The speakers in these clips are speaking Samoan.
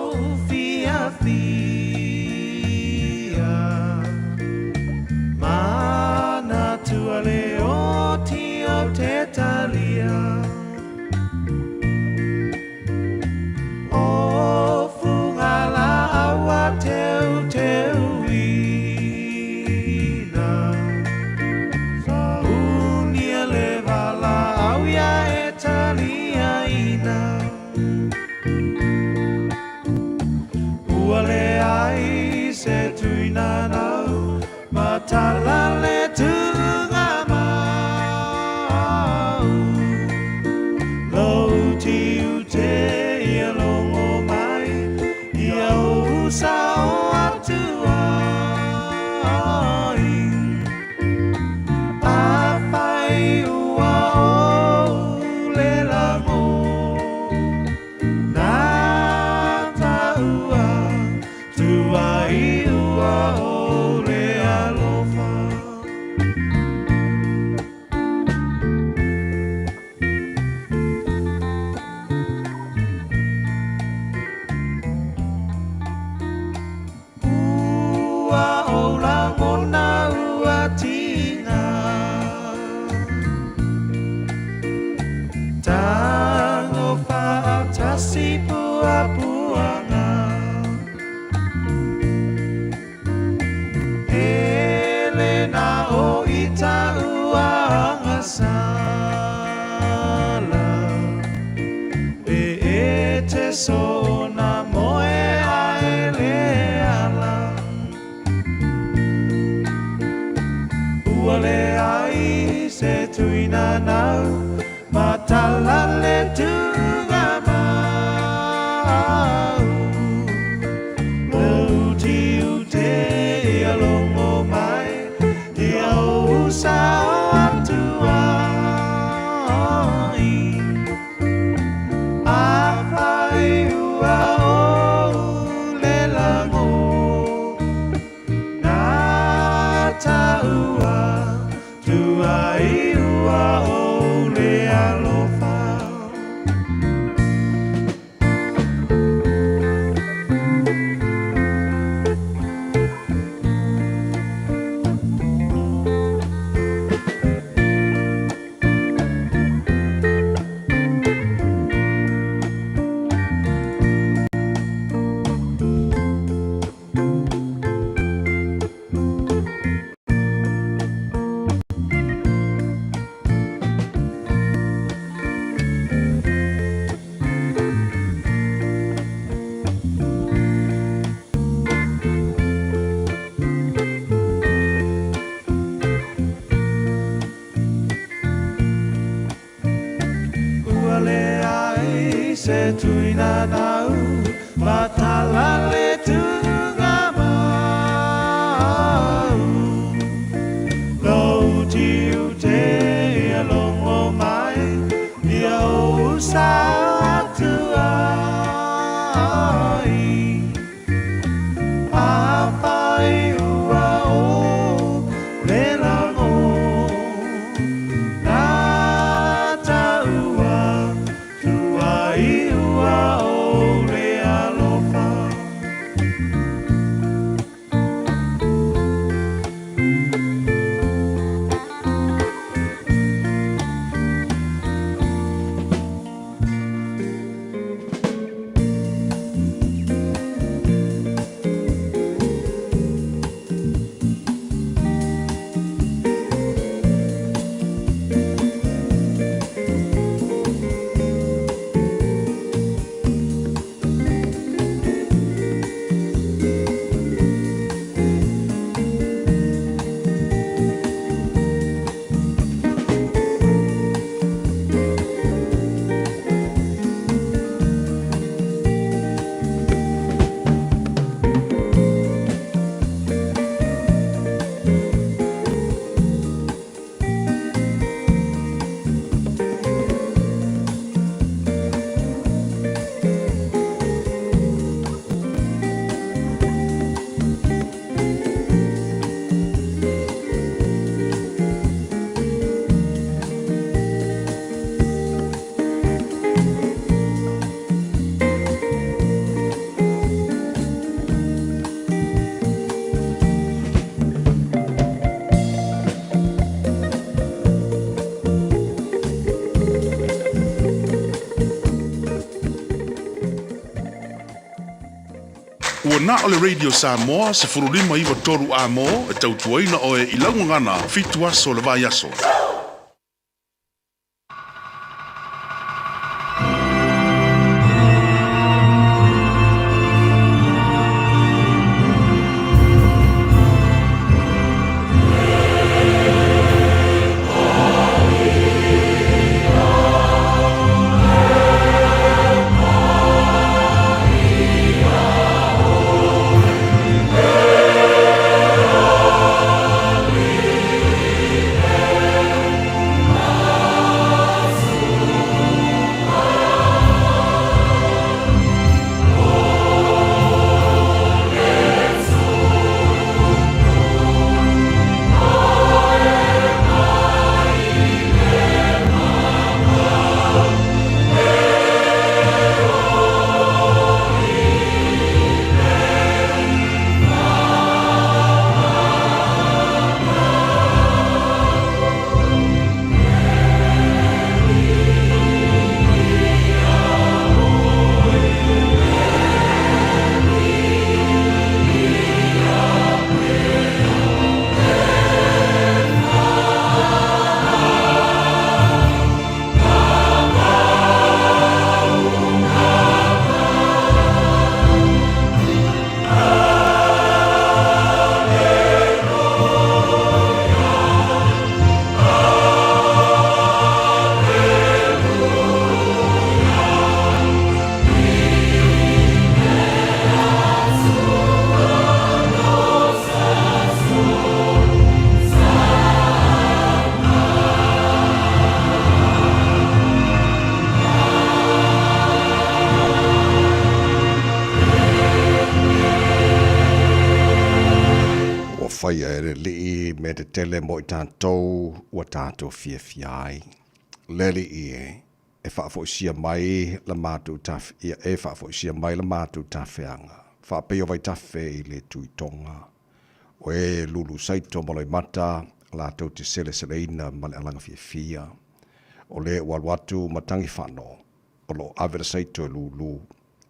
lou fiafia. Manatua le oti o te talia. O fuga laau a teuteuina. Saunia le valaau ia e taliaina. Ua leai se tuina nau matala le tuuga mau. Lou tiute ia logo mai ia ou sao atu ai. Afai ua ou le lago na taua tuai ua o le alofa. Ua ou lagona ua tiga. Tago faatasi puapuaga. E le na o ita ua agasala. E e te sona moe ae le ala. Ua leai se tuina nau matala le tuuga mau. Lou tiute ia logo mai ia ou sao atu ai. Afai ua ou le lago na taua tuai ua o le alofa. Ua leai se tuina nau matala le tuuga mau. Lou tiute ia logo mai ia ou sao atu ai. Afai ua ou le lago na taua tuai ua o le alofa. Ua na o le Radio Samoa 1593 Amo e tautuaina oe i lau gagana 7 aso o le vaiaso. Ua faia e le Alii mea tetele mo i tatou ua tatou fiafia ai. Le Alii e, e faafoisia mai la matou taf, ia e faafoisia mai la matou tafeaga, faapei o vaitafe i le Tuitoga. O e lulu saito ma loimata latou te seleseleina ma le alaga fiafia. O le ua alu atu ma tagifano, o lo o ave le saito e lulu,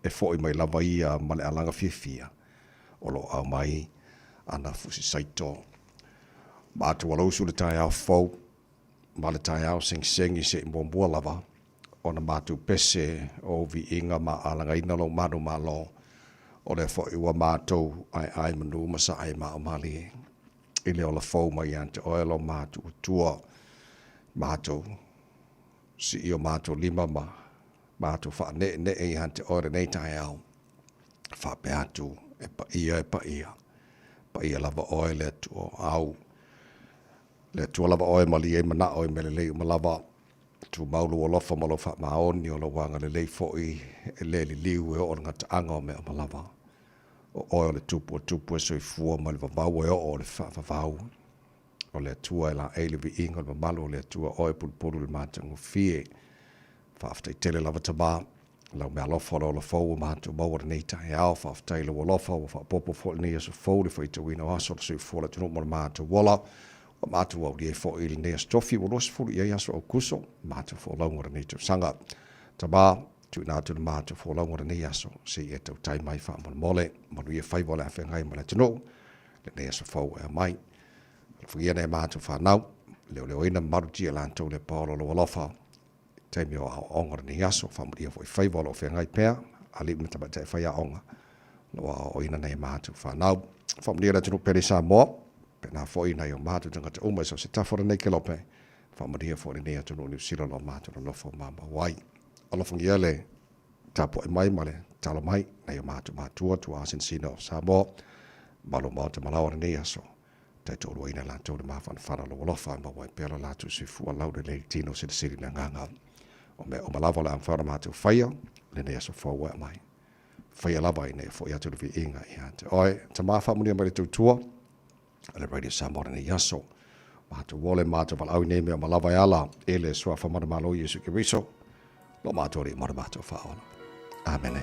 e foi mai lava ia ma le alaga fiafia o lo o aumai ana fusi saito. Matou alausu le taeao fou ma le taeao segisegi se i muamua lava ona matou pese o viiga ma alagaina lou manumalo, o lea foi ua matou aeae manu ma sae maomalie i le ola fou mai ia te oe lo matou Atua. Matou sii o matou lima ma matou faaneenee ia te oe lenei taeao, faapea atu, e paia, e paia, paia lava oe le Atua o au. Le Atua lava oe malie ai manao i mea lelei uma lava, tumau lou alofa ma lou faamaoni, o lou agalelei foi e le liliu e oo i le gataaga o mea uma lava. O oe o le Tupu o tupu e soifua mai le vavau e oo i le faavavau. O le Atua e laei le viiga o le mamalu o le Atua oe e pulupulu i le matagofie. Faafetai tele lava Tama, lau meaalofa o le ola fou ua matou maua lenei taeao. Faafetai i lou alofa ua faaopoopo foi lenei aso fou le faitauina o aso o le soifua o le atunuu mo le matou ola. Ua matou aulia ai foi i lenei aso tofi ua 20 i ai aso Aokuso, matou folauga o lenei tausaga. Tama, tuuina atu le matou folauga o lenei aso, se i e tautai mai faamolemole. Manuia faiva o le a feagai ma le atunuu, lenei aso fou e aumai. Alofagia nai a matou fanau, leoleoina ma malutia i latou le paola o lou alofa. Taimi o aoaoga o lenei aso, faamanuia foi faiva o lo o feagai pea, alii ma tamaitai faiaoga, o lo o aoaoina nai a matou fanau. Faamanuia le atunuu pele i Samoa, pena foi nai o matou tagata uma i so o se tafa o lenei kelope, faamanuia foi lenei atunuu Niu Sila o lo o matou nonofo mamau ai. Alofagia le tapuai mai ma le talo mai nai o matou matua tuaa sinasina o Samoa, malu maota malaoa lenei aso. Taitoaluaina latou le mafanafana o lou alofa e maua ai pea lo latou soifua laulelei tino silisili le agaga. O mea uma lava o le a mafai ona matou faia, lenei aso fou e aumai. Faia lava ina ia foi atu le viiga ia te oe. Tama faamanuia mai le tautua a le Radio Samoa lenei aso. Matou ole matou valaau i nei mea uma lava e ala i le Suafa Manumalo Iesu Keriso, lo matou Alii ma lo matou Faaola. Amene.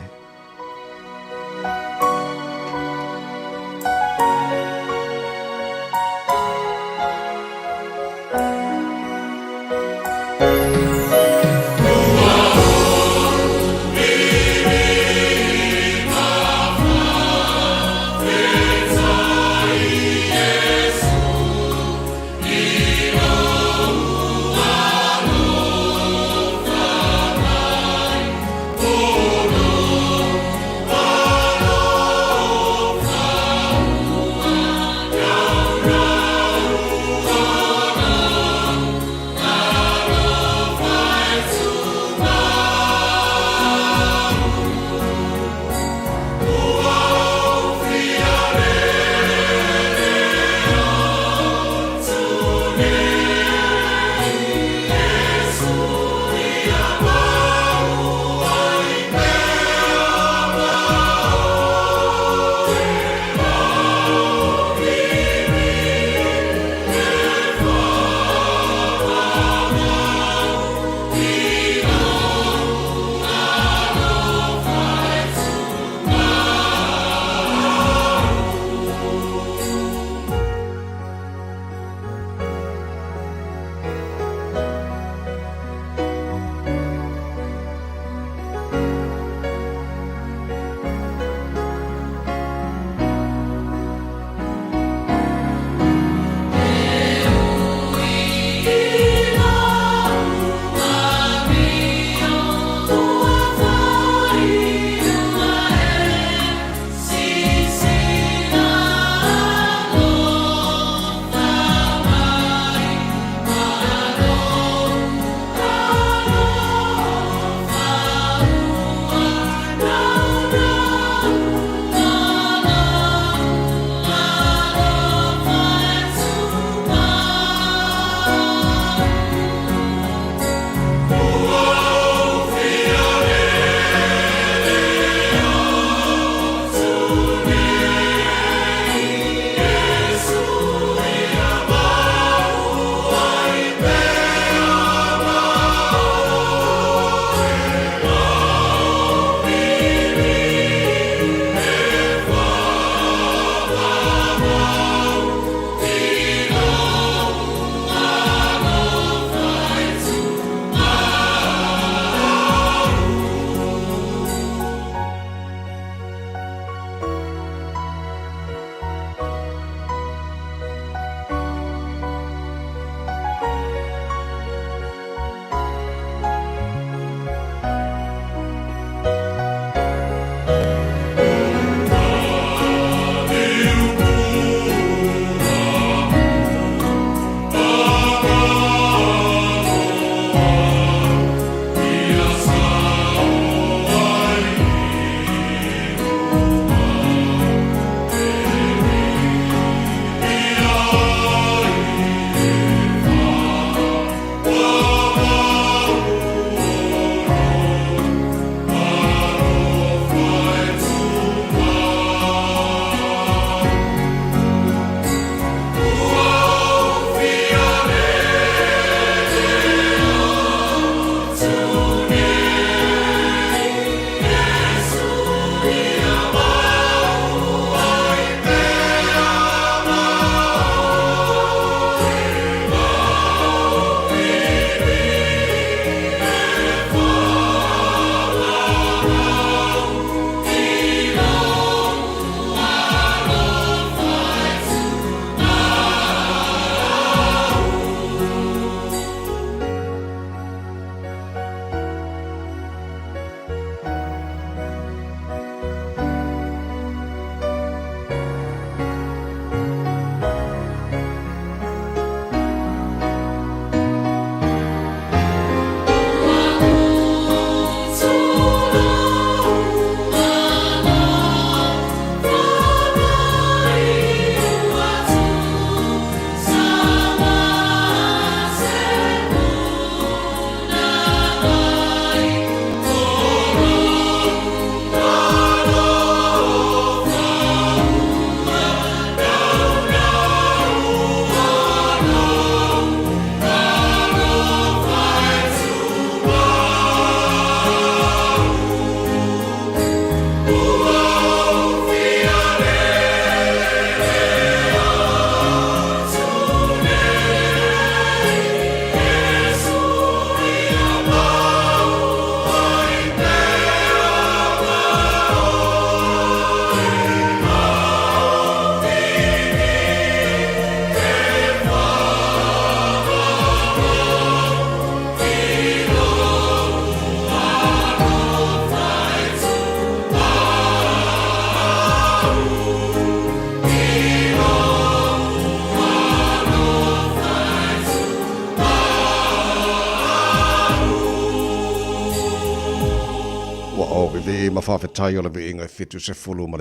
ma faafetai o le viiga e 71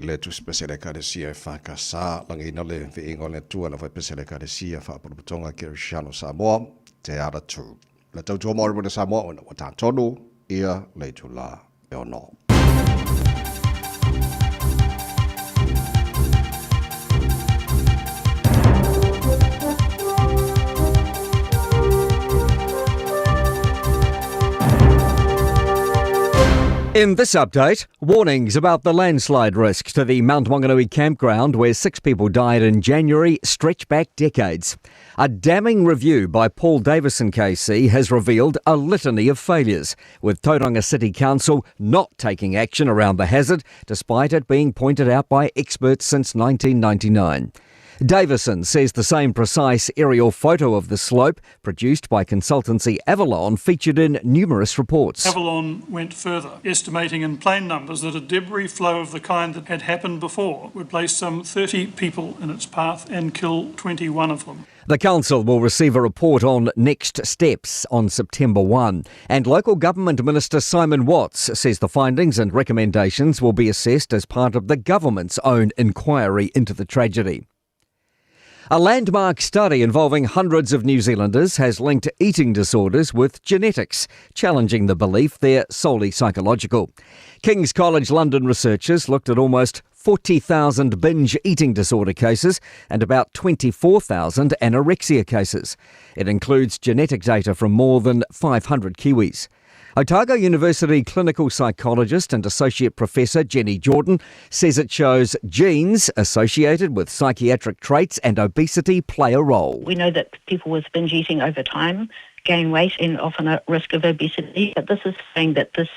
le Tusipese le Ekalesia EFKS, lagiina le viiga o le Atua le Faipese le Ekalesia Faapolopotoga Kerisiano Samoa, Te Ara Tū. Le tautua mo le Samoa ona ua tatonu ia le itula e ono. In this update, warnings about the landslide risk to the Mount Maunganui campground where six people died in January stretch back decades. A damning review by Paul Davison KC has revealed a litany of failures, with Tauranga City Council not taking action around the hazard, despite it being pointed out by experts since 1999. Davison says the same precise aerial photo of the slope produced by consultancy Avalon featured in numerous reports. Avalon went further, estimating in plain numbers that a debris flow of the kind that had happened before would place some 30 people in its path and kill 21 of them. The council will receive a report on next steps on September 1. And local government minister Simon Watts says the findings and recommendations will be assessed as part of the government's own inquiry into the tragedy. A landmark study involving hundreds of New Zealanders has linked eating disorders with genetics, challenging the belief they're solely psychological. King's College London researchers looked at almost 40,000 binge eating disorder cases and about 24,000 anorexia cases. It includes genetic data from more than 500 Kiwis. Otago University clinical psychologist and associate professor Jenny Jordan says it shows genes associated with psychiatric traits and obesity play a role. We know that people with binge eating over time gain weight and often are at risk of obesity, but this is saying that this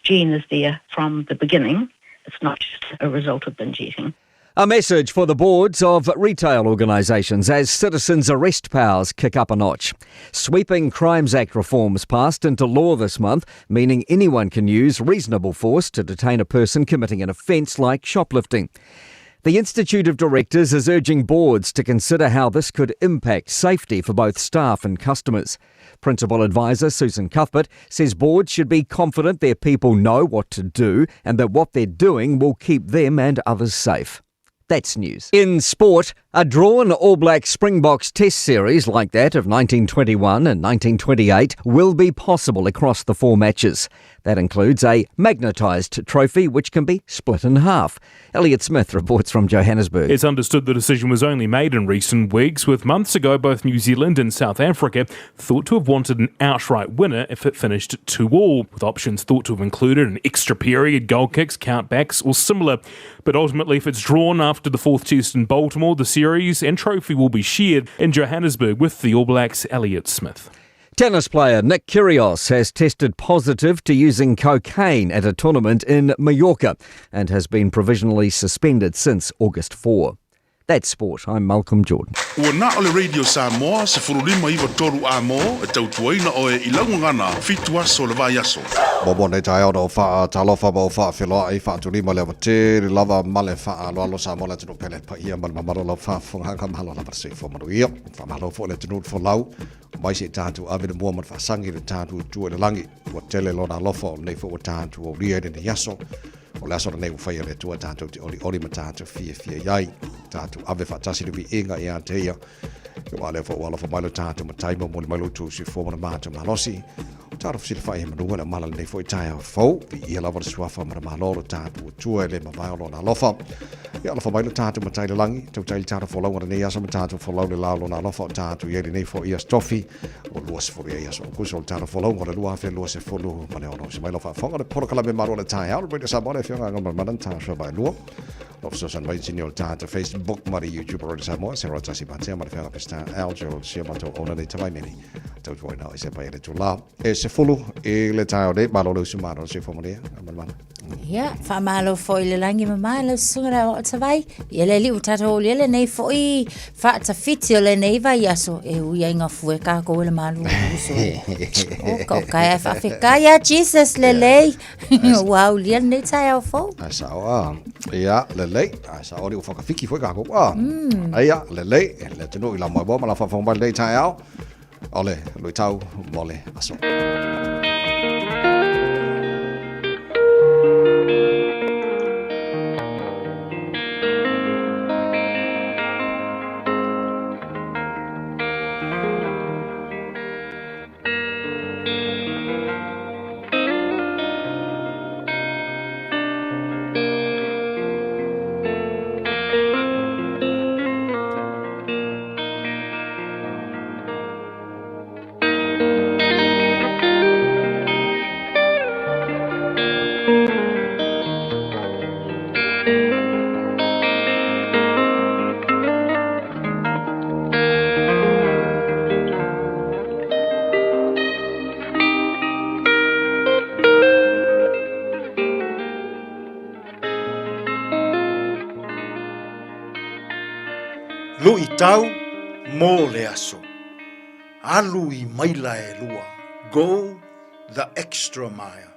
gene is there from the beginning. It's not just a result of binge eating. A message for the boards of retail organisations as citizens' arrest powers kick up a notch. Sweeping Crimes Act reforms passed into law this month, meaning anyone can use reasonable force to detain a person committing an offence like shoplifting. The Institute of Directors is urging boards to consider how this could impact safety for both staff and customers. Principal Advisor Susan Cuthbert says boards should be confident their people know what to do and that what they're doing will keep them and others safe. That's news. In sport, a drawn All Black Springboks Test series like that of 1921 and 1928 will be possible across the four matches. That includes a magnetised trophy which can be split in half. Elliot Smith reports from Johannesburg. It's understood the decision was only made in recent weeks, with months ago both New Zealand and South Africa thought to have wanted an outright winner if it finished 2 all, with options thought to have included an extra period, goal kicks, countbacks, or similar. But ultimately, if it's drawn after the fourth test in Baltimore, the series and trophy will be shared in Johannesburg with the All Blacks' Elliot Smith. Tennis player Nick Kyrgios has tested positive to using cocaine at a tournament in Mallorca and has been provisionally suspended since August 4. That's sport. I'm Malcolm Jordan. Ua na o le Radio Samoa 1593 A mo e tautuaina oe i laugagana fitu aso o le vaiaso. Momo nei taeao na o faatalofa ma o faafeloaʻi faatulima le ava tele lava ma le faaaloalo Samoa le atunuu pele paia ma le mamalu o lau faafofogaaga malo lava le soifua manuia. Faamalo foi le atunuu le folau mai se i tatou ave le mua ma le faasagi i le tatou Atua i le lagi. Ua tele lona alofa o lenei foi ua tatou aulia i lenei aso. O le aso lenei ua faia e le Atua tatou te olioli ma tatou fiafia i ai. Tatou ave faatasi le viiga ia te ia. Aua lea foi ua alofa mai lo tatou matai ma momoli mai lo outou soifua ma le matou malosi. O tatou fesilafai he manu le mala lenei foi taeao fou. Viia lava le suafa ma le malo lo tatou Atua e le mavae o lona alofa. Ia alofa mai lo tatou matai le lagi. Tautai le tatou folauga lenei aso ma tatou folau le la o lona alofa o tatou i ai lenei foi aso tofi. O 20 ai aso Aukuso o le tatou folauga o le 2026. Se mai lau faafofoga le polokalame malo o le taeao le Radio Samoa le afioga Agamalemana na tatou vaelua. Lau fesoasoani mai sini o le tatou Facebook ma le YouTube o Radio Samoa, se roa tasi matea ma le feaga Pesita Algerald sia matou ona nei tavaimeni. Tautuaina o i se pai e le tula. E 10 i le taeao nei, malo le usu malo le soifua manuia. Agamalemana. Ia, faamalo foi i le lagi mama lau susuga le aoao tavai. Ia le alii ua tatou aulia lenei foi faatafiti o lenei vaiaso e ui ai gafue kākou e le malu uso. O ka o kai ai faafetai ia Jesus lelei. Ua aulia lenei taeao fou. Ai sao a. Ia, lelei. Ai sao ni ua whakawhiki foi kākou. A. Ai ia, lelei. Le atunuu i la moemoe ma la faafofoga mai lenei taeao. O le luitau mo le aso. Luʻitau mo le aso. Alu i maila e lua, Go the extra mile.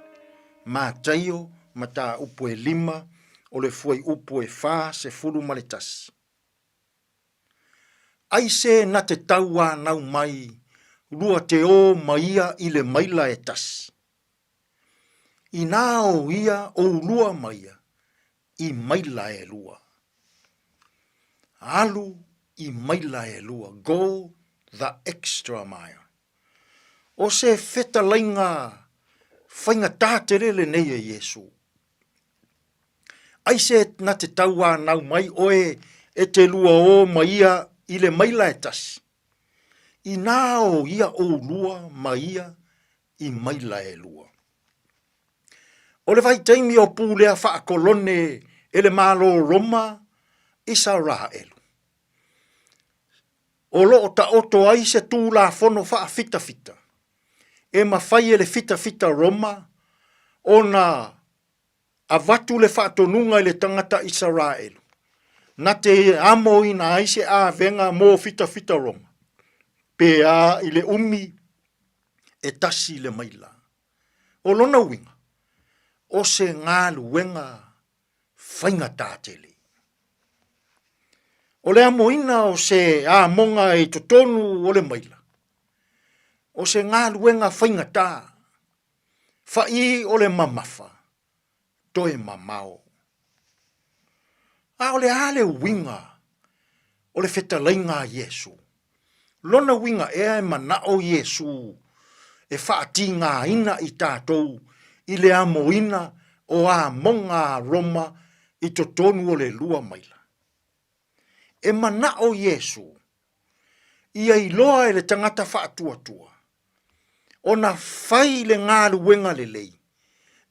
Mataio mataupu e lima o le fuaiupu e 41. Aise na te tauānau mai lua te ō ma ia i le maila e tasi. Inā o ia ʻolua ma ia i maila e lua. Alu i maila e lua, go the extra mile. ʻO se fetalaiga faigata tele lenei e Iesū. Aise na te tauānau mai ʻoe e te lua ō ma ia i le maila e tasi. Inā o ia ʻolua ma ia i maila e lua. ʻO le vaitaimi o pulea faakolone e le Malo o Roma Isaraelu. O lo o taoto ai se Tulafono faafitafita e mafai e le fitafita Roma ona avatu le faatonuga i le tagata Isaraelu, na te amoina ai se avega mo fitafita Roma, pe a i le umi e tasi le maila. O lona uiga, o se galuega faigata tele. O le amoina o se amoga i totonu o le maila, o se galuega faigata, fa'i o le mamafa, toe mamao. A o le a le uiga o le fetalaiga a Iesu? Lona uiga ea e mana'o Iesu e faatigāina i tatou i le amoina o amoga a Roma i totonu o le lua maila? E mana'o Iesu ia iloa e le tagata faatuatua ona fai le galuega lelei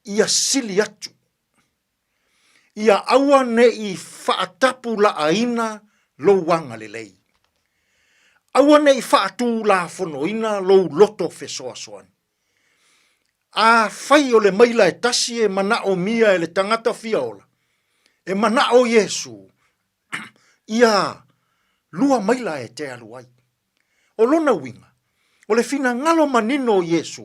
ia sili atu Ia aua ne i faatapulaaina lou agalelei. Aua ne i faatulafonoina lou loto fesoasoani. Afai o le maila e tasi e manaomia e le tagata fia ola, e manao Iesū ia lua maila e te alu ai. O lona uiga, o le finagalo manino o Iesū,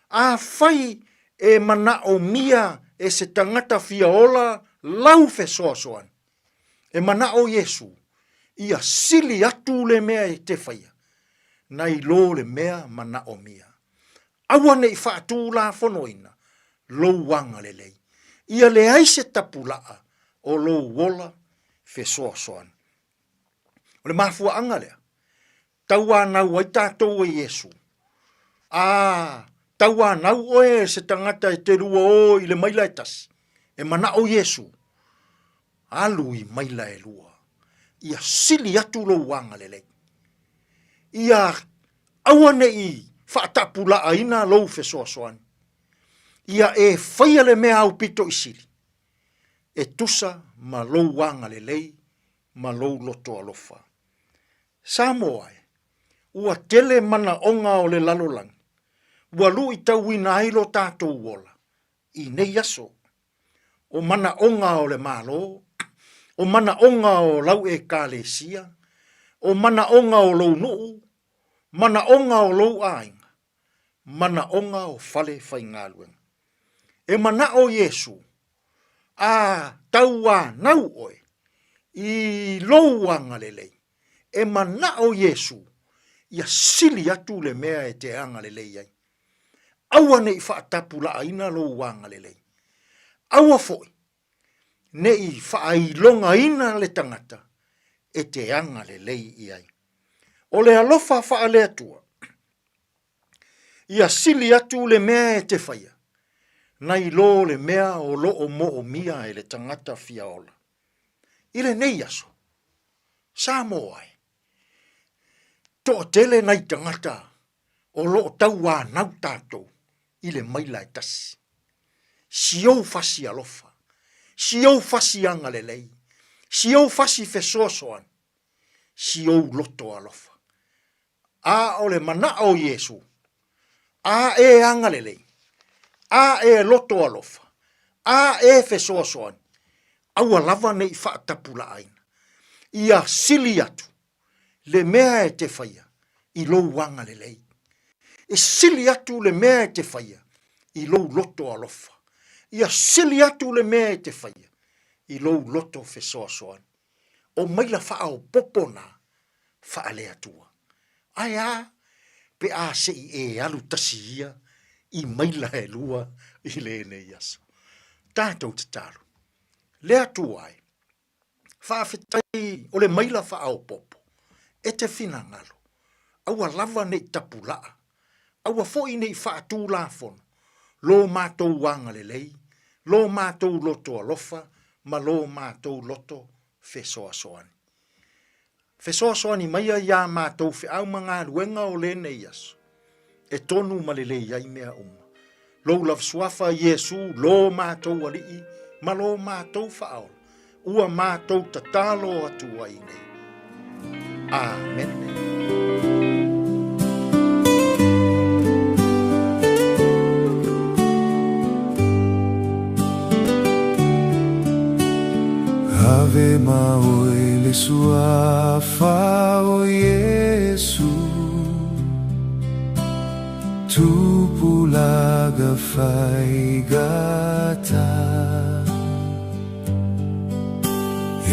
afai e manaomia e se tagata fia ola lau fesoasoani, e manao Iesū ia sili atu le mea e te faia, nai lo le mea manaomia. Aua ne i faatulafonoina lou agalelei, ia leai se tapulaa o lou ola fesoasoani. O le mafuaaga lea, tauanau ai tatou e Iesu. A tauanau oe e se tagata e te lua o i le maila e tasi, e manao Iesu, alu i maila e lua. Ia sili atu lou agalelei. Ia aua ne i faatapulaaina lou fesoasoani. Ia e faia le mea aupito i sili, e tusa ma lou agalelei ma lou loto alofa. Samoa e, ua tele manaoga o le lalolagi, ua luitauina ai lo tatou ola i nei aso. O manaoga o le Malo, o manaoga o lau Ekalesia, o manaoga o lou nuu, manaoga o lou aiga, manaoga o fale faigaluega. E manao Iesu, a tauanau oe i lou agalelei, e manao Iesu ia sili atu le mea e te agalelei ai. Aua ne i faatapulaaina lou agalelei. Aua foi ne i faailogaina le tagata e te agalelei i ai. O le alofa faale-Atua, ia sili atu le mea e te faia, nai lo le mea o lo o moomia e le tagata fia ola. I lenei aso, Samoa e, toatele nai tagata o lo o tauanau tatou i le maila e tasi. Si ou fasi alofa, Si ou fasi agalelei, si ou fasi fesoasoani, si ou loto alofa. A o le manaʻo o Iesū, a e agalelei, a e loto alofa, a e fesoasoani, aua lava ne i faatapulaaina. Ia sili atu le mea e te faia i lou agalelei. E sili atu le mea e te faia i lou loto alofa. Ia sili atu le mea e te faia i lou loto fesoasoani. O maila faaopoopo na faale-Atua. Ae a pe a se i e alu tasi ia i maila e lua i lenei aso. Tatou tatalo. Le Atua e, faafetai o le maila faaopoopo e te finagalo, aua lava ne i tapulaa, aua foi ne i faatulafono lo matou agalelei, lo matou loto alofa ma lo matou loto fesoasoani. Fesoasoani maia iā mātou feau ma galuega o lenei aso, e tonu ma lelei ai mea uma. Lou lava Suafa, Iesu, lo mātou Alii ma lo mātou Faaola, ua mātou tatalo atu ai nei. Amene. Ave ma oe le Suafa o Iesu, Tupulaga faigata.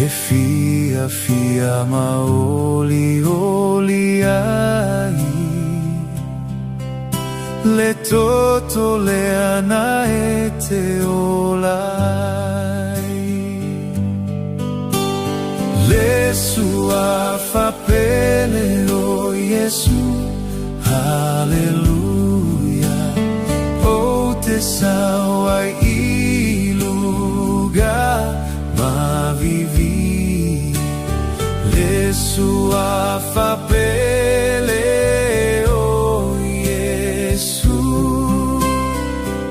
E fiafia ma olioli ai Le toto lea na e te ola ai. Le Suafa pele o Iesu, Haleluia, Ou te sau ai i luga ma vivi. Le Suafa pele o Iesu,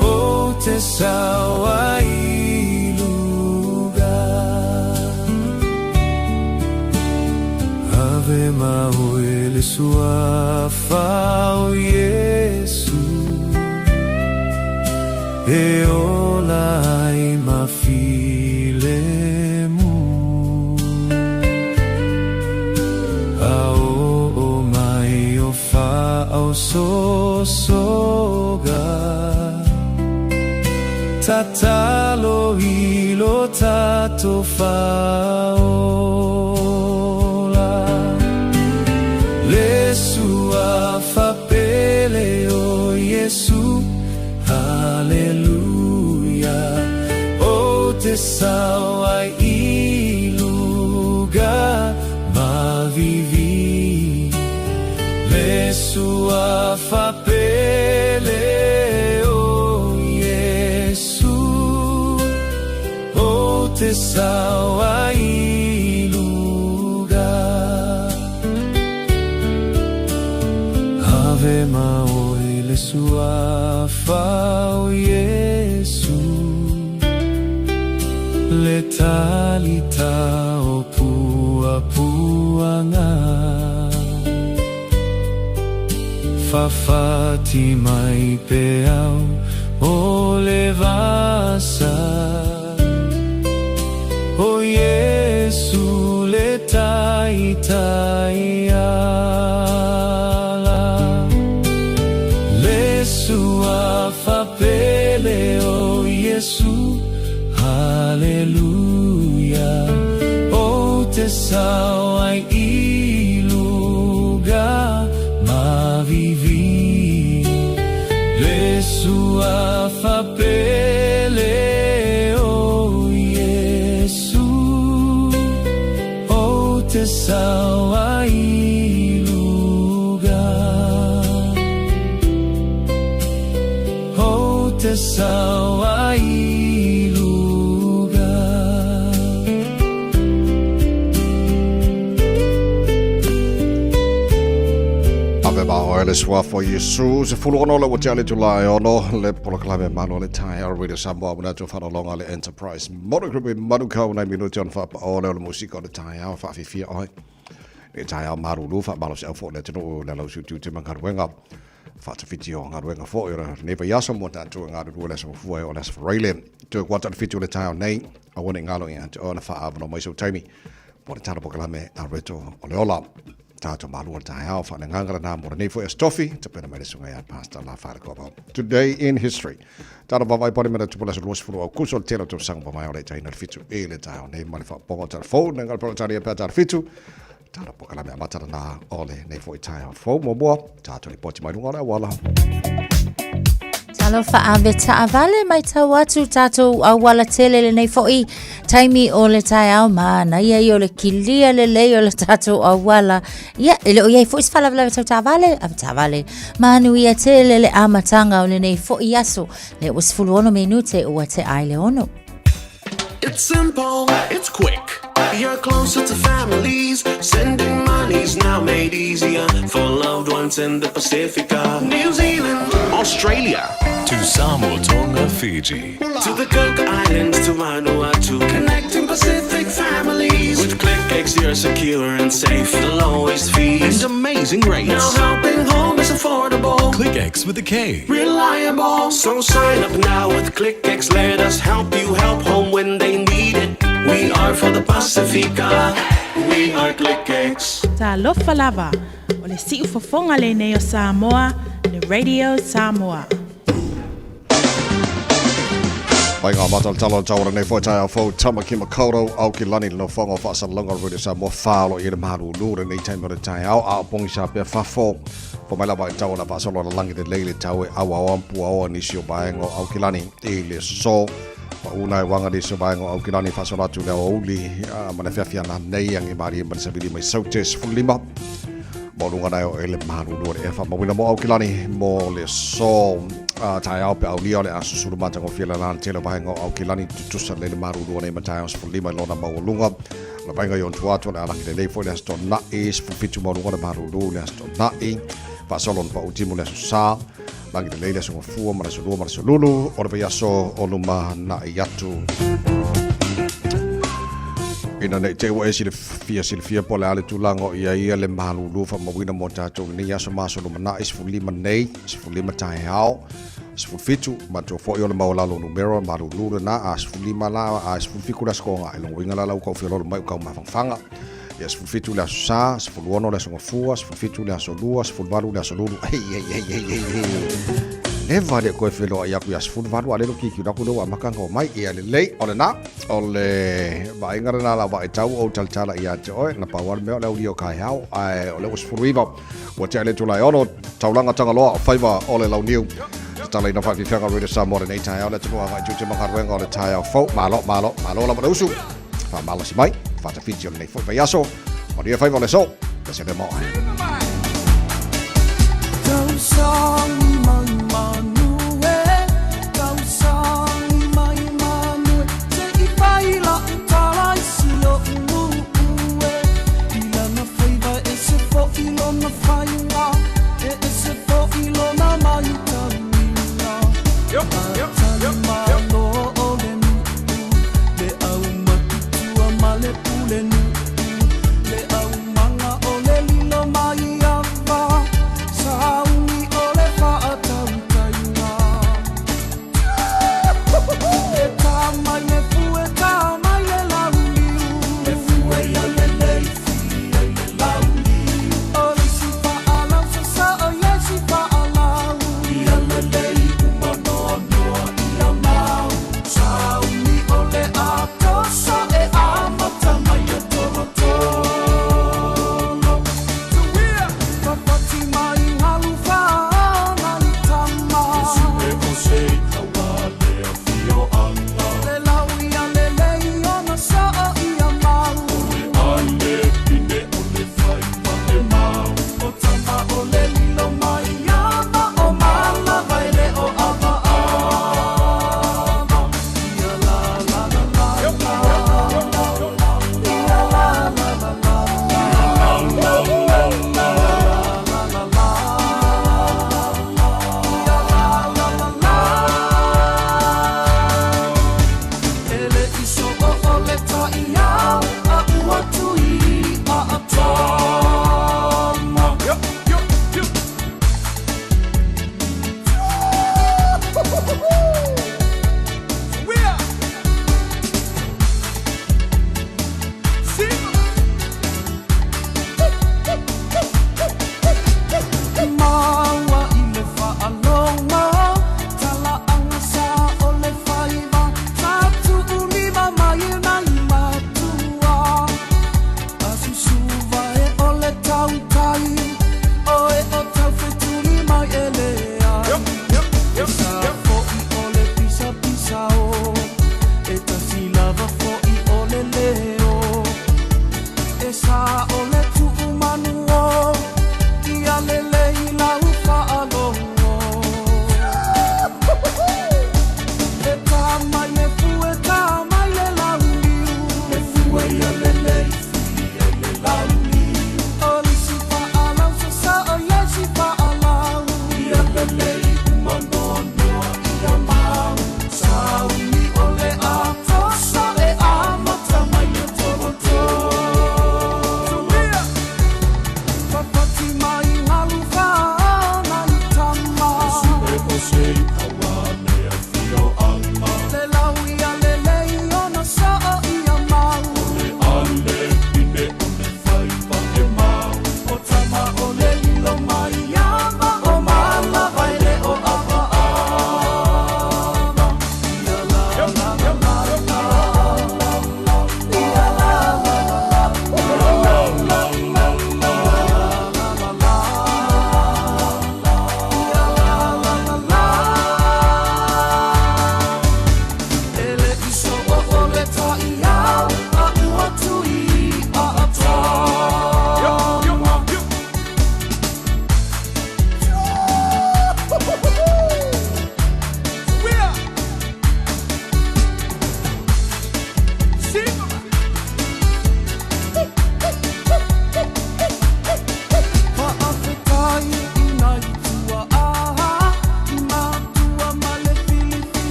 Ou te sau ai i luga. Ave ma oe le Suafa o Iesu, E ola ai ma filemu. A oo mai o faaososoga, Tatalo i lo tatou Faaola. Le Suafa pele o Iesu, Haleluia, Ou te sau ai i luga ma vivi. Le Suafa pele o Iesu, Ou te sau ai i luga. Ave ma oe le Suafa o Iesu, Le talita o puapuaga. Fafati mai peau o le vasa, O Iesu le taitai ala. Le Suafa pele o Iesu, Haleluia, Ou te sau ai i luga ma vivi. Le Suafa pele o Iesu, Ou te sau ai i luga. Ou te sau ai i luga. Ave ma oe Mai le suafa o Iesu, 16 le ua tea le itula e ono, le polokalame malo le taeao Radio Samoa manatu faalologa le Enterprise Motor Group i Manukau nai minute ona faapao lea o le musika o le taeao faafifia oe. Le taeao malulu faamalosiau foi le atunuu le lausi utiuti ma galuega faatafiti o galuega foi o lenei vaiaso mo tatou e galulue le aso mafua e o le aso Faraile. Toe kuata le 7 o le taeao nei, aua ne i galo ia te oe ona faaavanoa mai sou taimi mo le tala polokalame a Reto o le Ola. Tātou malua le taeao, faaleagaga lena mo lenei foi aso tofi, tapena mai le susuga ia Pastor La Falekopo. Today in History. Tātou vaavaai pale mena tupu le aso 20 o Aukuso le tele o tausaga mamae o le taina le 7 i le taeao nei ma le faapopoga o telefone, ngā le polo pea tātou 7. Tātou polokalame amata lena o lenei foi taeao fou muamua, tātou ripoti mai luga o le auala. Talofa ave taavale maitau atu tātou auala tele lenei foi taimi o le taeao manaia ia o le kilia lelei o le tātou auala. Ia, e le o iai foi se faalavelave tau taavale, ave taavale. Manuia tele le amataga o lenei foi aso, le ua 16 minute ua tea ai le ono. It's simple, it's quick. You're closer to families. Sending money's now made easier for loved ones in the Pacifica, New Zealand, Australia, To Samoa, Tonga, Fiji. to the Cook Islands, to Vanuatu. Connecting Pacific families. With KlickEx, you're secure and safe. The lowest fees And amazing rates. Now helping home is affordable. KlickEx with a K. Reliable. So sign up now with KlickEx. Let us help you help home when they need it. We are for the Pacifica. We are KlickEx. Talofa lava, o le siufofoga lenei o Samoa, le Radio Samoa. Mai ngā mata talo tau nei foi taeao fou Tamaki Makaurau Aukilani le nofoaga o faasalalauga o Radio Samoa whālo i le malulu lenei taimi o le taeao a o pogisa pea fafo fo mai lava i tau o la faasolo la langi lelei le tau e auaoa ma puaoa nisi o vaega o Aukilani i le so pauna e waga nisi o vaega o Aukilani faasolo atu le aoauli ma le afiafi ana nei agi malie ma le savili mai saute 15 mo luga nae o ele malulu o le ea faamauina mo Aukilani mo le so taeao pe aulia o le a susulu matagofie le lana tele o vaega o Aukilani tutusa lelei le malulu o nei ma taeao 15 i lona maualuga la vaega i ona tua atu o le a lagi lelei foi le aso Tona'i 17 maualuga le malulu le aso Tona'i faasolo ona pautimu le aso Sa lagi lelei le aso Gafua ma le aso Lua ma le aso Lulu o le vaiaso o lumanai atu. Ina nei te ua e silafia silafia po o le a le tulaga o i ai ia le malulu faamauina mo tatou lenei aso ma aso lumanai 15 nei 15 taeao 17 manatua foi o le maualalo numera malulu lena a 15 la a 17 le aso Toga i lona uiga la la ua tau feoloolo mai ua tau mafangafaga ia 17 le aso Sa 16 le aso Gafua 17 le aso Lua 18 le aso Lulu ei ei ei ei ei ei leva le koe feloai aku ia 18 a le lo kikiu aku le ua amata ona omai ia lelei o lena o le vaaiga lena la vaitau ou talatala ia te oe na pau lava le mea o le aulia o kaeao ae o lea ua 19 ua tea le itula e ono taulaga Tagaloa o faiva o le launiu tatalaina faafiafiaga Radio Samoa lenei taeao le atunuu agai tiute ma galuega o le taeao fou malo malo malo lava le usu faamalosi mai faatafiti o lenei foi vaiaso manuia faiva o le aso tasi le moa. Tausangi mai manu e, tausangi mai manu e, se i fai la'u tala i si o'u nu'u e. I lana faiva e ese fo'i lona faiga, e ese fo'i lona maitauina. A tali malo o le nu'u, le aumatutua ma le pule nu'u, le aumaga o le lilo mai ava, sauni o le faatautaiga. E tā mai le fue, tā mai le lauliu. Le fue ia lelei fia i le lauliu. O le isi faalau sasao i le isi faalau. Ia lelei uma noanoa ia mau. Sauni o le atoso e amata mai o tolu.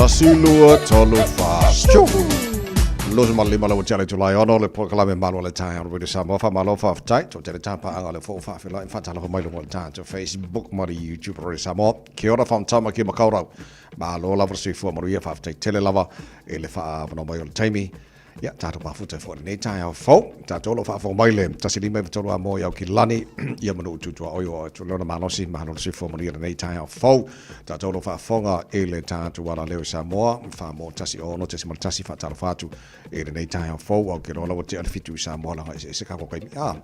Tasi, lua, tolu, fa. Tchu! 25 le ua tea le itula e ono le polokalame Malu a le Taeao o le Radio Samoa. Faamalo faafetai. Toatele tapaaga o le fou faafeiloai ma faatalofa mai luga o le tatou Facebook ma le YouTube o Radio Samoa. Kia ora from Tamaki Makaurau. Malo lava le soifua manuia, faafetai tele lava i le faaavanoa mai o le taimi. Ia, tatou mafuta ai foi i lenei taeao fou. Tatou o lo o faafofoga mai le 153 a moe i Aukilani, ia ma nuu tu tuaoi o atu lona malosi, malo le soifua manuia i lenei taeao fou. Tatou o lo o faafofoga i le tatou alaleo i Samoa, 4 1 6.1 faatalofa atu i lenei taeao fou, au ke loa ua tea le 7 i Samoa laga eseese kākou taimi. A,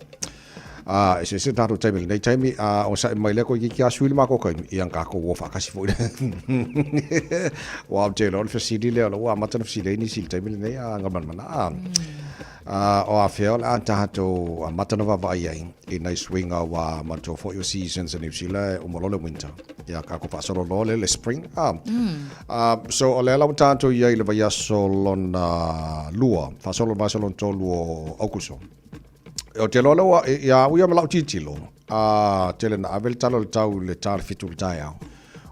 a eseese tatou taimi i lenei taimi, a o sa'i mai lea koe kiki a sui le mākou taimi, ia kākou ua faakasi foi. Ua au te loa le fesili lea, o lea ua amata na fesili ai nisi i le taimi lenei, a ngamanamana. A, a o afea o le a tatou amata na vaavaai ai i nai suiga ua manatua foi o seasons a New Zealand e uma loa le winter. Ia kākou faasolo loa lea le spring. A, so o lea la ua tatou i ai i le vaiaso lona lua, faasolo le vaiaso lona tolu o Aukuso. Ou te iloa lea ua, ia au ia ma lau tilotilo, a tele na ave le tala o le tau i le ta o le 7 i le taeao.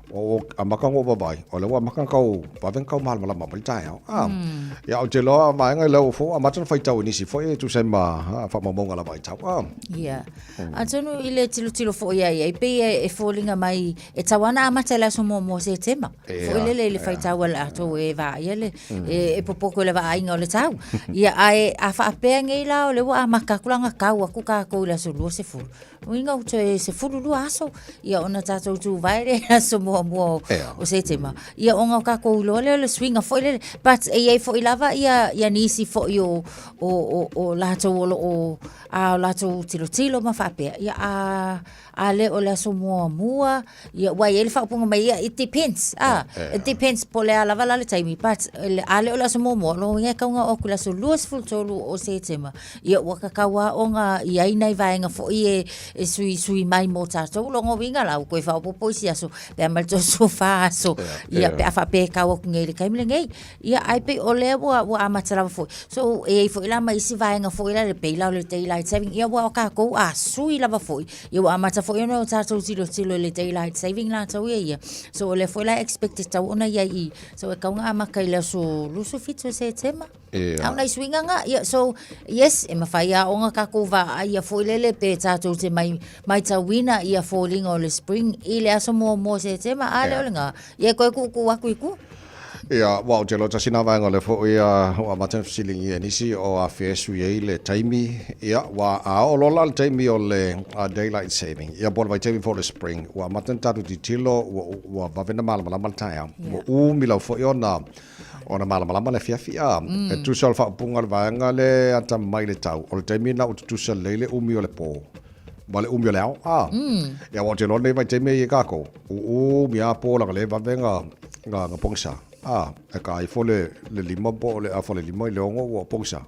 Ua ou amata ona ou vaavaai, o lea ua amata ona tau vave ona tau malamalama mai le taeao. A, ia ou te iloa vaega lea ua foi amata ona faitau e nisi foi e tusa ai ma faamaumauga lava i tau. A. Ia. Atonu i le tilotilo foi ai ai, pei e foliga mai, e tau lava ona amata i le aso muamua o Setema. Foi lele i le faitau a latou e vaaia le, e popoto i le vaaiga o le tau. Ia, ae a faapea nei la o lea ua amata atu la ona tau atu tatou i le aso 20, uiga ua toe 12 aso, ia ona tatou tuvae lea i le aso muamua o Setema. Ia ona o tatou iloa lea o le suiga foi lele. But e i ai foi lava ia nisi foi o latou o lo o a latou tilotilo ma faapea, ia a, a le o le aso muamua, ia ua i ai le faaupuga mai, ia it depends, a, it depends po o le a lava la le taimi, but a le o le aso muamua, lona uiga e tatau ona oo atu i le aso 23 o Setema, ia ua tatau lava ona i ai nai vaega foi e, e suisui mai mo tatou, lona uiga la ua toe faaopoopo isi aso, pe a ma le 34 aso, ia pe a faapea e tau atu nei i le taimi lenei. Ia, ae pei o lea ua, ua amata lava foi. So, e i ai foi la ma isi vaega foi la, pei la o le daylight saving. Ia, ua o kākou a sui lava foi. Ia, ua amata foi ona o tātou tilotilo i le daylight saving latou ia ia. So, o lea foi la e expect e tatau ona i ai i. So, e tatau ona amata i le aso 27 o Setema. Ia. A o nai suiga na. Ia, so, yes, e mawhai a ona kākou vaai ia foi lele pe tātou te mai, maitauina ia foliga o le spring i le aso muamua o Setema. A le o lena. Ia, e toe tuutuu atu i tua. Ia, ua ou te iloa tasi na vaega o lea foi ua amata ona fesiligia e nisi o afea e sui ai le taimi, ia, ua a oo loa la le taimi o le daylight saving, ia po o le vaitaimi foi o le spring, ua amata ona tatou tilotilo ua, ua vave ona malamalama le taeao. Ua umi lava foi ona, ona malamalama le afiafi, a. E tusa o le faaupuga o le vaega lea e atamamai i le tau, o le taimi lena ua tutusa lelei le umi o le po ma le umi o le ao, a. Ia, aua ou te iloa lenei vaitaimi e i ai kākou, Umi a po leaga lea e vave ga ga ga pogisa. A, e ka ifo le le lima po o le afa le lima i le ono ua pogisa.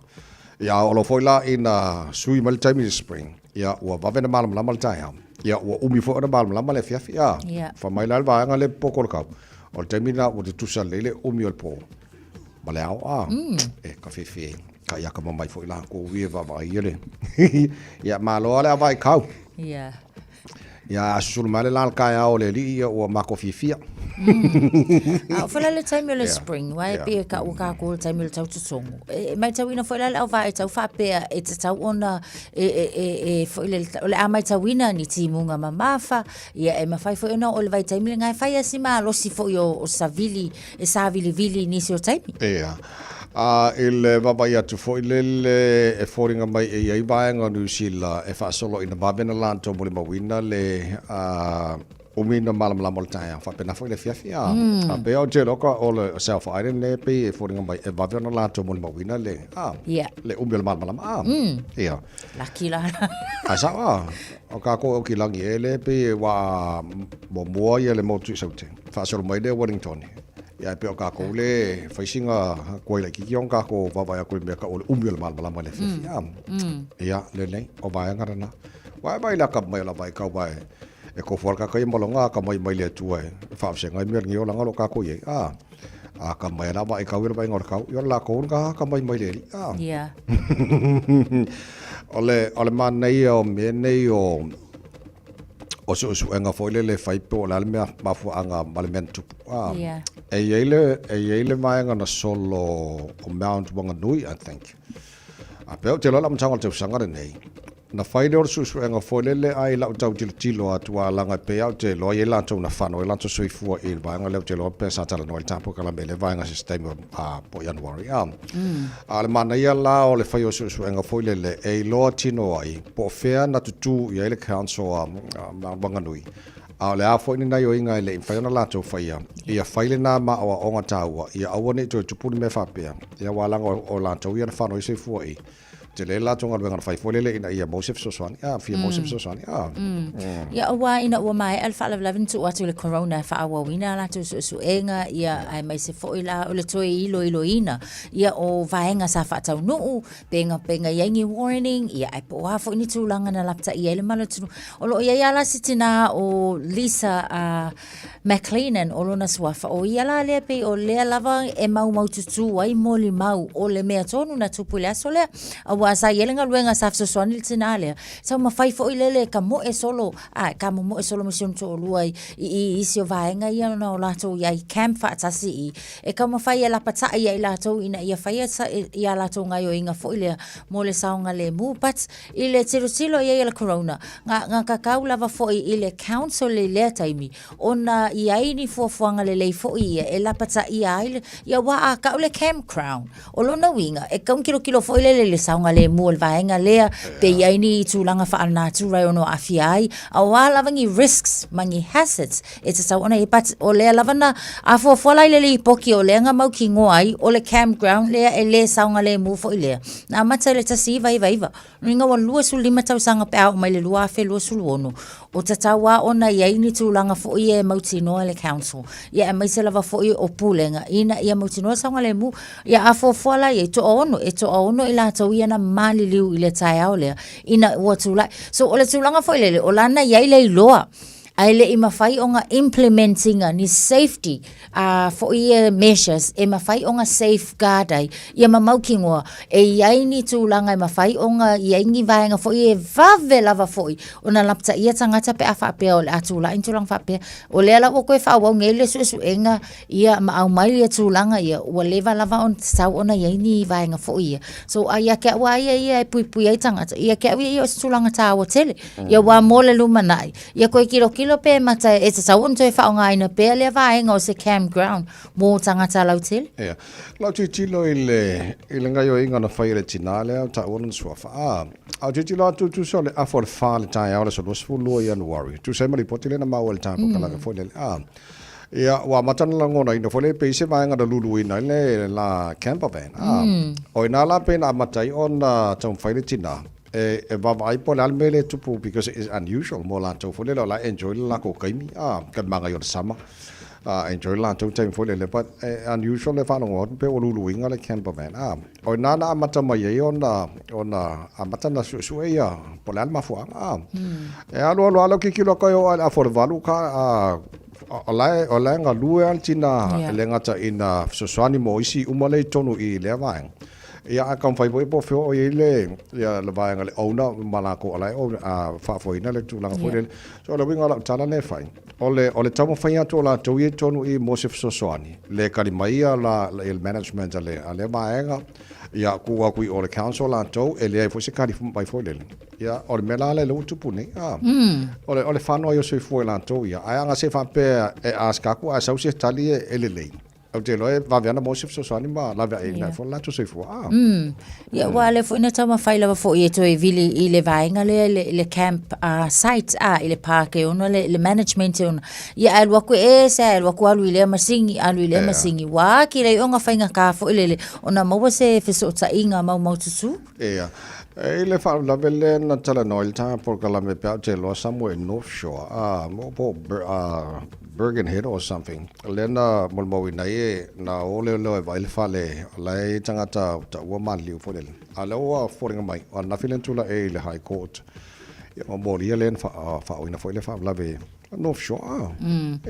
Ia o lo foi la ina sui mai le taimi i le spring, ia ua vave na malamalama le taeao. Ia ua umi foi ona malamalama le afiafi, a. Ia. Fai mai la le vaega le poko o le kau, o le taimi lena ua tutusa lelei le umi o le po ma le ao, a. E ka fefe, ka ia ka mamai foi lakou ia e vaavaai ia le ia malo lava le ava i kau. Ia. Ia a susulu mai le la le taeao o le alii ia ua matou fiafia. A oo foi la le taimi o le spring, aua e pei e taua tatou le taimi o le tau totogo. E matauina foi la le auvaa e tau faapea e tatau ona e, e, e, e foi le, o le a matauina ni timuga mamafa, ia e mafai foi ona oo i le vaitaimi lena e fai lava si malosi foi o, o savili, e savilivili i nisi o taimi. Ia. A i le vaavaai atu foi lele e foliga mai e i ai vaega o Niu Sila e faasolo ina vave ona latou molimauina le umi ona malamalama o le taeao, faapena foi le afiafi. A a pei o te iloa o le South Island lea e pei e foliga mai e vave ona latou molimauina le le umi o le malamalama. A, ia. Laki la. A sao a, o kākou e Aukilani e le pei e wā muamua ia le motu i Saute. Faasolo mai lea Wellington. Ia e pei o kākou le fai sina kuai laitiiti ona kākou vaavaai atu i le mea tau o le umi o le malamalama i le afiafi. A, ia, lelei, o vaega lena. Ua e vaai i le atamai o le vaai kau ae e tofu lava le tagata ia ma lona atamai mai le Atua e faavasega ai mea o lenei olaga o lo o kākou i ai. A, atamai lava le vaai kau ia le vaaiga o le kau, ia o le latou lena atamai mai le Alii. A. Ia. O le, o le manaia o mea nei o, O suesuega foi lele e fai po o le a le mea mafuaaga ma le mea na tupu. Ah, yeah. E i ai le, e i ai le vaega na solo o Mount Wanganui, I think. A pea o te loa la amataga o le tausaga lenei, na fai lea o le suesuega foi lele ai lau tau tilotilo atu a laga e pei lava ou te iloa e i ai latou na fano ai latou soifua i le vaega lea ou te iloa pe sa talanoa i le tapu kalame i le vaega se taimi o a po o Ianuari a. A o le manaia la o le fai o suesuega foi lele e iloa tino ai po o fea na tutū i ai le council a Mount Wanganui a o le a foi ni gaioiga e le i mafai ona latou faia ia fai lena ma aoaoga taua ia aua ne i toe tupu ni mea faapea ia aua leaga o latou ia na fano ai soifua i Tele le latou galuega na fai foi lele ina ia maua se fesoasoani. A, fia maua se fesoasoani. A. Ia, aua ina ua maea le faalavelave na tuu atu i le corona e faaauauina a latou suesuega, ia, aemaise foi la o le toe iloiloina, ia, o vaega sa faataunuu, pe na, pe na i ai ni warning, ia, ae po o a foi ni tulaga na lapataia ai le mamalu o le atunuu. O lo o i ai lava la si tina o Lisa a McLennan, o lona suafa, o ia la lea pei o lea lava e maumaututu ai molimau o le mea tonu na tupu i le aso lea. Aua sa i ai le galuega sa fesoasoani le tina lea, taumafai foi lele e tamoe solo, a, e tamomoe solo ma si ona toalua i, i isi o vaega ia ona o latou i ai camp faatasi i, e taumafai e lapatai ia i latou ina ia faia ia latou gaioiga foi lea mo le saogalemu. But i le tilotilo i ai a le Corona, na, na tatau lava foi i le Council i lea taimi ona i ai ni fuafuaga lelei foi ia e lapataia ai le, ia aua a tau le campground, o lona uiga, e tatau ona tilotilo foi lele i le saogalemu o le vaega lea, pe i ai ni tulaga faale-natura e ono aafia ai, a o a lava ni risks ma ni hazards e tatau ona i ai. But o lea lava na, a fuafua la i le lipoti o lea na mautinoa ai, o le campground lea e le saogalemu foi lea, na amata i le 1999, ina ua 25 tausaga pe a oo mai i le 2026, o tatau lava ona i ai ni tulaga foi ia e mautinoa e le council, ia aemaise lava foi o Pulega ina ia mautinoa le saogalemu. Ia a fuafua la i ai, toaono, e toaono i latou ia na maliliu i le taeao lea ina ua tulai. So o le tulaga foi lele, o lana i ai le iloa, ae le i mafai ona implement ina ni safety a foi ia measures e mafai ona safeguard ai ia ma mautinoa e i ai ni tulaga e mafai ona i ai ni vaega foi e vave lava foi ona lapataia tagata pe a faapea o le a tulai ni tulaga faapea. O lea la ua toe faaauau nei le suesuega ia ma aumai ia tulaga ia ua leva lava ona tatau ona i ai ni vaega foi ia. So a ia te au lava ia ia e puipui ai tagata, ia te au ia ia o se tulaga taua tele. Ia aua mo le lumanai, ia toe tilotilo pe mata e tatau ona toe faaaogaina pea lea vaega o se campground mo tagata lautele. Ia. Lau tilotilo i le, i le gaioiga na fai e le tina lea o taua lona suafa. A, a ou tilotilo atu tusa o le afa o le fa i le taeao o le aso 22 Ianuari, tusa ai ma lipoti lea na maua i le tatou kalaka foi lele. A, ia, ua amata ona lagonaina foi lea pei se vaega na luluina ai le la camper van. A, o ina la pei na amata ai ona taumafai le tina e vaavaai po o le a le mea lea e tupu because it is unusual mo latou foi lele o la e enjoy le latou taimi a ka maga i o le summer a enjoy le latou taimi foi lele but e unusual le faalogo atu pe ua luluina le camper van a o ina na amata mai ai ona ona amata na suesue ia po o le a le mafuaaga a e alu alu lava tilotilo atu ai oo lava i le afa o le valu ka a o la e o la e galue lava le tina e le gata ina fesoasoani mo isi uma lea i totonu i lea vaega. Ia a taumafai foi po o fea o i ai le, ia, le vaega le owner ma latou o la e faafoeina le tulaga foi lele. So o le uiga o lau tala lea e fai, o le, o le taumafai atu o latou ia i totonu i i mo se fesoasoani, le kali mai ia la, le management a le, a lea vaega, ia tuu atu i o le council latou, e leai foi se kali mai foi lele. Ia, o le mea la lea lea ua tupu nei, a, o le, o le fano ai o soifua i latou ia. Ae a na se faapea e ask atu ae sau se tali e lelei, Ou te iloa e vave ana maua se fesoasoani ma laveaiina ai foi le latou soifua. Ah. Ia, aua o lea foi na taumafai lava foi e toe vili i le vaega lea i le, i le camp site, a, i le park e ona le, le management e ona. Ia, ae alu atu e ese, ae alu atu alu i lea masini, alu i lea masini. Ua atili ai ona faigata foi lele ona maua se fesootaiga maumaututu. Ia. E i le faalavelave lea na talanoa ai le ta polokalame pe a ou te iloa somewhere in North Shore, ah, po o Birkenhead or something, lea na molimauina ai e na o leoleo e vaai le fale o la e i ai tagata taua maliliu foi lele. A o lea ua foliga mai, o ananafi lea na tulai ai i le High Court. Ia ma molia lea na faaoina foi le faalavelave North Shore. Ah.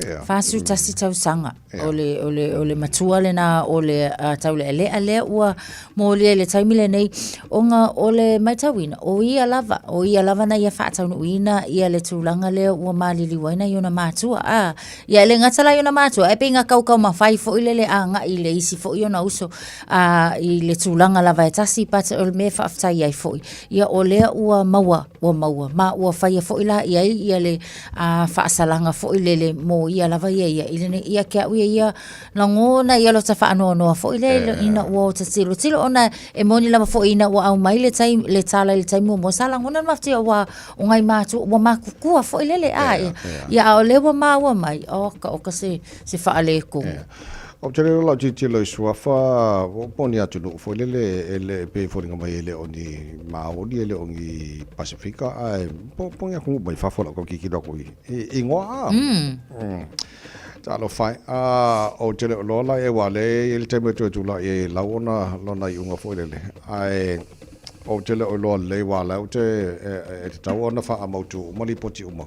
Yeah. 41 tausaga o le, o le, o le matua lena o le uh, taulealea lea ua molia i le taimi lenei ona o le matauina o ia lava o ia lava na ia faataunuuina ia le tulaga lea ua maliliu ai nai ona matua a ia e le gata la i ona matua e pei na kaukaumafai foi lele agai i le isi foi ona uso a i le tulaga lava e tasi but o le mea e faafetai ai foi Ia o lea ua maua, ua maua, ma ua faia foi la i ai ia le a, faasalaga foi lele mo ia lava ia ia i lenei, ia ke au ia ia lagona ia lota faanoanoa foi lea yeah. ina ua ota tilotilo ona e moni lava foi ina ua aumai le taimi, le tala i le taimi muamua sa lagona le mafatia ua o ngai matua ua makukua foi lele a yeah, yeah. ia a o lea ua maua mai oka oka se se faaletonu. Yeah. Ou te le iloa lau tilotilo i suafa po o ni atunuu foi lele e le pei e foliga mai e le o ni Maori e le o ni Pasifika ae po po ni atunuu mai fafo lau tau tilotilo atu i i igoa a. Mm. Talofa e. A ou te le o iloa la e aua lea e i ai le taimi e toe tulai ai e lau ona lona iuga foi lele ae ou te le o iloa lelei aua la ou te e tatau ona faamautu uma lipoti uma.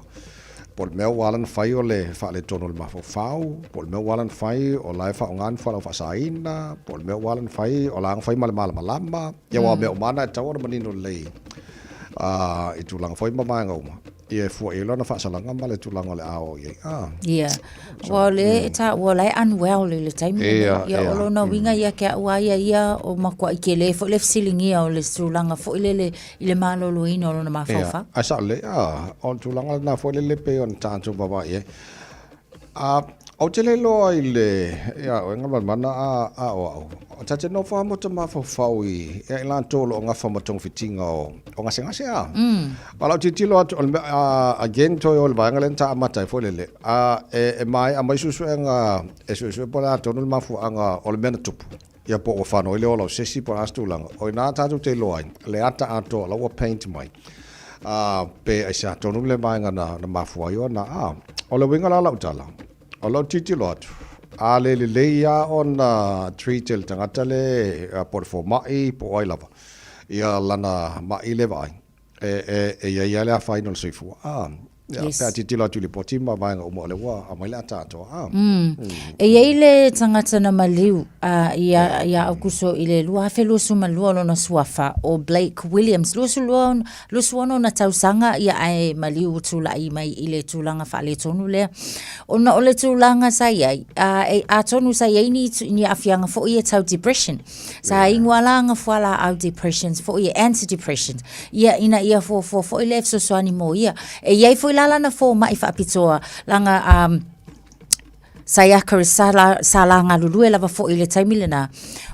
Po o le mea ua ala ona fai o le faaletonu o le mafaufau, po o le mea ua ala ona fai o la e faaaoga ni fualaau faasaina, po o le mea ua ala ona fai o la e fai ma le malamalama. Ia aua o mea uma lava na e tatau ona manino lelei i tulaga foi ma vaega uma, ia e fua i ai lona faasalaga ma le tulaga o le a oo i ai. Ia, aua o lea e taua o la e unwell i le taimi lenei. Ia o lona uiga ia te au lava ia ia o matuai tele foi le fesiligia o le tulaga foi lele i le maloloina o lona mafaufau. Ia, ae sao lelei, a, o le tulaga lena foi lele pei ona tatou vaavaai i ai. A, ou te le iloa i le, ia oe Galumalemana, a, a o au, ta te nofo lava ma ota mafaufau i, ia i latou o lo o gafa ma togafitiga o, o gasegase a. Mm. A o lau tilotilo atu, o le mea, a, again toe o le vaega lea na ta amata ai foi lele, a, e, e maea mai suesuega e suesue po o le a tonu le mafuaaga o le mea na tupu. Ia po ua whanoi le ola o sesi po o le a se tulaga. O ina tātou te iloa ai, le ata atoa la ua paint mai. A, pe aisea tonu le vaega na, na mafua ai ona. A, o le uiga la lau tala, o lau tilotilo atu, a le lelei lava ona treat e le tagata le, po o le fomai po o ai lava, ia lana mai le vaai, e, e, e i ai lava le afaina o le soifua. A, yes. Pe a tilotilo atu i lipoti ma vaega uma o lea ua aumai le ata atoa. A. Mm. E i ai le tagata na maliu uh, ia, ia Aukuso i le 2022 lona suafa o Blake Williams. 22, 26 ona tausaga ia ae maliu tulai mai i le tulaga faaletonu lea. Ona o le tulaga sa i ai, uh, e, atonu sa i ai ni, ni aafiaga foi e tau depression. Sa ingoa la nga fualaau depressions foi e anti-depressions. Ia ina ia fuafua foi le fesoasoani mo ia. E i ai foi la lana fomai faapitoa langa um, Sciacaris sa la, sa la galulue lava foi i le taimi lena.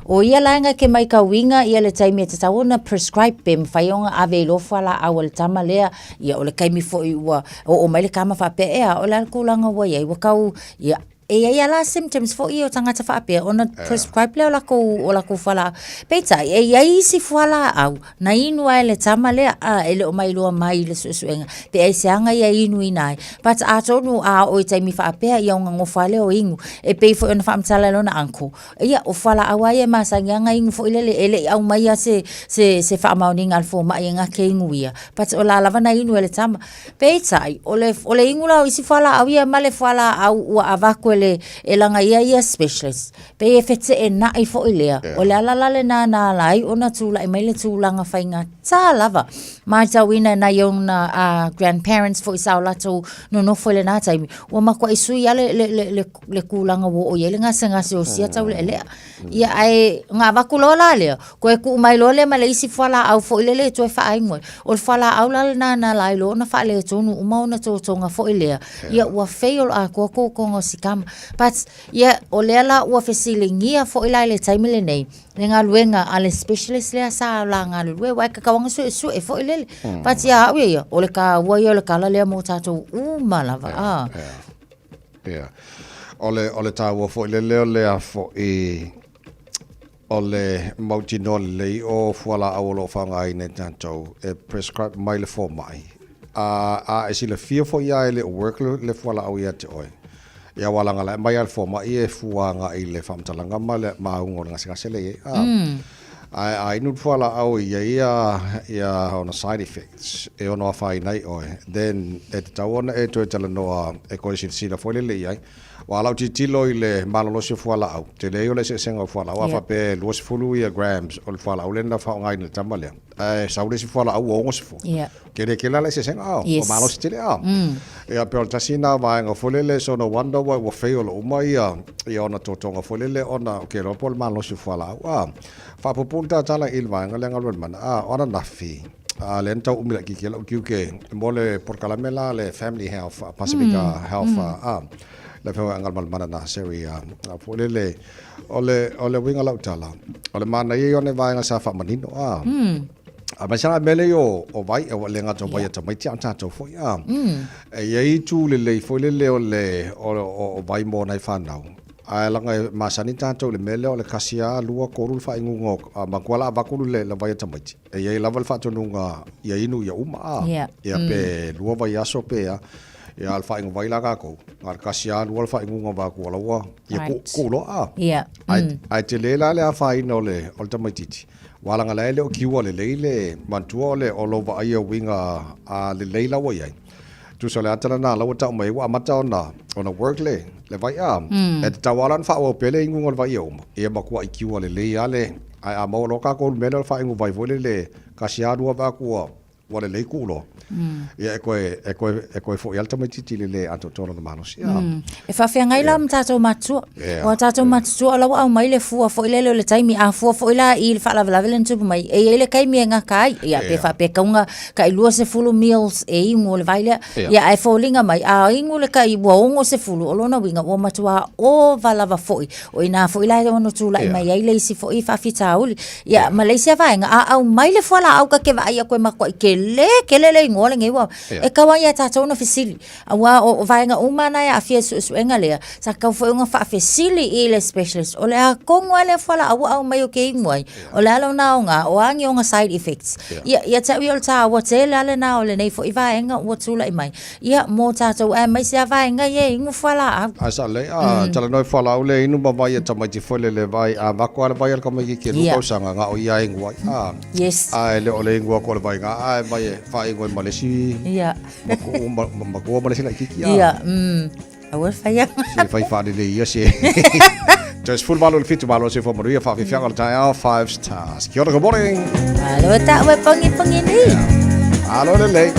O ia laenga ke maitauina ia le taimi e tatau ona prescribe pe mawhai ona ave i loa fualaau a le tama lea. Ia o le taimi foi ua oo mai le tama faapea ea o le a le tulaga ua i ai ua tau ia E i ai a la symptoms foi ia o tagata faapea ona prescribe lea o latou o latou fualaau. Peitai, e i ai isi fualaau na inu ai le tama lea a e le o mailoa mai i le suesuega pe aisea ia e inuina ai. But atonu a oo i taimi faapea ia ona nofo lava lea o inu. E pei foi ona faamatala e lona uncle, ia o fualaau lava ia e masani lava ona inu foi lele e le i aumaia se se se faamaoniga a le fomai e gata inu ia, but o la lava na inu e le tama. Peitai, o le, o le inu la o isi fualaau ia ma le fualaau ua avatu e le, e lana ia ia specialist, pei e feteenai foi lea. Yeah. O le ala la lena na ala ai ona tulai mai le tulaga faigata lava. Matauina e nai ona uh, grandparents foi sa o latou nonofo i lena taimi, ua matuai sui lava le, le, le, le, le tulaga ua oo i ai le gasegase o sia taulealea. Ia ae ona avatu loa la lea, toe tuu mai loa lea ma le isi fualaau foi lele e toe faainu ai. O le fualaau la lena na ala ai loa ona faaletonu uma ona totoga foi lea, ia ua fail atoa totoga o si tama. But ia o lea la ua fesiligia foi la i le taimi lenei le galuega a le specialist lea sa la galulue aua e tatau lava ona suesue foi lele. But ia au ia ia, o le taua ia o le tala lea mo tatou uma lava. Yeah, yeah. Ia. O le, o le taua foi lele o le a foi, o le mautinoa lelei o fualaau o lo o faaaogaina e tatou e prescribe mai le fomai. A, a e silafia foi lava e le o work le, le fualaau ia te oe, ia aua leaga la e aumai lava e le fomai e fua agai i le faamatalaga ma le mauga o le gasegase lea e i ai. A, mm. Ae a inu le fualaau e i ai ia ia ona side effects e ono afaina ai oe, then e tatau ona e toe talanoa e koe silasila foi lele i ai. Aua lau tilotilo i le malolosi o fualaau, tele ia o le eseesega o fualaau, a faapea e 20 ia grams o le fualaau lea na faaaogaina e le tama lea, ae sau le isi fualaau ua 60. Tele tele la le eseesega, ua malosi tele. Ia pei o le tasi lena vaega foi lele, so no wonder why ua fail uma ia ona totoga foi lele ona ou te iloa po o le malosi o fualaau. Faapuupuu le tatala i le vaega lea Galuemalemana, o ananafi, a lea na tau umi laitiiti ai lau tiute mo le polokalame la a le Family Health, Pasifika Health, a le Afioga ia Galumalemana Naseri, a foi lele, o le, o le uiga o lau tala, o le manaia ia o nai vaega sa faamanino, a. Aemaise lava mea lea o vai, e le gata o vai a tamaiti a o tatou foi, a. E i ai itu lelei foi lele o le, o vai mo nai fanau, Ae leaga e masani tatou i le mea lea o le kasi lava, lua, tolu le faainuga o, manatua la avatu le vai a tamaiti, e i ai lava le faatonuga ia inu ia uma a. Ia pe lua vaiaso pe a. Ia a o le faaigu vai la a tatou, na o le kasi lava, lua le faainuga vaeatu o la ua, ia tuu loa a. Ae tele la le afaina o le tamaitiiti, aua leaga o la e le o kiua lelei le, manatua o le, o lou vaaia uiga lelei la ua i ai. Tusa o le ata lena la ua tau mai ai ua amata ona ona work le le vai a. E tatau lava la ona faaauau pea le inuga o le vai ia uma. Ia matuai kiua lelei lava le ae a maua loa tatou le mea lea o le faaigu vai foi lele tasi lava lua vaeatu ua ua lelei tuu loa. Ia e toe e toe e toe foi lava le tamaitiiti i le le atoatoa o lona malosi a. E faafeagai la ma tatou matutua. Aua tatou matutua o la ua aumai le fua foi lele o le taimi, a fua foi la i le faalavelave lea na tupu mai, e i ai le taimi e gata ai, ia pe faapea e tauga tai 20 mils e inu o le vai lea. Ia ae foliga mai, a inu le tai ua 60, o lona uiga ua matua ova lava foi. O i ina foi la e ono tulai mai ai le isi foi faafitauli. Ia ma le isi lava vaega, a aumai le fualaau ta te vaai atu e matuai tele tele le igoa lenei ua, e tau lava ia tatou ona fesili. Aua o vaega uma na e aafia i le suesuega lea, sa tatau foi ona faafesili i le specialist, o le a tonu lava lea fualaau ua aumai ou te inu ai, o le a lona aoga, o a ni ona side effects. Ia, ia te au ia o le taua tele lava lena o lenei foi vaega ua tulai mai, ia, mo tatou aemaise lava vaega ia e inu fualaau. Ae sao lelei, a talanoa i fualaau lea e inu ma vai a tamaiti foi lele vai, a avatu lava le vai a le tamaitiiti e lua tausaga, na o ia e inu ai, a, ae le o le inu atu o le vai na, ae vai e faainu ai ma le isi Matua ma le isi laitiiti a. Ia, aua le fai atu. Se fai faalelei ia se. Toe 18 i le 7 malo se fua manuia faafiafiaga o le taeao 5 stars. Kia ora, good morning. Malo e ta'u e pongipongi nei. Malo lelei.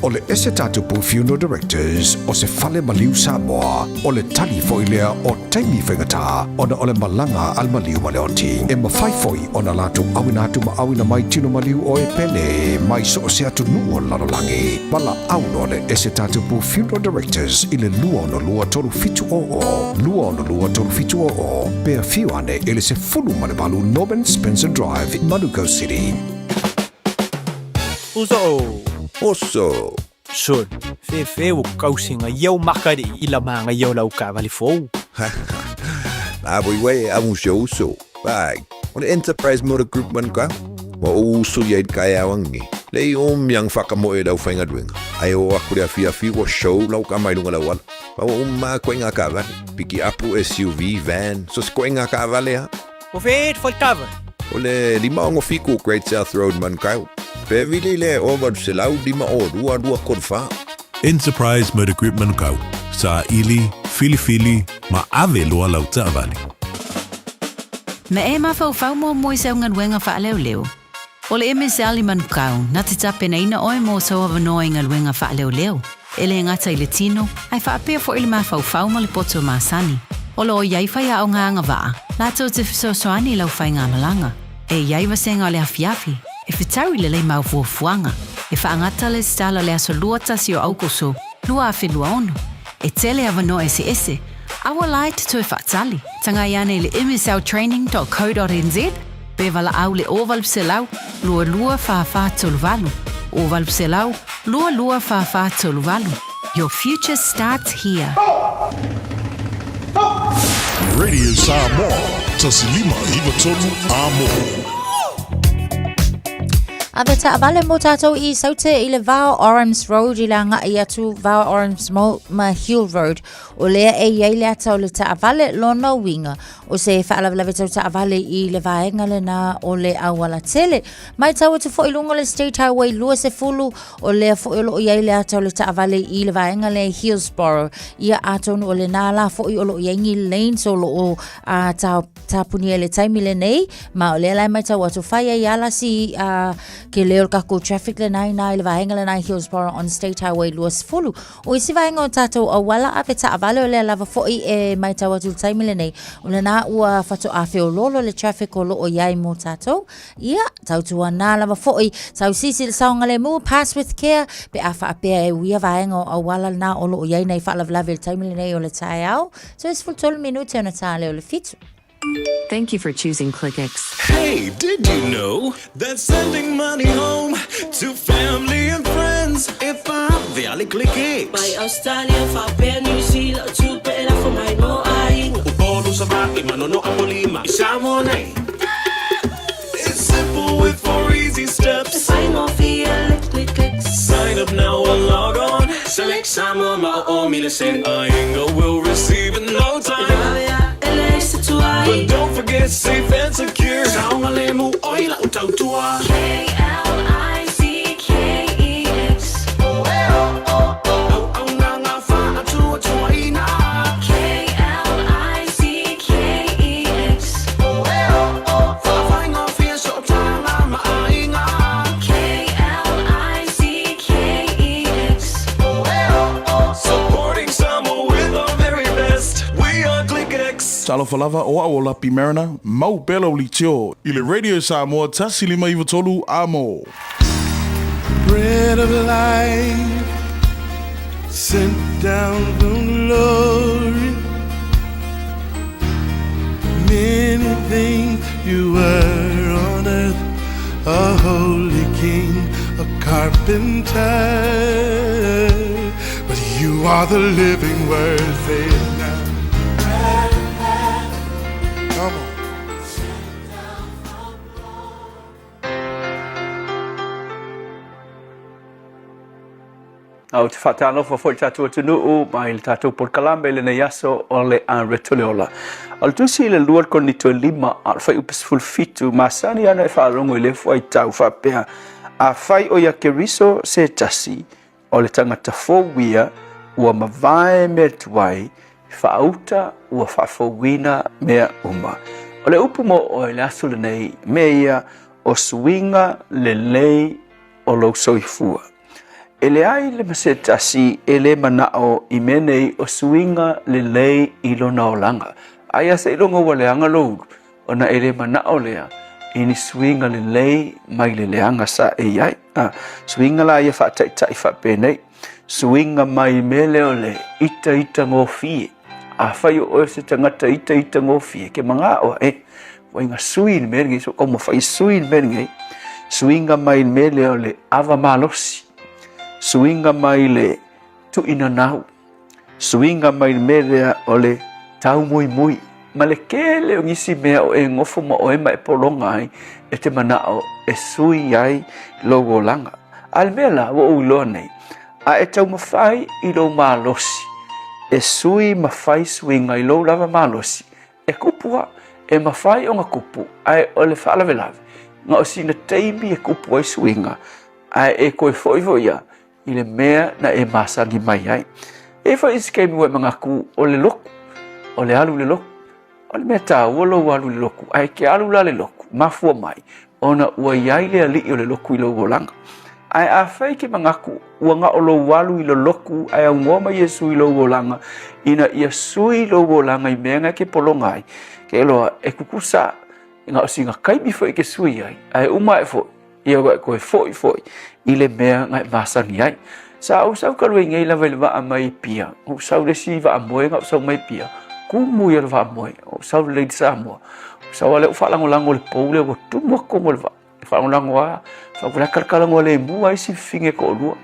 O le Esetatapu Funeral Directors o se fale maliu Samoa, o le tali foi lea o taimi faigata ona o le malaga a le maliu ma le oti. E mafai foi ona latou auina atu ma auina mai tino maliu o e pele mai so o se atunuu o le lalolagi. Valaau loa le Esetatapu Funeral Directors i le 262 3700, 262 3700, pe afio ane i le 18 Norman Spencer Drive, Manukau City. Uso! Oso! Son, fefe ua kausi nga iau makari i la manga iau lau kaavale fou. Na voi wei a uso uso. Vai, o le Enterprise Motor Group man ka. Wa o uso ia i kai awangi. Le i o miang whakamoe lau whainga duenga. Ai o aku le awhi awhi wa show lau ka mai lunga lau ala. Wa o ma koe ngā kaavale. Piki apu SUV, van, so se koe ngā kaavale ha. O fe et faltava. O le 567 Great South Road Manukau. Pe vili le o 852 234. Enterprise Motor Group Manukau, saili, filifili, ma ave loa lau taavale. Na e mafaufau muamua i sau galuega faaleoleo. O le MSL i Manukau, na te tapenaina oe mo sou avanoa i galuega faaleoleo, e le gata i le tino, ae faapea foi le mafaufau ma le poto masani. O lo o i ai faiaoga agavaa, latou te fesoasoani i lau faigamalaga. E i ai vasega o le afiafi, e fetau i lelei mau fuafuaga, e faagata le stala o le aso 21 o Aukuso 2026. E tele avanoa eseese, aua la e te toe faatali. Tagai ane i le msltraining.co.nz pe valaau le 0800 22 44 38, 0800 22 44 38. Your future starts here. Radio Samoa, 1593 Amo. Ave taavale mo tātou i Saute i le va o Orams Road i le agai atu va o Orams ma Hill Road. O lea e i ai le ata o le taavale lona uiga o se faalavelave tau taavale i le vaega lena o le auala tele. Matau atu foi i luga o le State Highway 20 o lea foi o lo o i ai le ata o le taavale i le vaega lea i Hillsborough. Ia atonu o lena la foi o lo o i ai ni lanes o lo o a, ta, tapunia i le taimi lenei, ma o lea la e matau atu fai ai ala si a, ke leo le kakou traffic lena ina i le vaega lena i Hillsborough on State Highway 20. O isi vaega o tātou auala ave taavale o lea lava foi e matau atu i le taimi lenei, o lena ua faatoa feoloolo le traffic o lo o i ai mō tātou. Ia, tautuanā lava foi, tausisi le saogalemu, pass with care, pe a faapea e uia vaega o auala lena o lo o i ai nei faalavelave i le taimi lenei o le taeao. So e 13 minute ona tā lea o le fitu. Thank you for choosing ClickX. Hey, did you know that sending money home to family and friends e faave ClickX? Mai Australia, faapea New Zealand, o tupe e lafo mai mo aiga. Upolu, Savaii, Manono, Apolima, i Samoa nei. It's simple with four easy steps. E faigofie le ClickX. Sign up now or log on. Select Samoa ma o o mile send. Aiga will receive in no time. E vave a e leai se tuai. But don't forget safe and secure. Saogalemu oi lau tautua. K-L-I-C-K-E-X. Auaunaga faatuatuaina. K-L-I-C-K-E-X. Faafaigofie sootaga ma aiga. K-L-I-C-K-E-X. Supporting Samoa with our very best. We are ClickX. Talofa lava o au o Lapi Mariner, mau pea lau litio i le Radio Samoa 1593 Amo. Bread of life sent down from glory. Many things you were on earth, a holy king, a carpenter. But you are the living word, say it now. Come on. Ou te faatalofa foi i le tatou atunuu mai le tatou polokalame i lenei aso o le Areto le Ola. O le tusi i le 2 Korinito e 5 a o le fuaiupu 17, masani ana e faalogo i le fuaitau faapea, Afai o ia Keriso se tasi, o le tagata fou ia, ua mavae mea tuai, faauta ua faafouina mea uma. O le upu mo oe i le aso lenei, mea ia o suiga lelei o lou soifua. E leai le ma se tasi e lē mana'o i mea nei o suiga lelei i lona olaga. Aia seiloga ua leaga lou ulu, ona e lē mana'o lea i ni suiga lelei mai le leaga sa e i ai. A, suiga la ia faataita'i faapenei, suiga mai mea lea o le itaitagofie. Afai o oe o se tagata itaitagofie, e ke maga'o aʻe, ua iga sui le mea lenei, so taumafai e sui le mea lenei. Suiga mai le mea lea o le ava malosi, suiga mai le tuinanau, suiga mai le mea lea o le taumuimui, ma le tele o nisi mea o e gofo ma oe ma e pologa ai e te manao e sui ai lou olaga. A le mea la ua ou iloa nei, a e taumafai i lou malosi e sui ma fai suiga i lou lava malosi, E kupu a, e mafai ona kupu, ae o le faalavelave, na o sina taimi e kupu ai suiga, ae e toe foi foi ia i le mea na e masani mai ai. E i ai foi isi taimi ua e manatu o le lotu, o le alu i le lotu. O le mea taua lou alu i le lotu, ae e te alu la i le lotu, mafua mai ona ua i ai le alii o le lotu i lou olaga. Ae afai e te manatu ua na o lou alu i le lotu ae aunoa ma Iesu i lou olaga ina ia sui lou olaga i mea na e te pologa ai, ke iloa e tutusa na o sina taimi foi e te sui ai, ae uma ae foi ia ua e toe foi foi i le mea na e masani ai. Sa ou sau talu ai nei lava i le vaa mai Apia, ou sau le isi vaa moe na ou sau mai Apia, kumu ia le vaa moe, ou sau le Lady Samoa, ou sau lea ou faalagolago i le pou lea ua tumu atu totonu o le vaa. Faalagolago lava, faapu la kalakalanoa lemu lava isi fafine e toalua.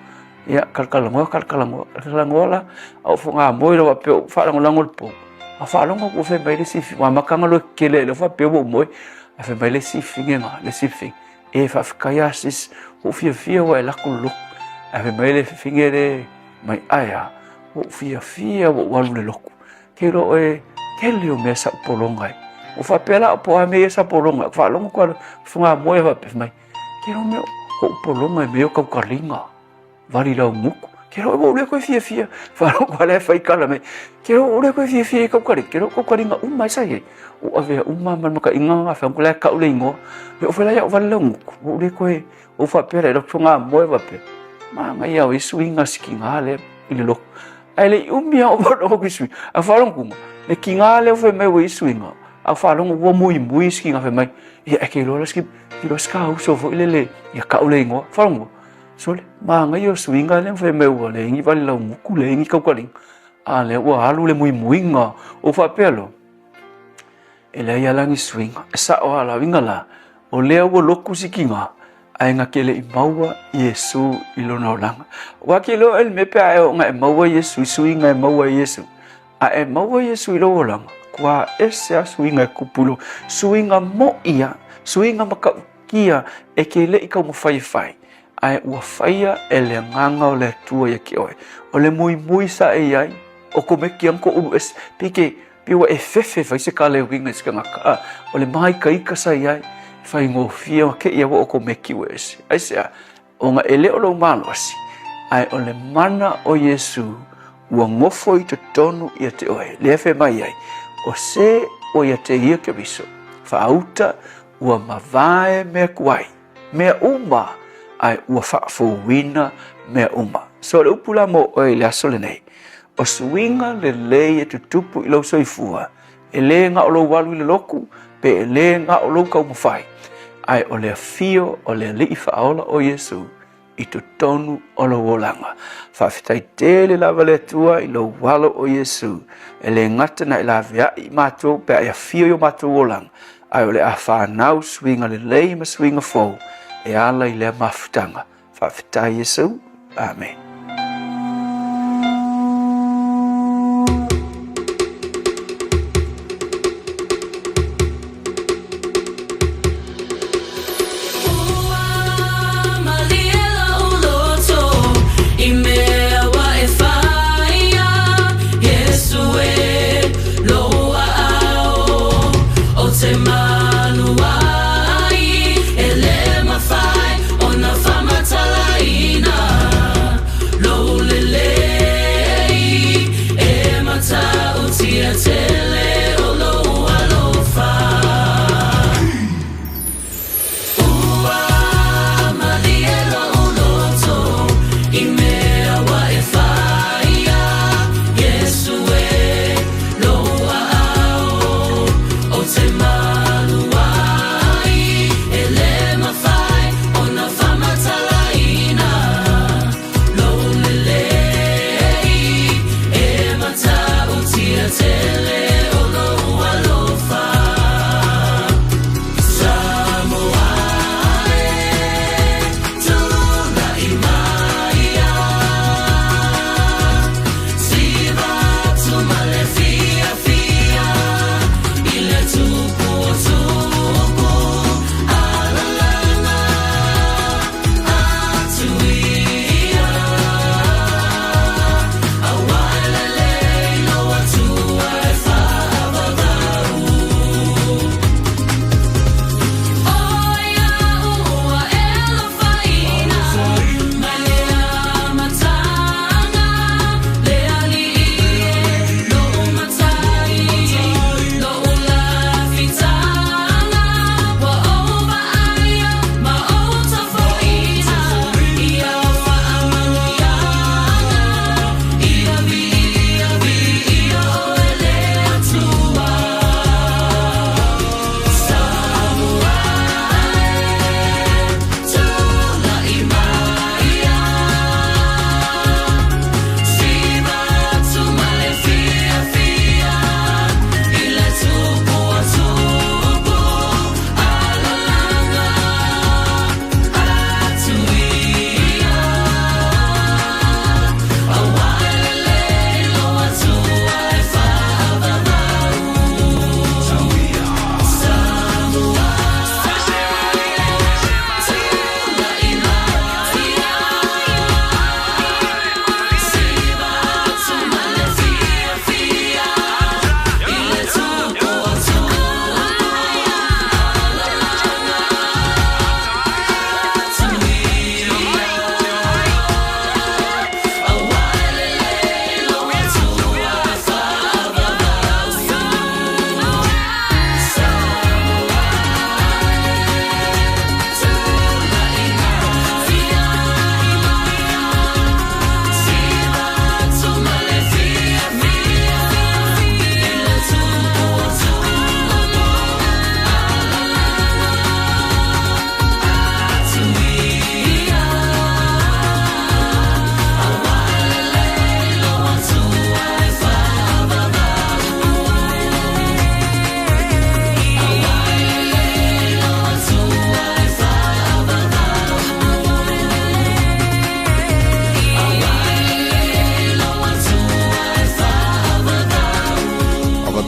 Ia, kalakalanoa, kalakalanoa, kalakalanoa la, a ou fogamoe loa faapea ou faalagolago i le pou. A faalogo atu ua fai mai le isi, ua amata ona loe tetele ae lea faapea ua ou moe. Ae fai mai le isi fafine lena, le isi fafine, e faafetai lava sis, ua ou fiafia ua e alu atu i le lotu. Ae fai mai le fafine lea mai, ae a, ua ou fiafia ua ou alu i le lotu. Ke iloa oe, tele o mea sa ou pologa ai. Ua faapea la, po o a mea ia sa pologa ai. Faalogo atu lava fogamoe faapea, fai mai, ke iloa mea o ou pologa i mea o taukaliga, vali laugutu. Ke iloa ua ou le toe fiafia. Faalogo atu lea fai tala mai, ke iloa ua ou le toe fiafia i taukaliga. Ke iloa taukaliga uma ai sa i ai. Ua avea uma ma le mataina na fai atu la e tau le igoa. E oo foi la ia ou vali laugutu, ua ou le toe, ou faapea la i lau fogamoe faapea, manaia o ia suiga sikiga lea i le lotu. Ae le i umi lava o faalogo atu i suiga. Ae faalogo atu, le kiga lea ua fai mai ua i ai suiga, a faalogo ua muimui isi kiga fai mai, ia e te iloa la si, iloa si ta uso foi lele, ia tau le igoa. Faalogo, sole, manaia o suiga lea fai mai ua leai ni vale laugutu, leai ni taukaliga, a lea ua alu le muimuiga. Ou faapea loa, E leai a la ni suiga. E sa'o a la uiga la, o lea ua lotu si kiga, ae na ke le'i maua Iesu i lona olaga. Ua ke iloa e le mea pe a e oo na e maua Iesu i suiga e maua e Iesu. A e maua Iesu i lou olaga, kua ese a suiga e kupu i lou, suiga mo'i a, suiga matautia e ke le'i taumafai e fai, ae ua faia e le Agaga o le Atua ia te oe. O le muimui sa e i ai, o komeki ana ko ulu ese, pei ke Pei ua e fefe e fai se kala e uiga i se kanaka, a o le māikaika sa i ai, e faigofie ona keia ua o komeki ua ese. Aisea? Ona e le o lou malosi, ae o le mana o Iesū ua gofo i totonu ia te oe, lea e fai mai ai, o se ua ia te ia Keriso, faauta ua mavae mea tuai, mea uma, ae ua faafouina mea uma. So o le upu la mo oe i le aso lenei, o suiga lelei e tutupu i lou soifua, e lē na o lou alu i le lotu, pe e lē na o lou taumafai, ae o le afio o le Alii Faaola o Iesu i totonu o lou olaga. Faafetai tele lava le Atua i lou alo o Iesu, e lē gata na e laveai i matou pe a e afio i o matou olaga, ae o le a fanau suiga lelei ma suiga fou e ala i lea mafutaga. Faafetai Iesu. Amene.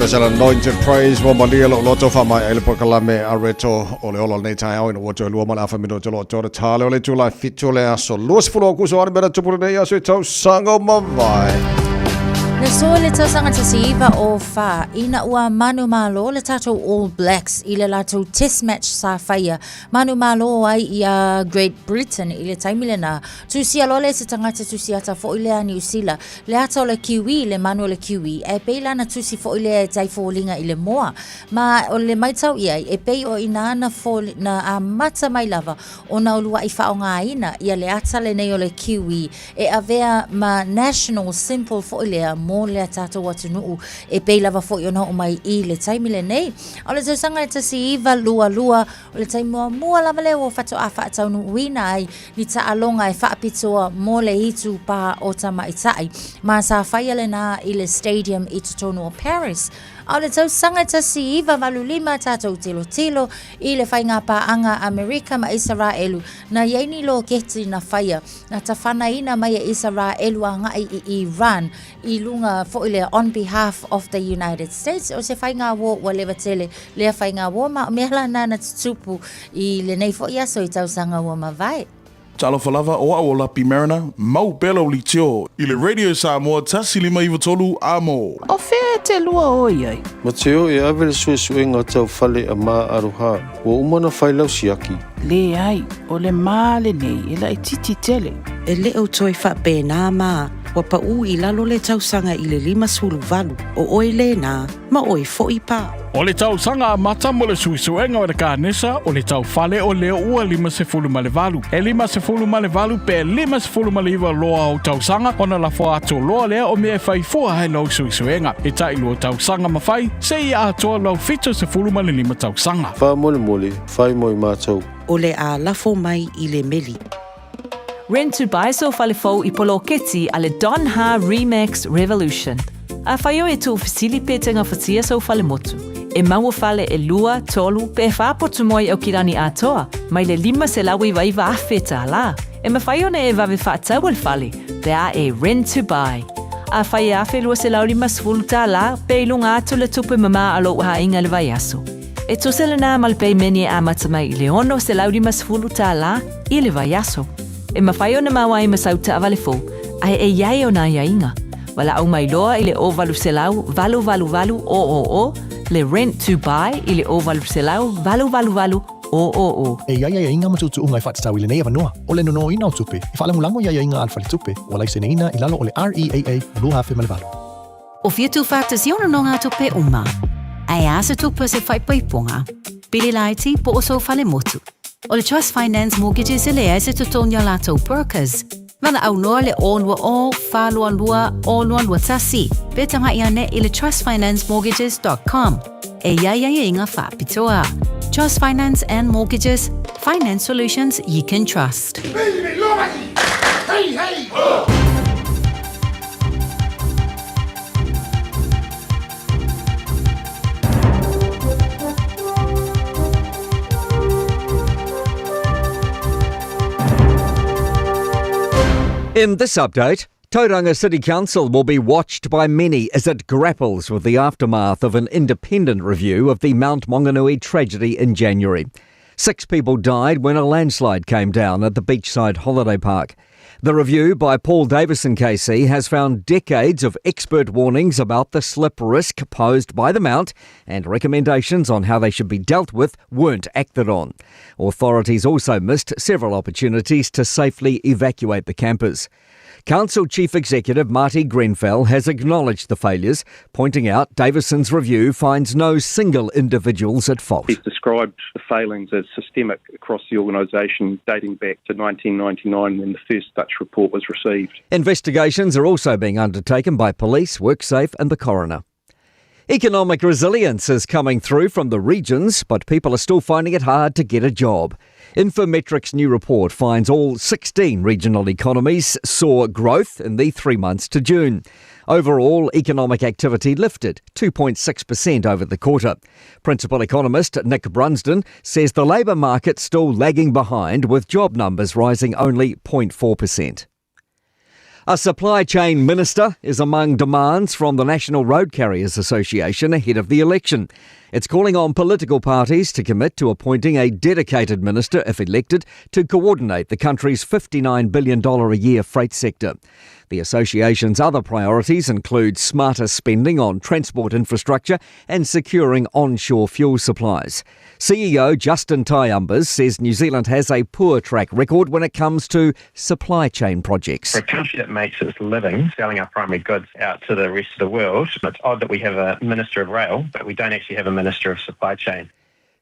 The Anointed Praise ua malia lou loto faamaea ai le polokalame a Reto o le ola o lenei taeao ina ua toe lua ma le afa minute o lo o toe tale o le itula e fitu o le aso 20 o Akuso ane mea na tupu lenei aso i tausaga ua mavae. Na soa le tausaga 1904 ina ua manumalo le tatou All Blacks i le latou test match sa faia manumalo ai iā Great Britain i le taimi lena. Tusia loa lea e se tagata tusiata foi lea a Niu Sila Le ata o le kiwi, le manu o le kiwi, e pei lana tusi foi lea e tai foliga i le moa. Ma o le maitau i ai, e pei o ina na foli, na amata mai lava ona uluaʻi faaaogaina ia le ata lenei o le kiwi e avea ma national symbol foi lea mo le tatou atunuu e pei lava foi ona oo mai i le taimi lenei. O le tausaga e 1922, o le taimi muamua lava lea ua faatoa faataunuuina ai ni taaloga e faapitoa mo le itupā o tamaitai, ma sa faia lena i le stadium i totonu o Paris. A o le tausaga 1985 tatou tilotilo i le faiga paaga Amerika ma Isaraelu, na i ai ni loketi na faia, na tafanaina mai e Isaraelu agai i Iran i luga foi lea on behalf of the United States. O se faiga uo ua leva tele lea faiga uo ma o mea la na na tutupu i lenei foi aso i tausaga ua mavae. Talofa lava, o au o Lapi Mariner, mau pea lau litio i le Radio Samoa 1593 amo. O fea e te lua o i ai? Mateo e ave le suesuega tau fale a Ma Aroha, ua uma ona fai lau siaki. Leai, o le ma lenei e laitiiti tele. E le o toe faapena ma ua paʻu i lalo le tausaga i le 58, o oe lena, ma oe foʻi pa. O le tausaga amata mo le suesuega o le kanesa o le taufale o lea ua 58. E 58 pe 59 loa ou tausaga ona lafo atu loa lea o mea e fai fua ai lou suesuega. E tailua tausaga ma fai, seia atoa lou 75 tausaga. Faamolemole, fai mo i matou. O le a lafo mai i le meli. Rent to buy sou fale fou i poloketi a le Don Ha Remax Revolution. Afai oe e tuufesili pe te gafatia sou fale motu. E maua fale e lua, tolu, pe whā potu moe i Aukirani atoa, mai le 599,000 tālā. E mawhai ona e wawe whaataua le fale, pe a e rent to buy. Afai e 1,250 tālā, pe i lunga atu le tupe mamā a lou aiga i le vaiaso. E tusa lena ma le peimene e amata mai i le $650 tālā i le vaiaso. E mafai ona mau ai ma sau taavale fou, ae e i ai ona aiaiga. Valaau mai loa i le 0800 888 000, le Rent to Buy i le 0800 888 000. E i ai aiaiga ma tuutuuga e faatatau i lenei avanoa, o le nonoina o tupe e faalagolago i aiaiga a le faletupe ua laiseneina i lalo o le REAA 2008. O fia tuufaatasi ona nogatupe uma. Ae a se tupe o se faaipoipoga, pili laiti po o sou fale motu. O le Trust Finance Mortgages e leai se totogi o latou brokers. Valaau loa le 020 422 0221 pe tagaʻi ane i le trustfinancemortgages.com. E i ai aiaiga faapitoa. Trust Finance and Mortgages, finance solutions you can trust. Hey, hey, ho! In this update, Tauranga City Council will be watched by many as it grapples with the aftermath of an independent review of the Mount Maunganui tragedy in January. Six people died when a landslide came down at the beachside holiday park. The review by Paul Davison KC has found decades of expert warnings about the slip risk posed by the mount and recommendations on how they should be dealt with weren't acted on. Authorities also missed several opportunities to safely evacuate the campers. Council Chief Executive Marty Grenfell has acknowledged the failures, pointing out Davison's review finds no single individuals at fault. He's described the failings as systemic across the organisation, dating back to 1999 when the first such report was received. Investigations are also being undertaken by police, WorkSafe and the coroner. Economic resilience is coming through from the regions, but people are still finding it hard to get a job. Infometrics' new report finds all 16 regional economies saw growth in the three months to June. Overall, economic activity lifted 2.6% over the quarter. Principal economist Nick Brunsden says the labour market's still lagging behind, with job numbers rising only 0.4%. A supply chain minister is among demands from the National Road Carriers Association ahead of the election. It's calling on political parties to commit to appointing a dedicated minister, if elected, to coordinate the country's $59 billion a year freight sector. The association's other priorities include smarter spending on transport infrastructure and securing onshore fuel supplies. CEO Justin Tyumbers says New Zealand has a poor track record when it comes to supply chain projects. For a country that makes its living selling our primary goods out to the rest of the world, it's odd that we have a Minister of Rail, but we don't actually have a Minister of Supply Chain.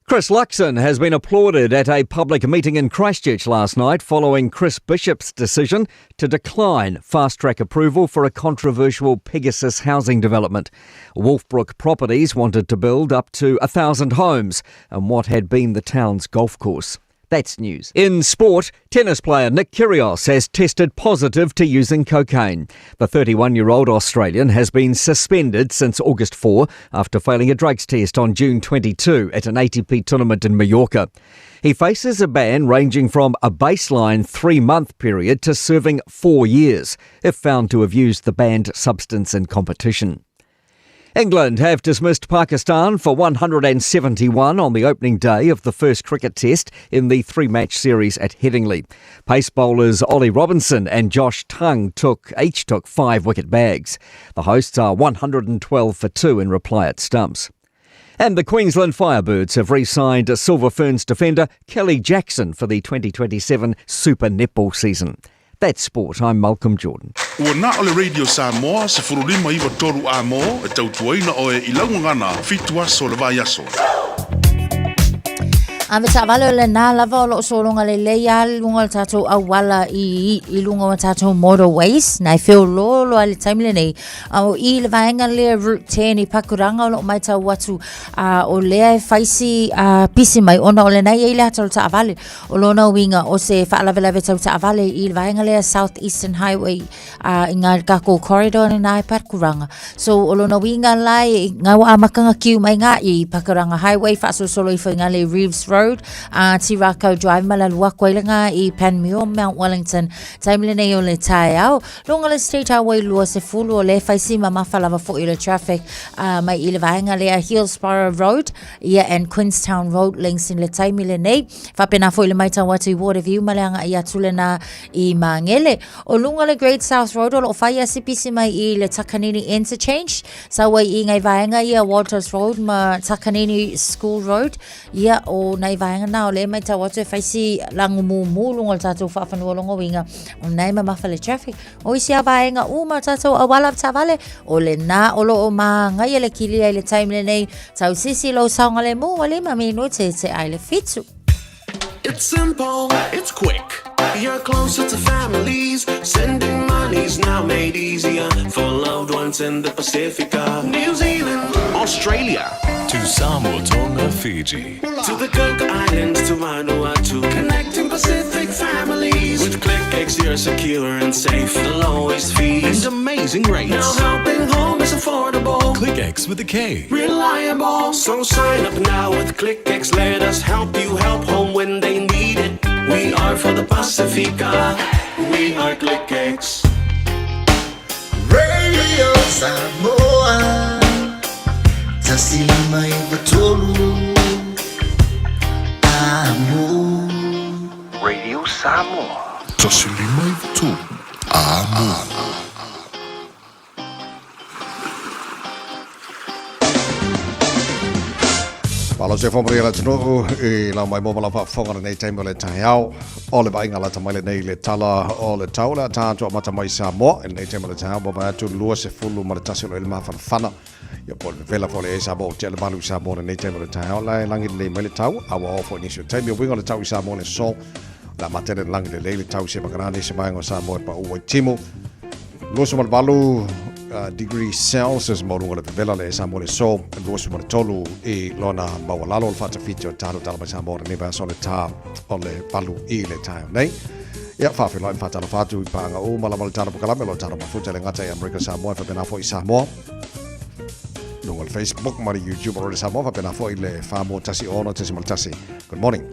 Chris Luxon has been applauded at a public meeting in Christchurch last night following Chris Bishop's decision to decline fast track approval for a controversial Pegasus housing development. Wolfbrook Properties wanted to build up to 1,000 homes on what had been the town's golf course. That's news. In sport, tennis player Nick Kyrgios has tested positive to using cocaine. The 31 year old Australian has been suspended since August 4 after failing a drugs test on June 22 at an ATP tournament in Mallorca. He faces a ban ranging from a baseline three month period to serving four years if found to have used the banned substance in competition. England have dismissed Pakistan for 171 on the opening day of the first cricket test in the three match series at Headingley. Pace bowlers Ollie Robinson and Josh Tongue took each took five wicket bags. The hosts are 112 for 2 in reply at stumps. And the Queensland Firebirds have re signed Silver Ferns defender Kelly Jackson for the 2027 Super Netball season. That's sport. I'm Malcolm Jordan. Ua na o le Radio Samoa 1593 A mo e tautuaina oe i laugagana fitu aso le vaiaso. Ave taavale o lena lava o loo sologa lelei a luga o le tatou auala i, i luga o tatou motorways na e feololo ai le taimi lenei a o i le vaega lea Route 10 i Pakuranga o loo maitau atu a o lea e faisi a pisi mai ona o lena e i ai le ata o le taavale O lona uiga, o se faalavelave tau taavale i le vaega lea South Eastern Highway a i ngā kākou corridor nā e Pakuranga. So, o lona uiga la e ngā wa amakanga kiu mai ngā i Pakuranga Highway, whaasolosolo ifo i ngā le Reeves Road, a Tīrākau Drive ma la lua koe le ngā i Panmure, Mount Wellington. Taimi lenei o le taeao, Lunga le State Highway 20 o le whaisi ma mawha lava fo i le traffic mai i le vaega lea Hillsborough Road, Ia and Queenstown Road links i le taimi lenei. Faapena foi le maitau atu i Waterview ma le agaʻi atu lena i Māngere. O luga le Great South Road o loo fai a sipisi mai i le Takanini Interchange. Sau ai i ngai vaega ia Walters Road ma Takanini School Road. Ia o nai vaega na o le maitau atu e fai si lagumumu luga o le tatou faafanua longa uiga o nai mamafa le traffic. O isi a vaega uma o tatou auala taavale, o lena o loo magaia le kilia i le taimi lenei, tausisi lou saogalemu ua lima minute te ai le fitu. It's simple, it's quick. You're closer to families. Sending money's now made easier for loved ones in the Pacifica, New Zealand, Australia. To Samoa, Tonga, Fiji. To the Cook Islands, to Vanuatu. Connecting Pacific families. With ClickX, you're secure and safe. The lowest fees and amazing rates. Now helping home is affordable. ClickX with a K. Reliable. So sign up now with ClickX. Let us help you help home when they need it. We are for the Pacifica. We are ClickX. Radio Samoa 159 Amo Radio Samoa 159 Amo. Malo se fomori le atunuu i lau mai mo ma lau faafofoga lenei taimi o le taeao o le vaaiga lata mai lenei le tala o le tau le a tatou amata mai Samoa i lenei taimi o le taeao ua vaai atu 21 o lo o i le mafanafana ia po o le vevela foi o le ea Samoa ua tea le valu i Samoa i lenei taimi o le taeao la e lagi lelei mai le tau a ua oo foi nisi o taimi o uiga o le tau i Samoa le aso le a matele le lagi lelei le tau se makanā nisi vaega o Samoa e paʻu ai timu 28 degree Celsius maualuga o le vevela le Samoa le aso 23 i lona maualalo o le faatafiti o talo tala mai Samoa lenei vaiaso o le tā o le valu i le taeao nei. Ia, faafeiloai ma faatalofa atu i paaga uma lava o le tala pokalame o lo o tala mafuta le gata i Amerika Samoa e faapena foi i Samoa luga o le Facebook ma le YouTube o le Samoa faapena foi le 4 1 6 1. Good morning.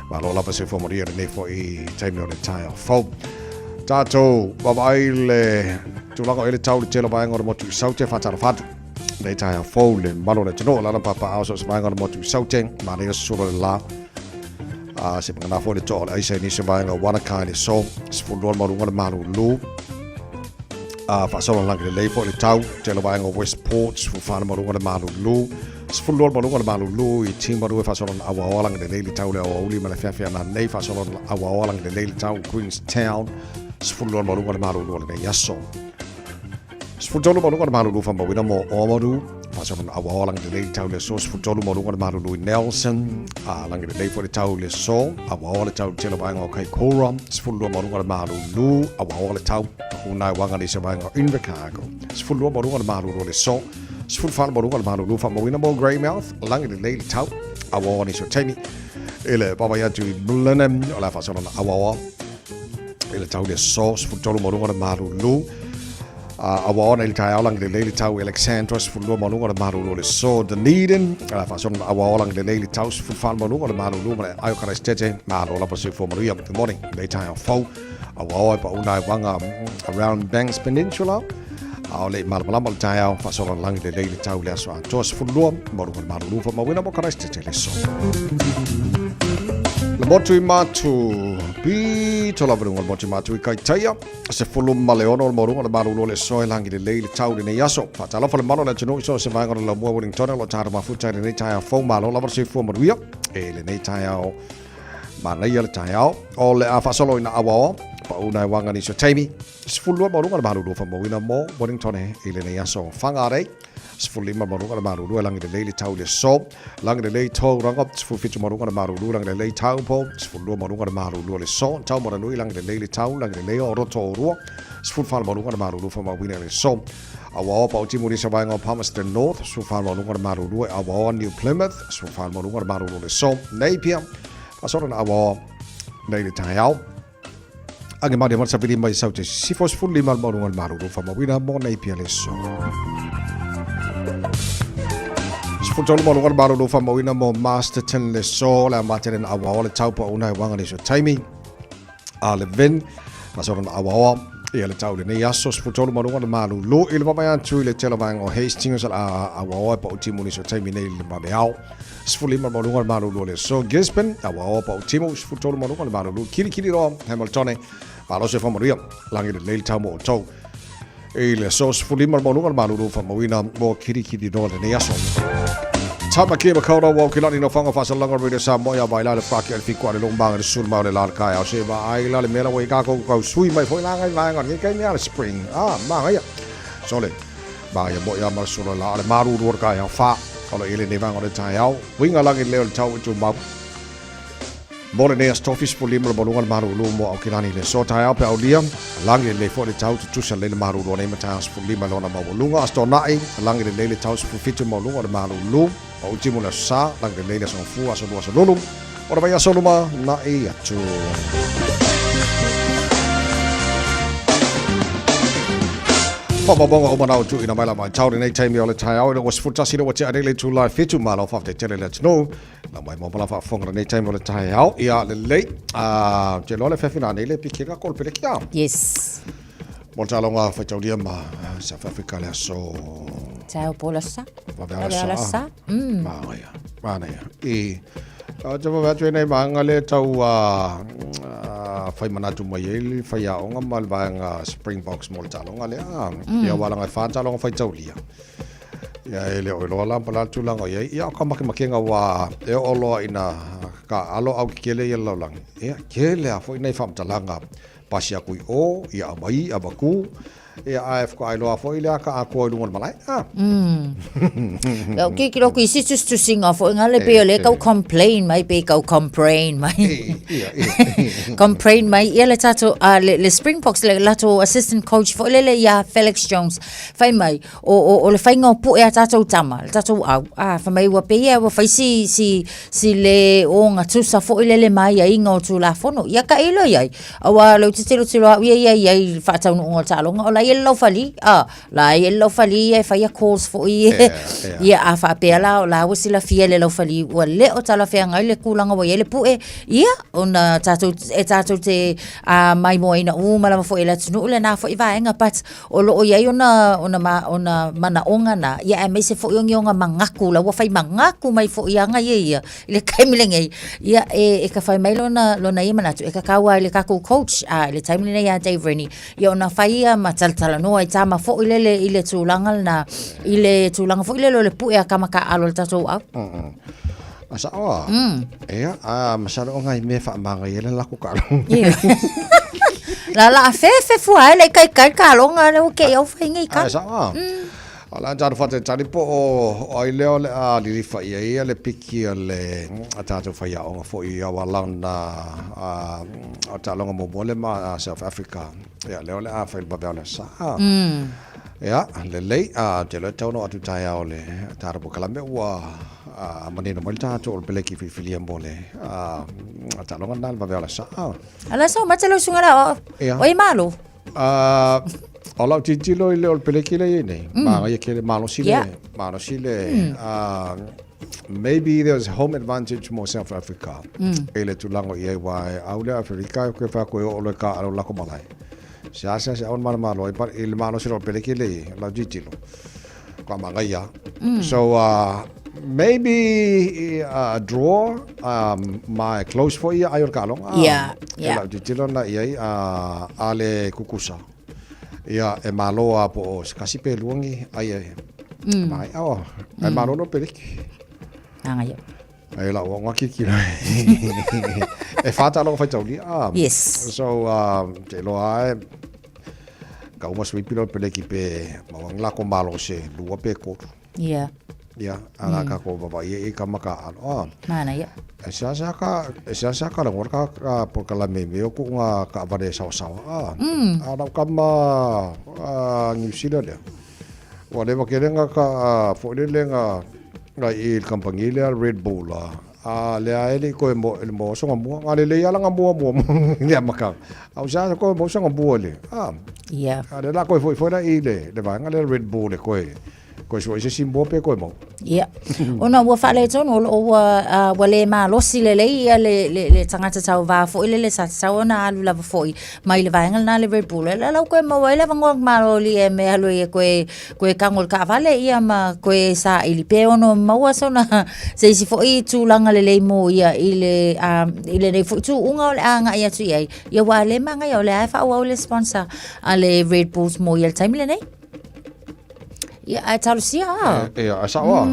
Malo lava soifua manuia lenei foi taimi o le taeao fou. Tātou vaavaai le tulaga o i le tau le tele o vaega o le motu i Saute whātara whātu. Nei taea fou le malo le tino, lana papa ao so se vaega o le motu i Saute, manaia solo le la. A se mangana fo le toa o le aisa i nisi o vaega o Wanaka i le so, 12 maluga le malulu. A whaasolo langi le lei fo le tau, tele o vaega o Westport, 14 maluga le malulu. 12 maluga le malulu i Timaru e whaasolo na awa langi le lei le tau le awauli ma le wheawhea na nei whaasolo na awa langi le lei le tau Queenstown. 12 maluga le malulu o le nei aso. 13 maluga le malulu whamawina mo Oamaru, whaasolo na awa langi le lei le tau le so, 13 maluga le malulu i Nelson, a langi le lei fo le tau le so, awa le tau tele vaega o Kaikoura, 12 maluga le malulu, awa le tau, unai wanga ni se vaega o Invercargill. 12 maluga le malulu o le so, 14 maluga le malulu whamawina mo Greymouth, langi le lei le tau, awa ni so taimi, ele papa atu i Blenheim, o la whaasolo na awa ele tau le so, 13 maluga le malulu, awa ona i le taeao lagi lelei le tau Alexandra 12 maualuga o le malulu o le so Dunedin a faasolo na awa lagi lelei le tau 14 maualuga o le malulu ma le aio Karaisitete malo lava soifua manuia. Good morning lei taeao fou awa oa e pauna e waga around Banks Peninsula a o le i malamalama o le taeao faasolo na lagi lelei le tau le aso atoa 12 maualuga o le malulu faamauina mo Karaisitete le so. Le motu i Matu, pito lava luga o le motu i Matu i Kaitaia. 16 le maualuga o le malulu o le soe lagi lelei le tau lenei aso. Faatalofa le malo le atunuu i so o se vaega o le laumua Wellington o lo o tatou mafuta i lenei taeao fou malo lava le soifua manuia e lenei taeao manaia le taeao o le a faasolo ina awaoa pauna e waga nisi o taimi 12 maualuga le malulu faamauina mo Wellington i lenei aso Whangarei 15 maualuga le malulu e lagi lelei le tau i le aso lagi lelei Tauranga 17 maualuga le malulu lagi lelei Taupo 12 maualuga le malulu o le aso Taumaranui lagi lelei le tau lagi lelei o Rotorua 14 maualuga le malulu faamauina i le aso Awaoa Pautimu nisi o vaega o Palmerston North 14 maualuga le malulu e Awaoa New Plymouth 14 maualuga le malulu o le aso Napier faasolo na Awaoa nei le taeao Age maria mar sawili mai sau te sifo sefulu lima le maualuga le malulu faamauina mo Napier le aso. 13 maualuga le malulu faamauina mo Masterton le aso le a matele na awaoa le tau pauna e waga nisi o taimi a le Vin faasolo na awaoa ia le tau lenei aso 13 maualuga le malulu i le vavae atu i le tele o vaega o Hastings a awaoa e pautimu nisi o taimi nei le vaveao 15 maualuga le malulu o le aso Gisborne, awaoa pautimu 13 maualuga le malulu Kirikiriroa Hamiltone malosi e faamanuia lagi lelei le tau mo outou i le aso 15 maualuga le malulu faamauina mo Kirikiriroa lenei aso. Tamaki Makaurau wau ki lani no whanga whasalanga Radio Samoa ia vai la le whaki al fiku ale long manga le sul mau le la le kai au se va ai la le mela wei ka kau kau sui mai foi la ngai vai ngai kai mea le spring ah manga ia sole manga ia mo ia ma solo la ale maru ru kai au fa o lo ile nei vaega o le taeao uiga lagi leo le tau i tumau mo lenei aso tofi 15 le maualuga le malulu mo Aukilani le aso taeao pe aulia lagi lelei foi le tau tutusa lelei le malulu o nei ma taeao 15 lona maualuga aso tona'i lagi lelei le tau 17 maualuga o le malulu o utimu le aso sa lagi lelei le aso gafua aso lua aso lulu o le vaiaso luma na'i atu. Whamabonga o manao tuuina mai la mai tau lenei taimi o le taeao ina ua 11 le ua tea nei le itula e 7 malo faafetai tele le atunuu lau mai mo mala faafofoga lenei taimi o le taeao ia lelei a te loa le feafina nei le pikega ko le pelekia. Yes. Mo le taaloga faitaulia ma South Africa le aso Taeao po le aso Sa. Vave ala sa. Manaia. Manaia. I te vave atu nei vaega le tau whai manatu mai ai le whaiaonga ma le vaega Springboks mo le taaloga lea. Ia walaga e whā taaloga faitaulia. Ia e le o iloa la pa la tulaga o i ai. Ia o ka makemakenga ua e oo loa ina ka alo au kekele ia le lalolagi. Ia kele a foi nei faamatalaga pasi aku i o, ia aumai, avatu. Ia, ae whakaailoa foi lea ka akoa i lunga o le malae. Ah. Ia, ki ki roku i si tusitusinga foi ngā le pei o le kau complain mai, pei kau complain mai. Ia, ia. Complain mai, ia le tātou, le, le Springboks, le latou assistant coach foi lele ia Felix Jones, fai mai, o, o, o le whainga o pu'e a tātou tama, le tātou au, a, fai mai ua pei ia ua whai si, si, si le o ngā tusa foi lele mai ia inga o Tulafono. Ia ka ilo iai, Aua lou tilotilo au ia ia i ai i le faataunuuga o le taaloga, o la la e i ai le laufali, a, la e i ai le laufali ia e faia calls foi ia. Ia, a faapea la o la ua silafia e le laufali ua le o talafeagai le tulaga ua i ai le pue, ia, ona tatou, e tatou te maimoaina uma lava foi e le atunuu lena foi vaega, but o lo o i ai ona, ona, ona manaoga na, ia aemaise foi o ni ona manatu la ua fai manatu mai foi ia aga ia ia i le taimi lenei, ia e, e ka fai mai lona, lona ia manatu, e tatau lava i le tatou coach, a, i le taimi lenei ia Dave Rennie, ia ona fai ia ma talatalanoa i tama foi lele i le tulaga lena, i le tulaga foi lele o le pue a tama taaalo a le tatou au. A sao a? Ia, a masalo o ngai mea faamagaia le lako kaaloga. Ia. La la fefe fua ai le ikaika i kaaloga le ua kei au fai nei ka. A sao a? O la tatou faatalitali po o o ai lea o le a lilifa i ai ia le piki a le a tatou faiaoga foi i aua lana a o taaloga muamua lea ma South Africa. Ia lea o le a fai le vave o le sa. Ia, lelei, a te loa tau no atu taeao le tatou polokalame ua a manino mai le tatou o le peleki filifilia mo le a taaloga lena le vave o le sa. Ala sa mate lau susuga la o. Ia. O i malo. A o lau tilotilo i le o le peleki lea e i ai nei, manaia tele, malosi le, malosi le, a maybe there's home advantage mo South Africa i le tulaga o i ai, aua e au le Aferika e fai atu e oo loa i ka alo lako malae. Seasea se aua na malo ai, but i le malosi loa o le peleki lea e i ai, o lau tilotilo, Ka manaia. So maybe a draw ma e close foi ia ai o le kaaloga. Yeah. E lau tilotilo na i ai a le kukusa. Ia e malo a po o se kasi pe lua ni ai e mai awa. Ai malo no peleki. Anga ia. Ai lau o ngaki ki E whātalo whai tauli. Yes. So te loa e Ka uma sui pilo peleki pe mawang la ko malo se lua pe koru. Yeah. Ia, ala ka ko baba ia i ka maka alo. Ah. Mana ia. E sea sea ka, e sea sea ka lagona ka, ka por ka la me me o ku nga ka vare sawa sawa. Ah. A lau ka ma a New Zealand lea. Ua leva kele nga ka fo le le nga nga i le kampangi lea Red Bull la. A lea e le i koe mo le mo songa mua nga le le ala nga mua mua le amaka. A o sa koe mo songa mua le. A. Yeah. A le la koe foi foi la i le le vaega le Red Bull le koe. Koe sua i se si mua pe koe mo. Yeah. Ona ua faaletonu o loo ua ua le malosi lelei ia le le le tagata tauvā foi lele sa tatau ona alu lava foi mai le vaega lena le Red Bull. La lau koe maua ai le avanoa maloli e me alu ai e koe koe kago i le kaavale ia ma koe saili pe ono maua sona se isi foi tulaga lelei mo ia i le i lenei foi tuuga o le a agai atu i ai ia ua le magaia o lea e faaauau le sponsor a le Red Bulls mo ia i le taimi lenei. Ia, ae talosia a. E, e, sao a.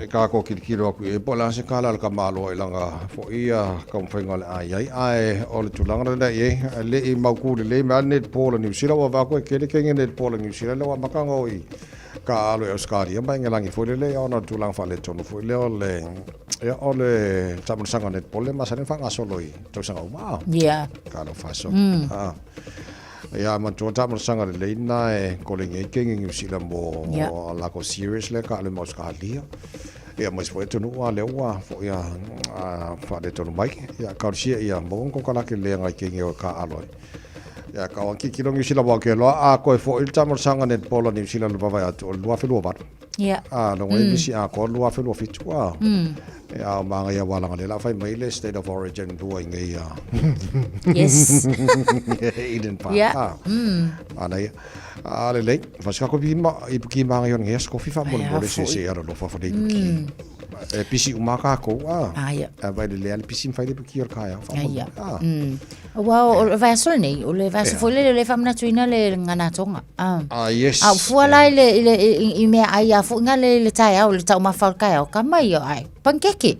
E ka ko kilokilo aku i ai po o le a se kala a le tamaloa i lana foi ia taumafaiga o le a i ai. Ae o le tulaga lena i ai, e le i mautū lelei mai lava le netball a Niu Sila, ua vaai atu e tele kenge netball a Niu Sila lea ua amata ona o i taaalo i Ausetalia ma Engelagi foi lele ona o le tulaga faaletonu foi lea o le, ia, o le taamilosaga netball lea e masani ona faagasolo i tausaga uma a. Ka lau faasoa. Ia, manatua taamilosaga lelei lena e koleni ai kenge Niu Sila mo lakou series lea ka alu ma Ausetalia. Ia, ma isi foi atunuu a lea ua foi a faaletonu mai. Ia, talosia ia maua ni konekarate lelei a nai kenge o e taaalo ai. Ia, tau lava tilotilo Niu Sila aua ou te iloa a toe foi le taamilosaga netball a Niu Sila i le vaavaai atu o le 2028. A logo ai nisi atoa le 2027 a. Ia, o manaia aua leaga o lea o le a fai mai le State of Origin lua i nei a. Yes. Eden Park. A. Manaia. A lelei, fa se kako ipu ki manaia o lenei aso kofi faamolemole se se alolofa fa le ipu ki. E pisi uma kākou a. Aia. A vai lelei a le pisi ma fai le ipu ki o le kaeao faamolemole. Aia. Aua o le vaiaso lenei, o le vaiaso foi lele o lea e faamanatuina le Gana Tonga. Ah, yes. A o fua la i le, i le, i, i mea ai a foi nga le, le taeao, le taumafa o le taeao, ka mai ia, ai, pankeke.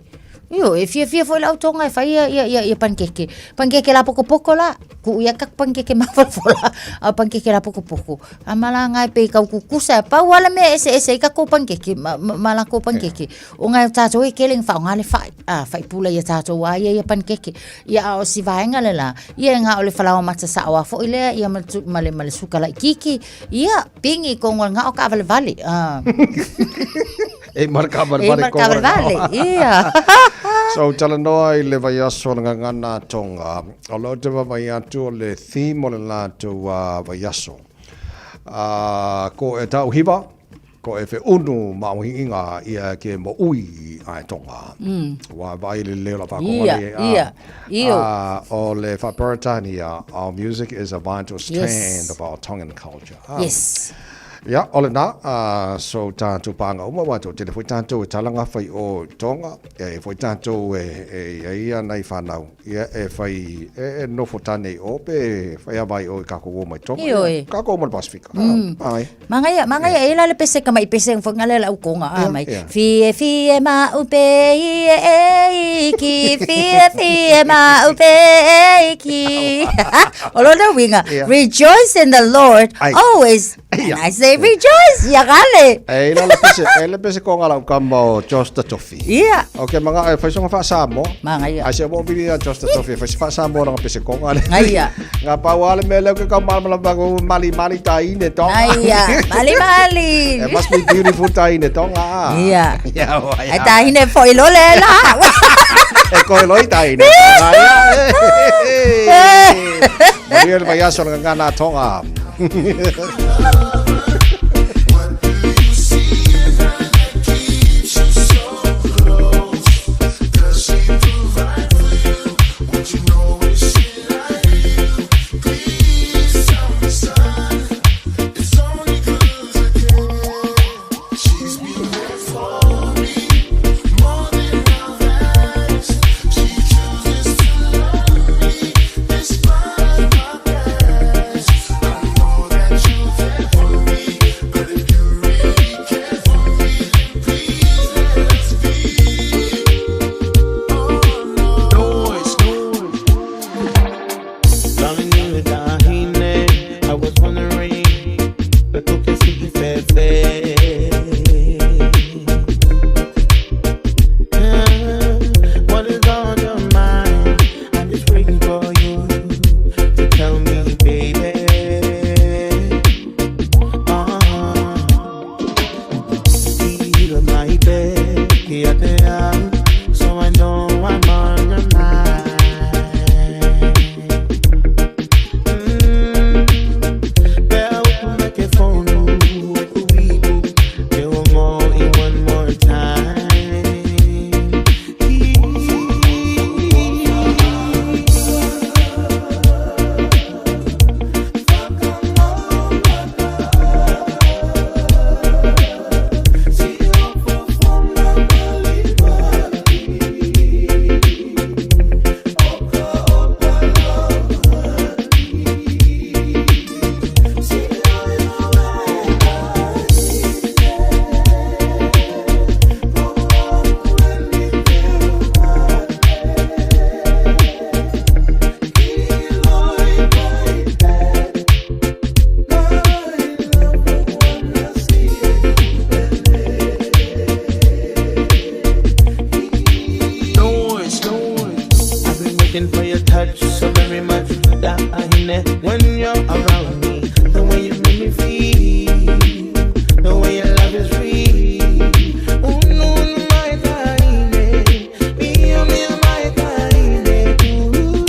Io, e fiafia foi lau Tonga e fai ia, ia, ia, ia pankeke. Pankeke la pokopoko la, ku ia kak pankeke mafolafola, a pankeke la pokopoko. A mala ngai pe kau kukusa, pau ala mea ese ese i kako pankeke, ma, ma, ma lako pankeke. O ngai o tātou e kele nga whaonga le whai, a, whai pula ia tātou a ia ia pankeke. Ia a o si vaenga le la, ia e ngā o le falaoa mata sao a foi lea, ia ma le, ma le, ma le suka laitiiti, ia, pingi ko ngā o ka vale vale. E ma le ka vale vale. E ma le ka vale vale, ia. So, talanoa i le vaiaso o le Gagana Tonga. O lea ou te vaavaai atu o le theme o le latou vaiaso. Ko e tau hiva, ko e wheunu maohiinga ia ke mo ui ae tonga. Wa vai le leo la whakonga Ia, le, ia, io. O le whaperetania, our music is a vital strand of our Tongan culture. Yes. Ia, o lena, so tātou pānga uma, wā tō tele foi tātou e talanga whai o Tonga, ia e foi tātou e, e ia ia nei whanau, ia e whai, e, e nofo tānei o pe whai awai o i kako o mai Tonga, Io ia, e. kako o mai Pasifika. Ai. Mangaia, mangaia e la le pese ka mai pese fo ngale la ukonga a mai. Ia. Fie fie ma upe ie e iki fie fie ma upe e iki. O lona winga. Ia. Rejoice in the Lord Ai. always. And I say rejoice, ia gale. E ila le pese, e le pese konga lau kama o Josh the Toffee. Ia. Ok, manga e whai songa wha Samoa. Manga ia. Ai se mo vili a Josh the Toffee, whai wha Samoa nga pese konga le. Ngaia. Nga pau ale me leo ke kau malama lama mali mali taine tonga. Ngaia, mali mali. It must be beautiful taine tonga. Ia. Ia, wa, ia. Ai tahine foi lole la. E koe loi taine tonga. Ia. Maria le vaiaso nga ngana tonga. I was wondering, but who can see What is on your mind? I'm just waiting for you to tell me, baby. Feel my bed, so I know I'm on your mind. One more time. Noise, noise. I've been waiting for your touch so very much. That I when you're around me, the way you make me feel, the way your love is real. Oh no, no, my darling, me, oh, me, oh, my darling, ooh,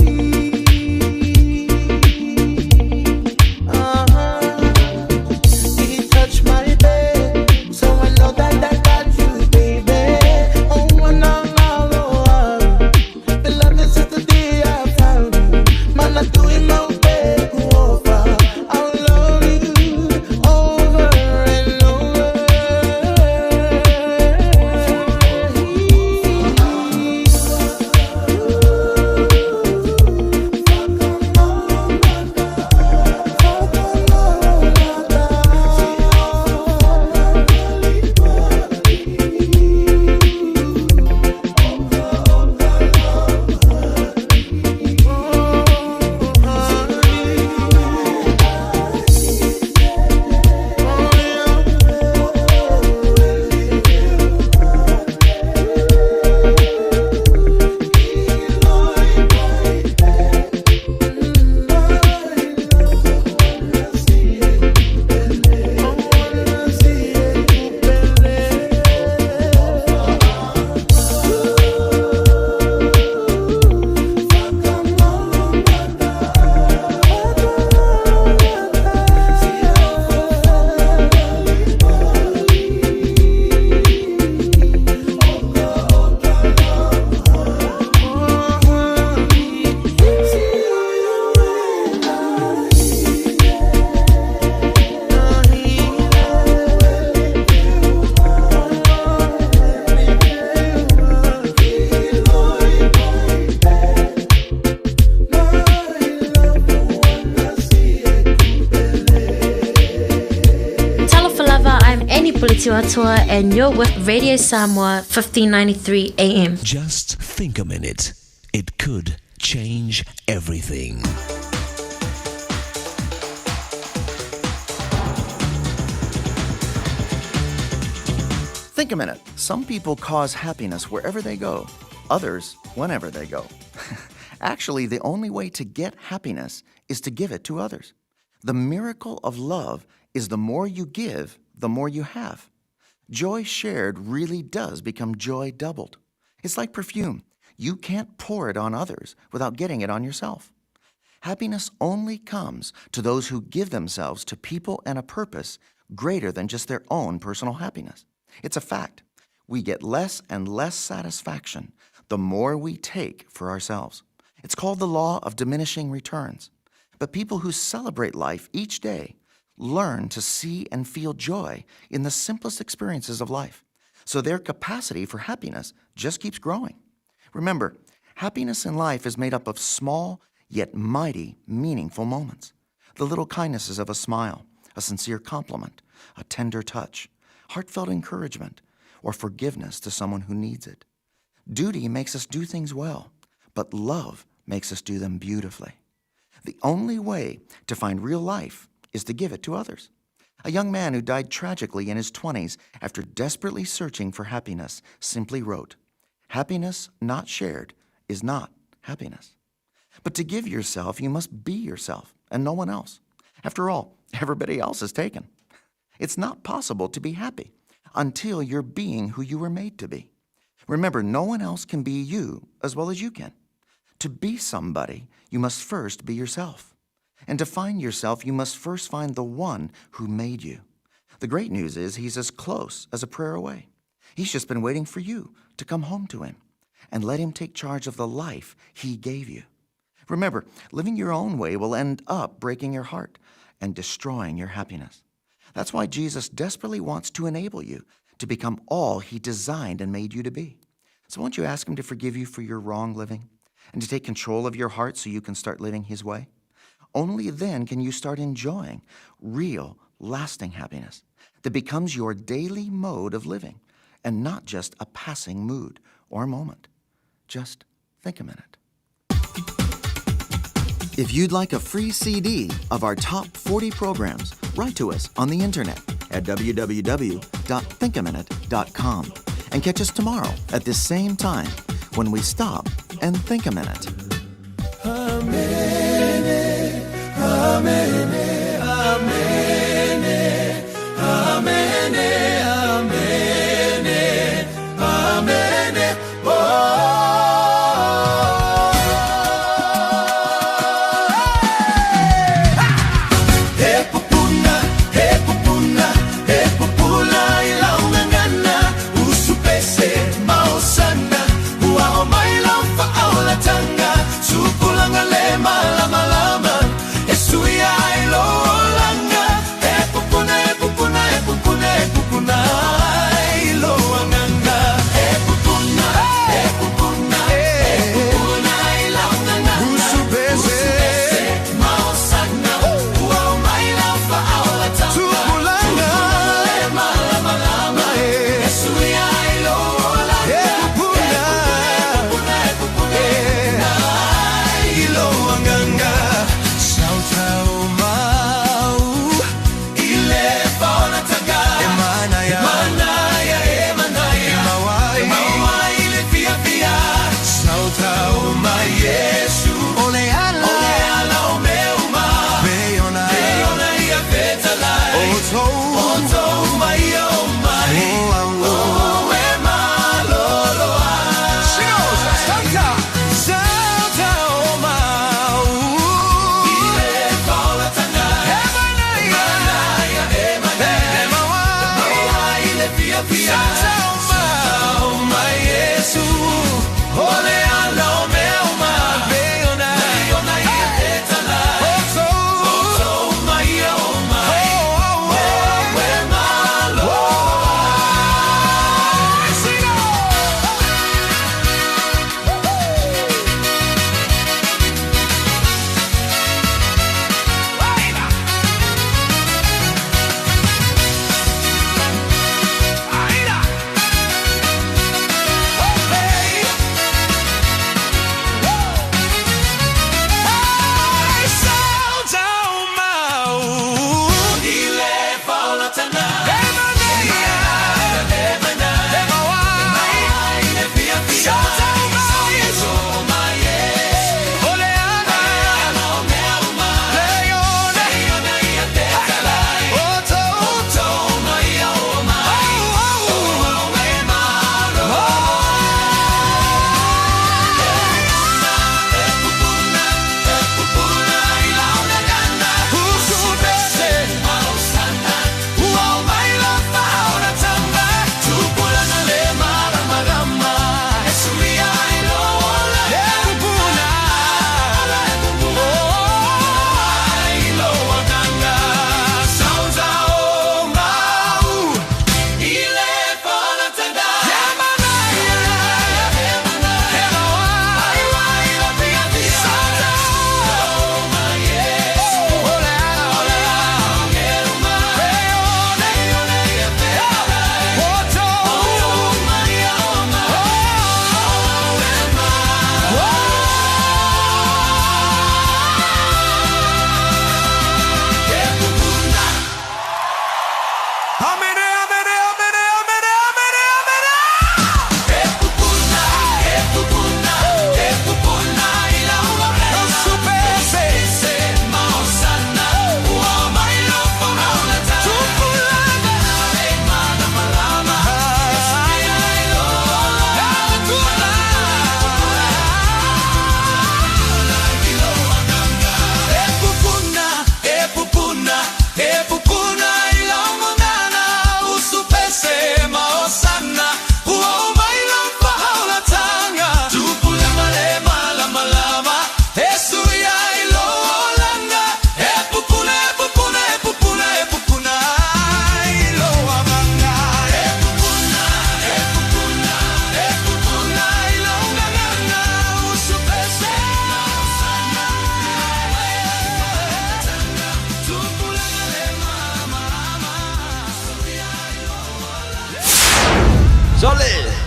He touched my bed, so I know that I got you, baby. Oh, no, no, no. The love is since the day I found you. Man, I do it my way. I love you. Tiwatoa and you're with Radio Samoa 1593 AM. Just think a minute. It could change everything. Think a minute. Some people cause happiness wherever they go, others, whenever they go. Actually, the only way to get happiness is to give it to others. The miracle of love is the more you give, the more you have. Joy shared really does become joy doubled. It's like perfume. You can't pour it on others without getting it on yourself. Happiness only comes to those who give themselves to people and a purpose greater than just their own personal happiness. It's a fact. We get less and less satisfaction the more we take for ourselves. It's called the law of diminishing returns. But people who celebrate life each day learn to see and feel joy in the simplest experiences of life. So their capacity for happiness just keeps growing. Remember, happiness in life is made up of small yet mighty, meaningful moments. The little kindnesses of a smile, a sincere compliment, a tender touch, heartfelt encouragement, or forgiveness to someone who needs it. Duty makes us do things well, but love makes us do them beautifully. The only way to find real life is to give it to others. A young man who died tragically in his 20s after desperately searching for happiness simply wrote, Happiness not shared is not happiness. But to give yourself, you must be yourself and no one else. After all, everybody else is taken. It's not possible to be happy until you're being who you were made to be. Remember, no one else can be you as well as you can. To be somebody, you must first be yourself. And to find yourself, you must first find the one who made you. The great news is he's as close as a prayer away. He's just been waiting for you to come home to him and let him take charge of the life he gave you. Remember, living your own way will end up breaking your heart and destroying your happiness. That's why Jesus desperately wants to enable you to become all he designed and made you to be. So won't you ask him to forgive you for your wrong living and to take control of your heart so you can start living his way? Only then can you start enjoying real, lasting happiness that becomes your daily mode of living and not just a passing mood or moment. Just think a minute. If you'd like a free CD of our top 40 programs, write to us on the internet at www.thinkaminute.com and catch us tomorrow at this same time when we stop and think a minute. Amen, amen, amen, amen, amen, amen, oh. He pupuna, he pupuna, he pupula ilaungangana, usupese maosana, ua o mai lau faaolatanga, supulanga le malamalama, e sui ai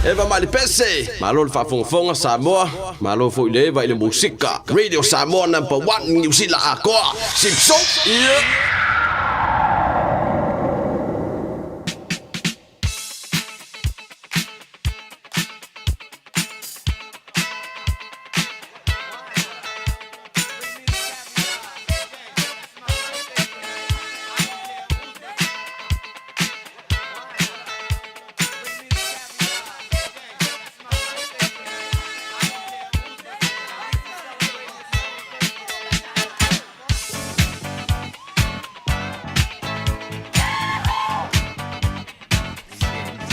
Eva mai le pese, malo le faafogafoga Samoa, malo foi le Eva i le musika. Radio Samoa number one Niu Sila atoa. Sipso, yeah.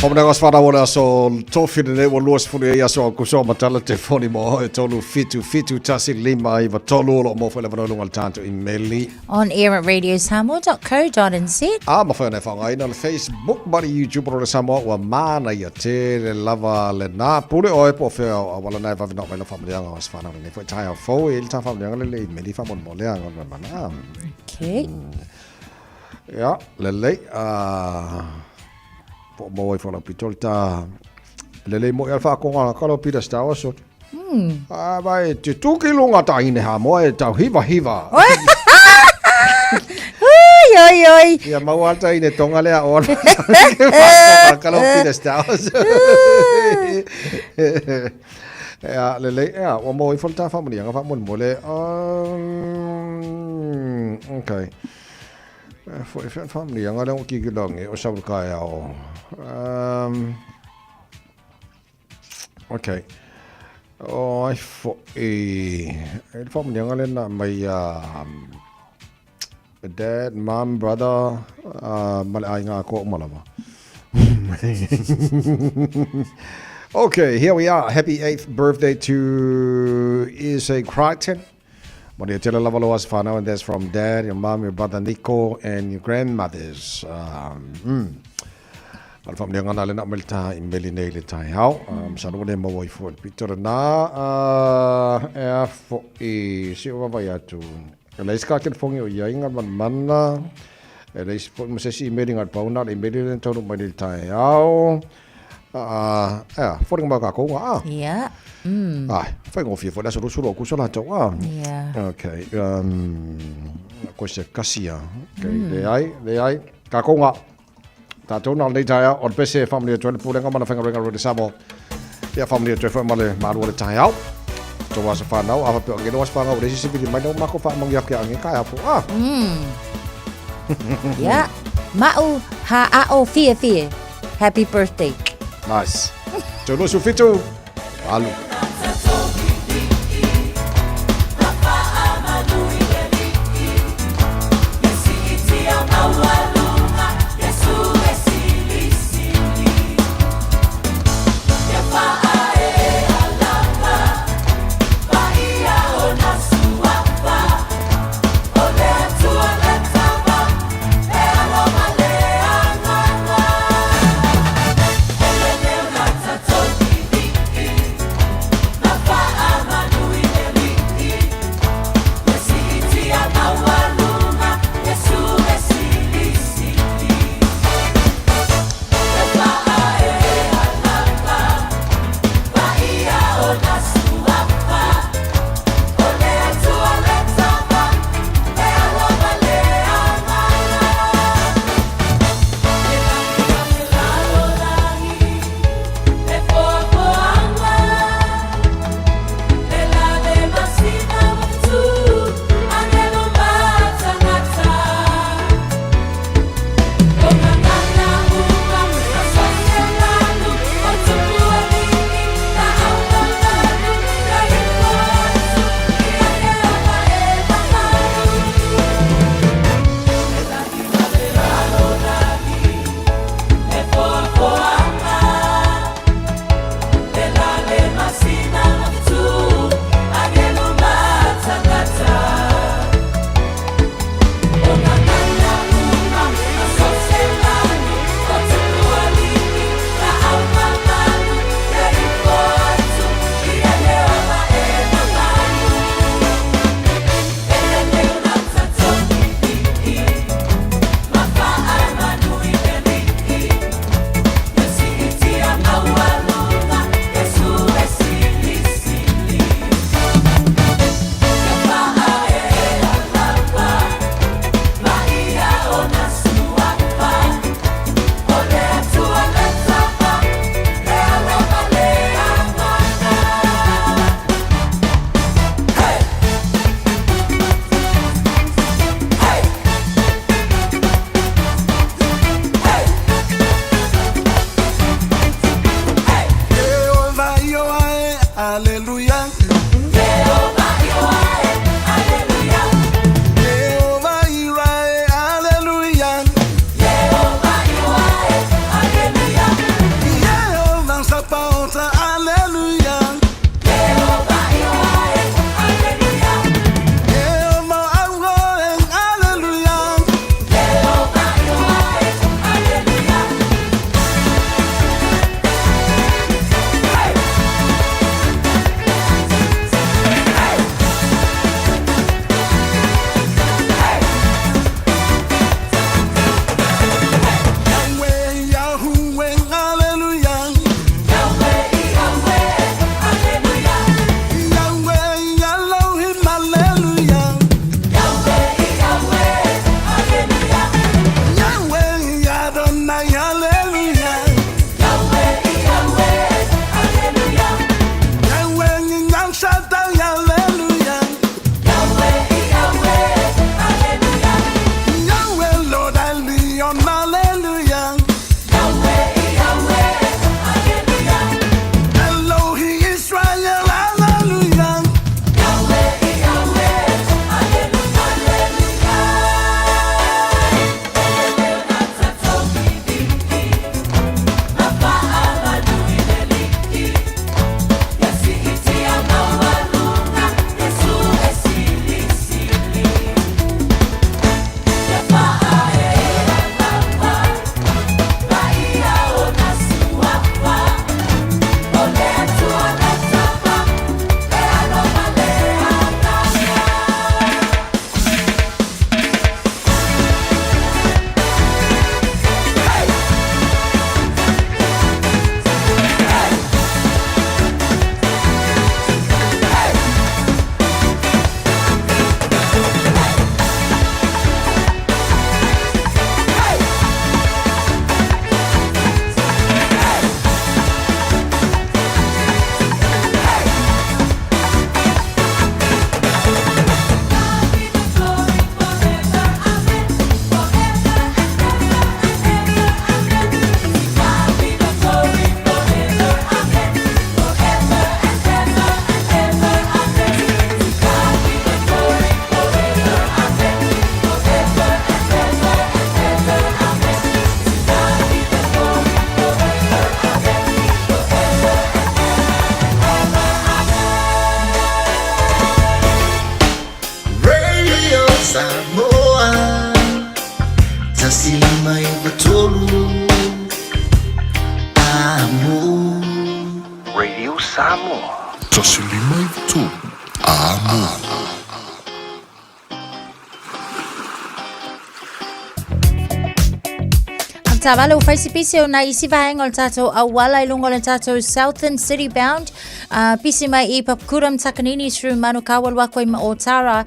Whamananga os whanau o le aso tofi le ua lua sefulu i aso Aukuso matala telefoni mo oe tolu fitu fitu tasi lima iwa tolu o loo mo foi le avanoa i luga o le tatou imeli. On air at radiosamoa.co.nz. A mafai ona e faaaogaina le Facebook ma le YouTube o le Samoa ua manaia tele lava lena pule oe po o fea o auala na e vave nao mai lau faamanuiaga o se whanau lenei foi taeao fou e i le tā faamanuiaga le le imeli faamolemole a ngona mana. Okay. Ia, lelei. Po o maua ifo lau pito le tā lelei mo ia le whaakonga ka lau Peter Star so. Ah, vai, te tuki lunga tā ine ha moa e tau hiva hiva. Oi, oi, oi. Ia maua ata ine tonga lea o ana. Whaakonga ka lau Peter Star so. Ea, lelei, ea, ua maua ifo le tā whaamanianga whaamolemole. Okay. Foi fea whaamanianga lea o kikilangi o Savukai ao. Okay. O ai foi, e le whaamanianga lena mai dad, mom, brother, ma le aiga atoa uma lava. Okay, here we are. Happy 8th birthday to Issei Crichton. Maria tele lava lo aso whanau, and that's from dad, your mum, your brother Nico, and your grandmothers. Ma le whaamanianga na le na mai le taha i meli nei le tai hao. Masalo ua le maua i fua i le pito lena. E a fo'i, si o vavai atu. E leai se ka kelefongi o iai nga manamana. E leai se fo'i ma se isi imeli nga le pau na le imeli le taunu mai le tai hao. Ea, foliga mai o kākou nga, a? Ia. Ai, faigofie foi le aso 20 o Akuso latou, a? Ia. Okay, koe se kasi a. Okay, leai, leai, kākou nga. Tātou nā lenei taeao, o le pese e whaamanuia atu ai le Pulega ma le Faigaluega Reo Samoa. Ia whaamanuia atu ai foi ma le malu o le taeao. Tō aso whānau, a whapea o ngelo aso whāngau, o le sisi pili mai nau mako whaamangi ake a nge kai apo, a? Ia, ma'u ha a'o fie fie. Happy birthday. Nice. Tō 27, alu. Samoa 1593 Amo. Radio Samoa. 1593 Amo. Avetaavale ua fai se pisi o nai isi vaega o le tatou auala i luga o le tatou Southern City Bound. Pisi mai i Papakura ma Takanini through Manukau alu aku ai ma Otara.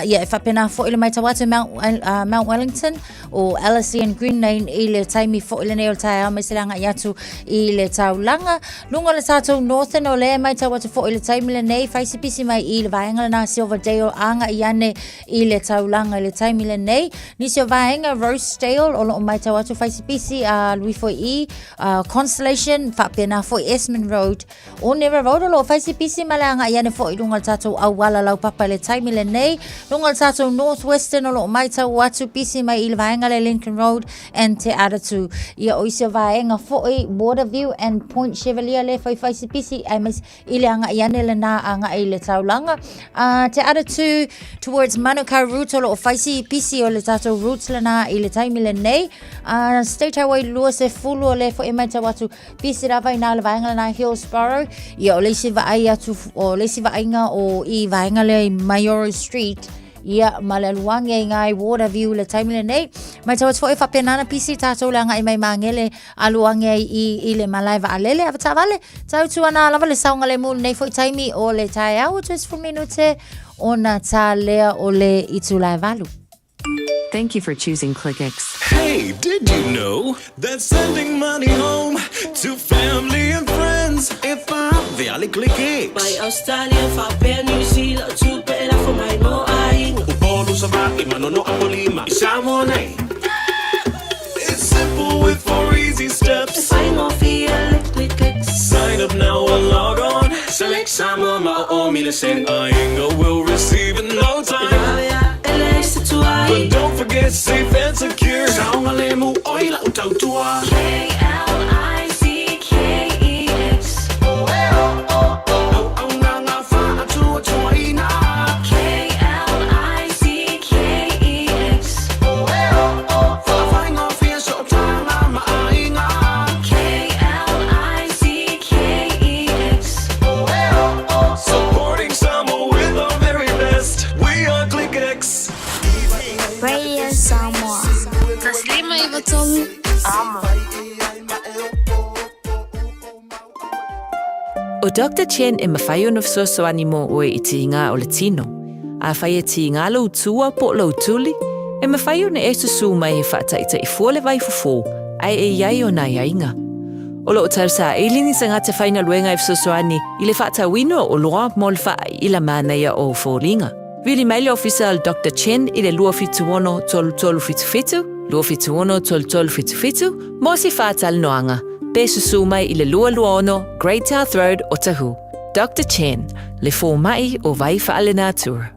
Ia e faapena foi le matau atu Mount Wellington o Ellerslie and Green Lane i le taimi foi lenei o le taeao aemaise le agai atu i le taulaga. Luga o le tatou Northern o lea e matau atu foi i le taimi lenei, fai se pisi mai i le vaega lena Silverdale agai ane i le taulaga i le taimi lenei. Nisi o vaega Rosedale o lo o matau atu fai se pisi a lui foi i Constellation faapena foi Esmond Road Onera Road o lo o fai se pisi ma le agai ane foi i luga o le tatou auala laupapa i le taimi lenei. Luga o le tatou North Western o lo o matau atu pisi mai i le vaega le Lincoln Road and Te Atatū. Ia o isi o vaega foi Waterview and Point Chevalier le fai fai se pisi aemaise i le agai ane lena agai i le taulaga. Te Atatū towards Manukau Route o lo o fai si pisi o le tatou route lena i le taimi lenei. State Highway 20 o le foi e matau atu pisi lava i nā le vaega lena Hillsborough. Ia o le isi vaai atu, o le isi vaaiga o i vaega lea i Maioro Street, ia ma le alu ane i ngā i Waterview le taimi lenei. Matau atu foi e faapena ana pisi tātou le agai mai Māngere alu ane ai i le malae vaalele. Avetaavale, tautu ana lava le saogalemu i lenei foi taimi o le taeao ua toe 10 minute ona tā lea o le itula e 8. Thank you for choosing ClickX. Hey, did you know that sending money home to family and friends e vave ClickX? Mai Australia, faapea New Zealand, tupe e lafo mai mo aiga. Upolu, Savaii, Manono, Apolima, i Samoa nei. It's simple with 4 easy steps. E faigofie le ClickX. Sign up now or log on. Select Samoa ma o o mile send. Aiga will receive in no time. E vave a e leai se tuai. But don't forget safe and secure. Saogalemu oi lau tautua. K-L-I-C-K-E-X. Auaunaga faatuatuaina. K-L-I-C-K-E-X. Faafaigofie sootaga ma aiga. K-L-I-C-K-E-X. Supporting Samoa with our very best. We are ClickX. Radio Samoa. 1593 Amo. ʻO Doctor Chen e mafai ona fesoasoani mo ʻoe i tiga o le tino. Afai e tiga lou tua po o lou tuli, e mafai ona e susū mai e faataʻitaʻi fua le vaifofo, ae e i ai ona aiaiga. O lo o tausaili ni tagata faigaluega e fesoasoani i le faatauina o oloa mo le faaila manaia o foliga. Vili mai le ofisa o le Doctor Chen i le 276 3377, 276 3377, mo se faatalanoaga, pe susū mai i le 226 Great South Road, Otahuhu. Doctor Chen, le fōmaʻi o Vai Faalenatura.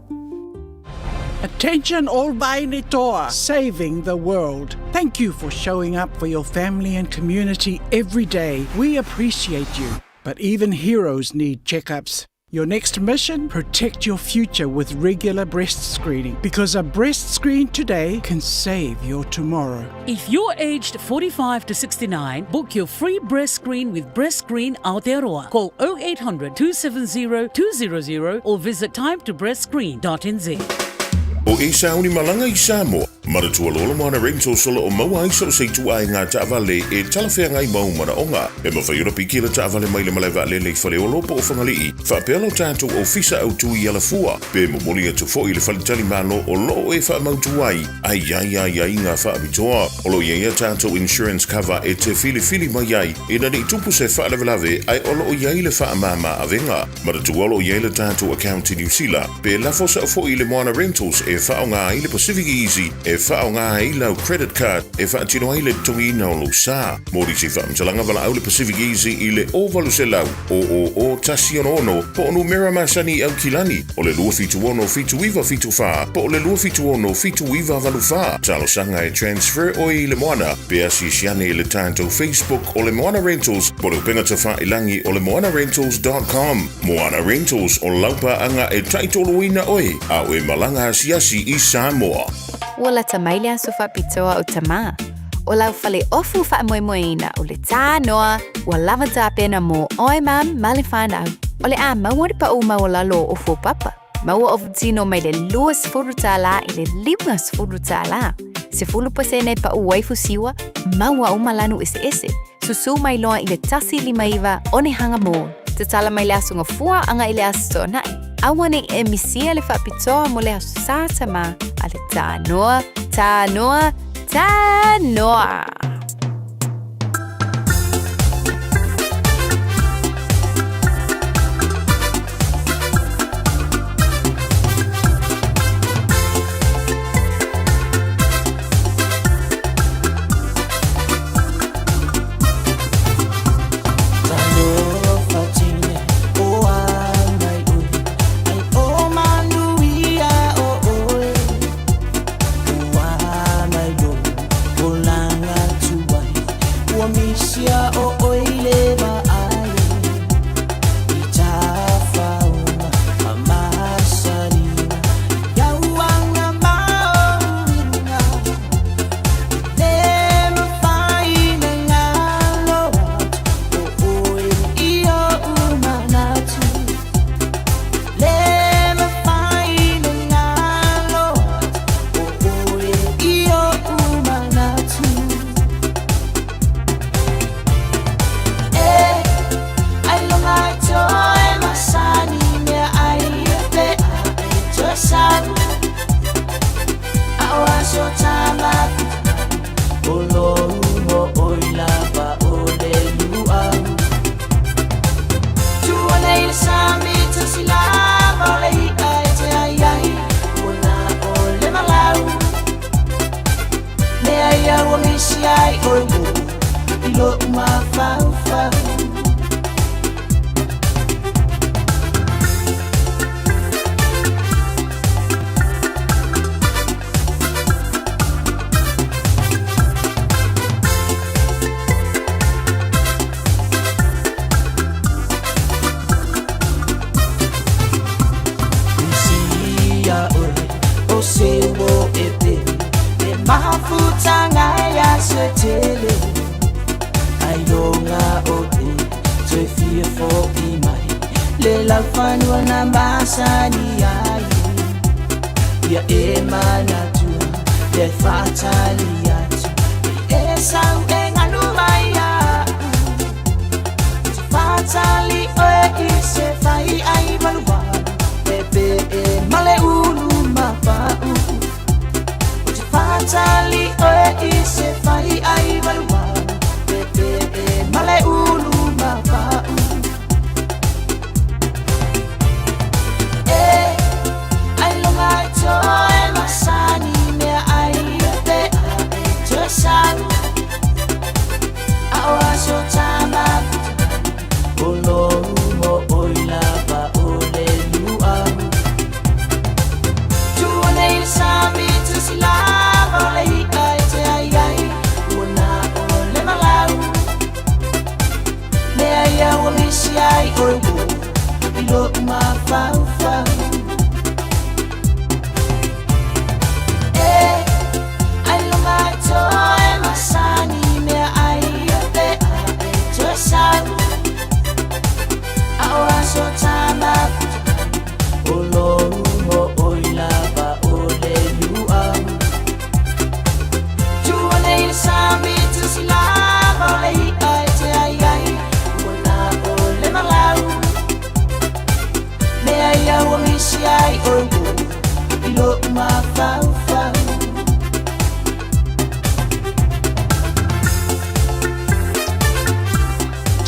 Attention all Vaine Toa, saving the world. Thank you for showing up for your family and community every day. We appreciate you. But even heroes need checkups. Your next mission? Protect your future with regular breast screening, because a breast screen today can save your tomorrow. If you're aged 45 to 69, book your free breast screen with Breast Screen Aotearoa. Call 0800 270 200 or visit timetobreastscreen.nz. O e sauni malaga i Samoa, Manatua loa le Moana Rentals o lo o maua ai so o se ituaiga taavale e talafeagai ma ou manaoga. E mafai ona piki le taavale mai le malae vaalele i Faleolo po o Fagalii, faapea lo tatou ofisa autu i Alafua, pe momoli atu foi i le faletalimalo o lo o e faamautu ai a i ai aiaiga faapitoa. O lo o i ai a tatou insurance cover e te filifili mai ai ina ne i tupu se faalavelave ae o lo o i ai le faamama avega. Manatua o lo o i ai le tatou account i Niu Sila, pe lafo sao foi i le Moana Rentals e faaaoga ai le Pacific Easy e faaaoga ai lau credit card e faatino ai le totogiina o lou sa. Mo nisi faamatalaga valaau le Pacific Easy i le 0800 000 166 po o numera masani i Aukilani o le 276 7974 po o le 276 7984. Talosaga e transfer oe i le Moana pe asiasi ane i le tatou Facebook o le Moana Rentals po o le upega tafailagi o le moanarentals.com. Moana Rentals, o lau paaga e taitoluina oe a o e malaga asiasi. tasi i Samoa. Ua lata mai le aso faapitoa o Tamā. ʻO lau fale ofu faamoemoeina o le Tānoa, ua lava tapena mō ʻoe Mum ma le whānau. O le a maua le paʻu maualalo o ofu o Papa. Maua ofu tino mai le 20 tālā i le 50 tālā. 10% paʻu waifu siwa, maua uma lanu eseese. Susū mai loa i le 159 Onehunga Mall. Tatala mai le Aso Gafua agai i le Aso Toonai. Aua ne i e misia le faapitoa mo le Aso Sā Tamā a le Tānoa, Tānoa, Tānoa!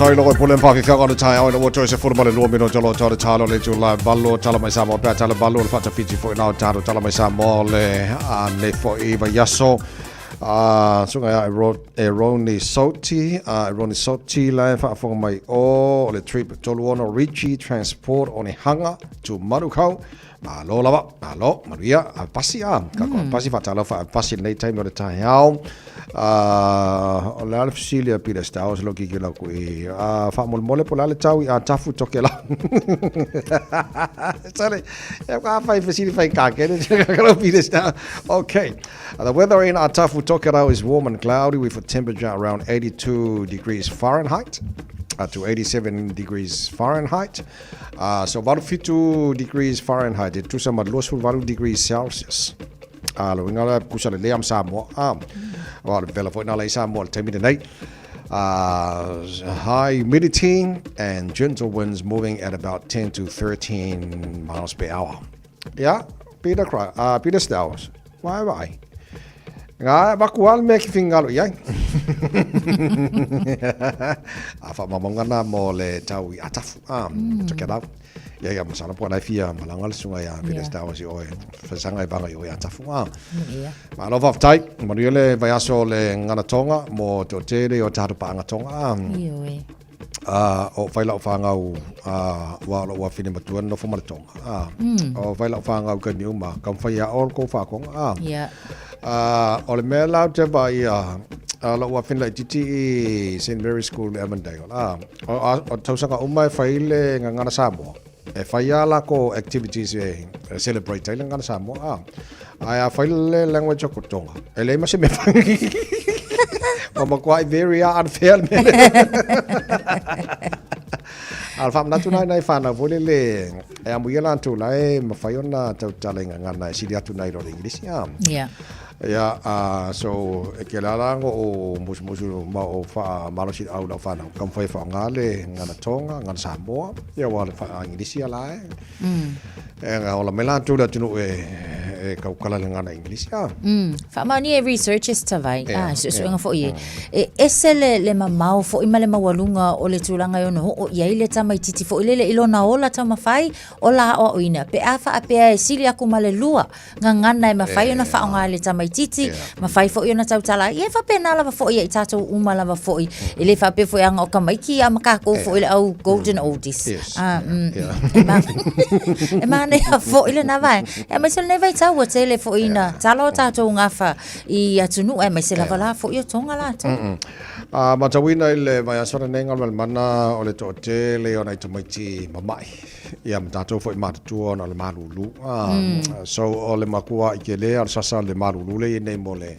Tau loko e pule mawhawhiwhanga o le taeao ina ua toe se fulu ma le lua mino tolo tau le talo le tula valo tala mai Samoa pea tala valo le whaatawhiti fo ina o talo tala mai Samoa le a ne fo i vaiaso a sunga ia e Roni Soti a e Roni Soti la e whaafonga mai o le trip tolu ono Richie Transport o ne hanga tu Manukau. Malo lava, malo, manuia, a pasi a, ka ko pasi faatalofa a pasi lenei taimi o le taeao. O le a le fesili a Peter Stowers lo kiki la ku i faamolemole po o le a le tau i Atafu Tokelau. Sale, e ka fai fesili fai kakele, ka lo Peter Stowers. Okay. The weather in Atafu Tokelau is warm and cloudy with a temperature around 82 degrees Fahrenheit to 87 degrees Fahrenheit. So 87 degrees Fahrenheit e tusa ma 28 degrees Celsius. Lo uiga lea kusa lelei ma Samoa. Aua o le vevela foi na la i Samoa i le taimi lenei. High humidity and gentle winds moving at about 10 to 13 miles per hour. Ia, Peter, Peter Stowers. Vai vai. Ngā vaku a le mea ki whingalo i ai. A whaamamonga nā mō le tau i Atafu. Tokelau. Ia ia masala po nai fia malanga le sunga ia Peter Stowers i oe. Whasanga i vanga i oe Atafu. Malo whaftai. Manuia le vaiaso le ngana tonga mō te o tēre o tātou paanga tonga. Ioe. O whai lau whāngau, wā o lou wawhine matua nofo ma le Tonga. O whai lau whāngau kai mi uma, ka whai a o kou whākonga. O le mea lau te vai a lou wawhine lai titi i St. Mary's School i Avondale. O tausanga uma e whai le ngangana Samoa. E whai a la ko activities e celebrate ai le ngangana Samoa. Ai a whai le language o ko Tonga. E lei ma se mea whai. Ma makuai very unfair le mea. A le faamanatu nai nai whanau foi lele e amuia latou la e mafai ona tautala i gagana e sili atu nai lo le English. Yeah. Ia, so e ke lala ngo o musumusu ma o wha malosi au lau whanau. Ka mawhai wha ngā le ngana Tonga, ngana Samoa, ia wa le wha English ia la e. E nga ola mai latou le atunuu e e kaukala le gagana English a. Faamaonia e researchers tavai, a suesuega foi e, e ese le, le mamao foi ma le maualuga o le tulaga e ono oo i ai le tamaititi foi lele i lona ola taumafai, ola aoaoina, pe a faapea e sili aku ma le lua gagana e mafai ona faaaoga e le tamaititi, mafai foi ona tautala ai. Ia e faapena lava foi ia i tatou uma lava foi. E le faapea foi aga o tamaiti ia ma tatou foi le au golden oldies. Yes. Ah, E manaia foi lena vaega. E aemaise lenei vaitau ua tele foi ina tala o tatou gafa i atunuu aemaise lava la foi o Tonga latou. A matauina i le vaiaso lenei Galumalemana o le toatele o nai tamaiti mama'i. Ia ma tatou foi matutua ona o le malulu. So o le makua i kele o le sasa le malulu le nei mo le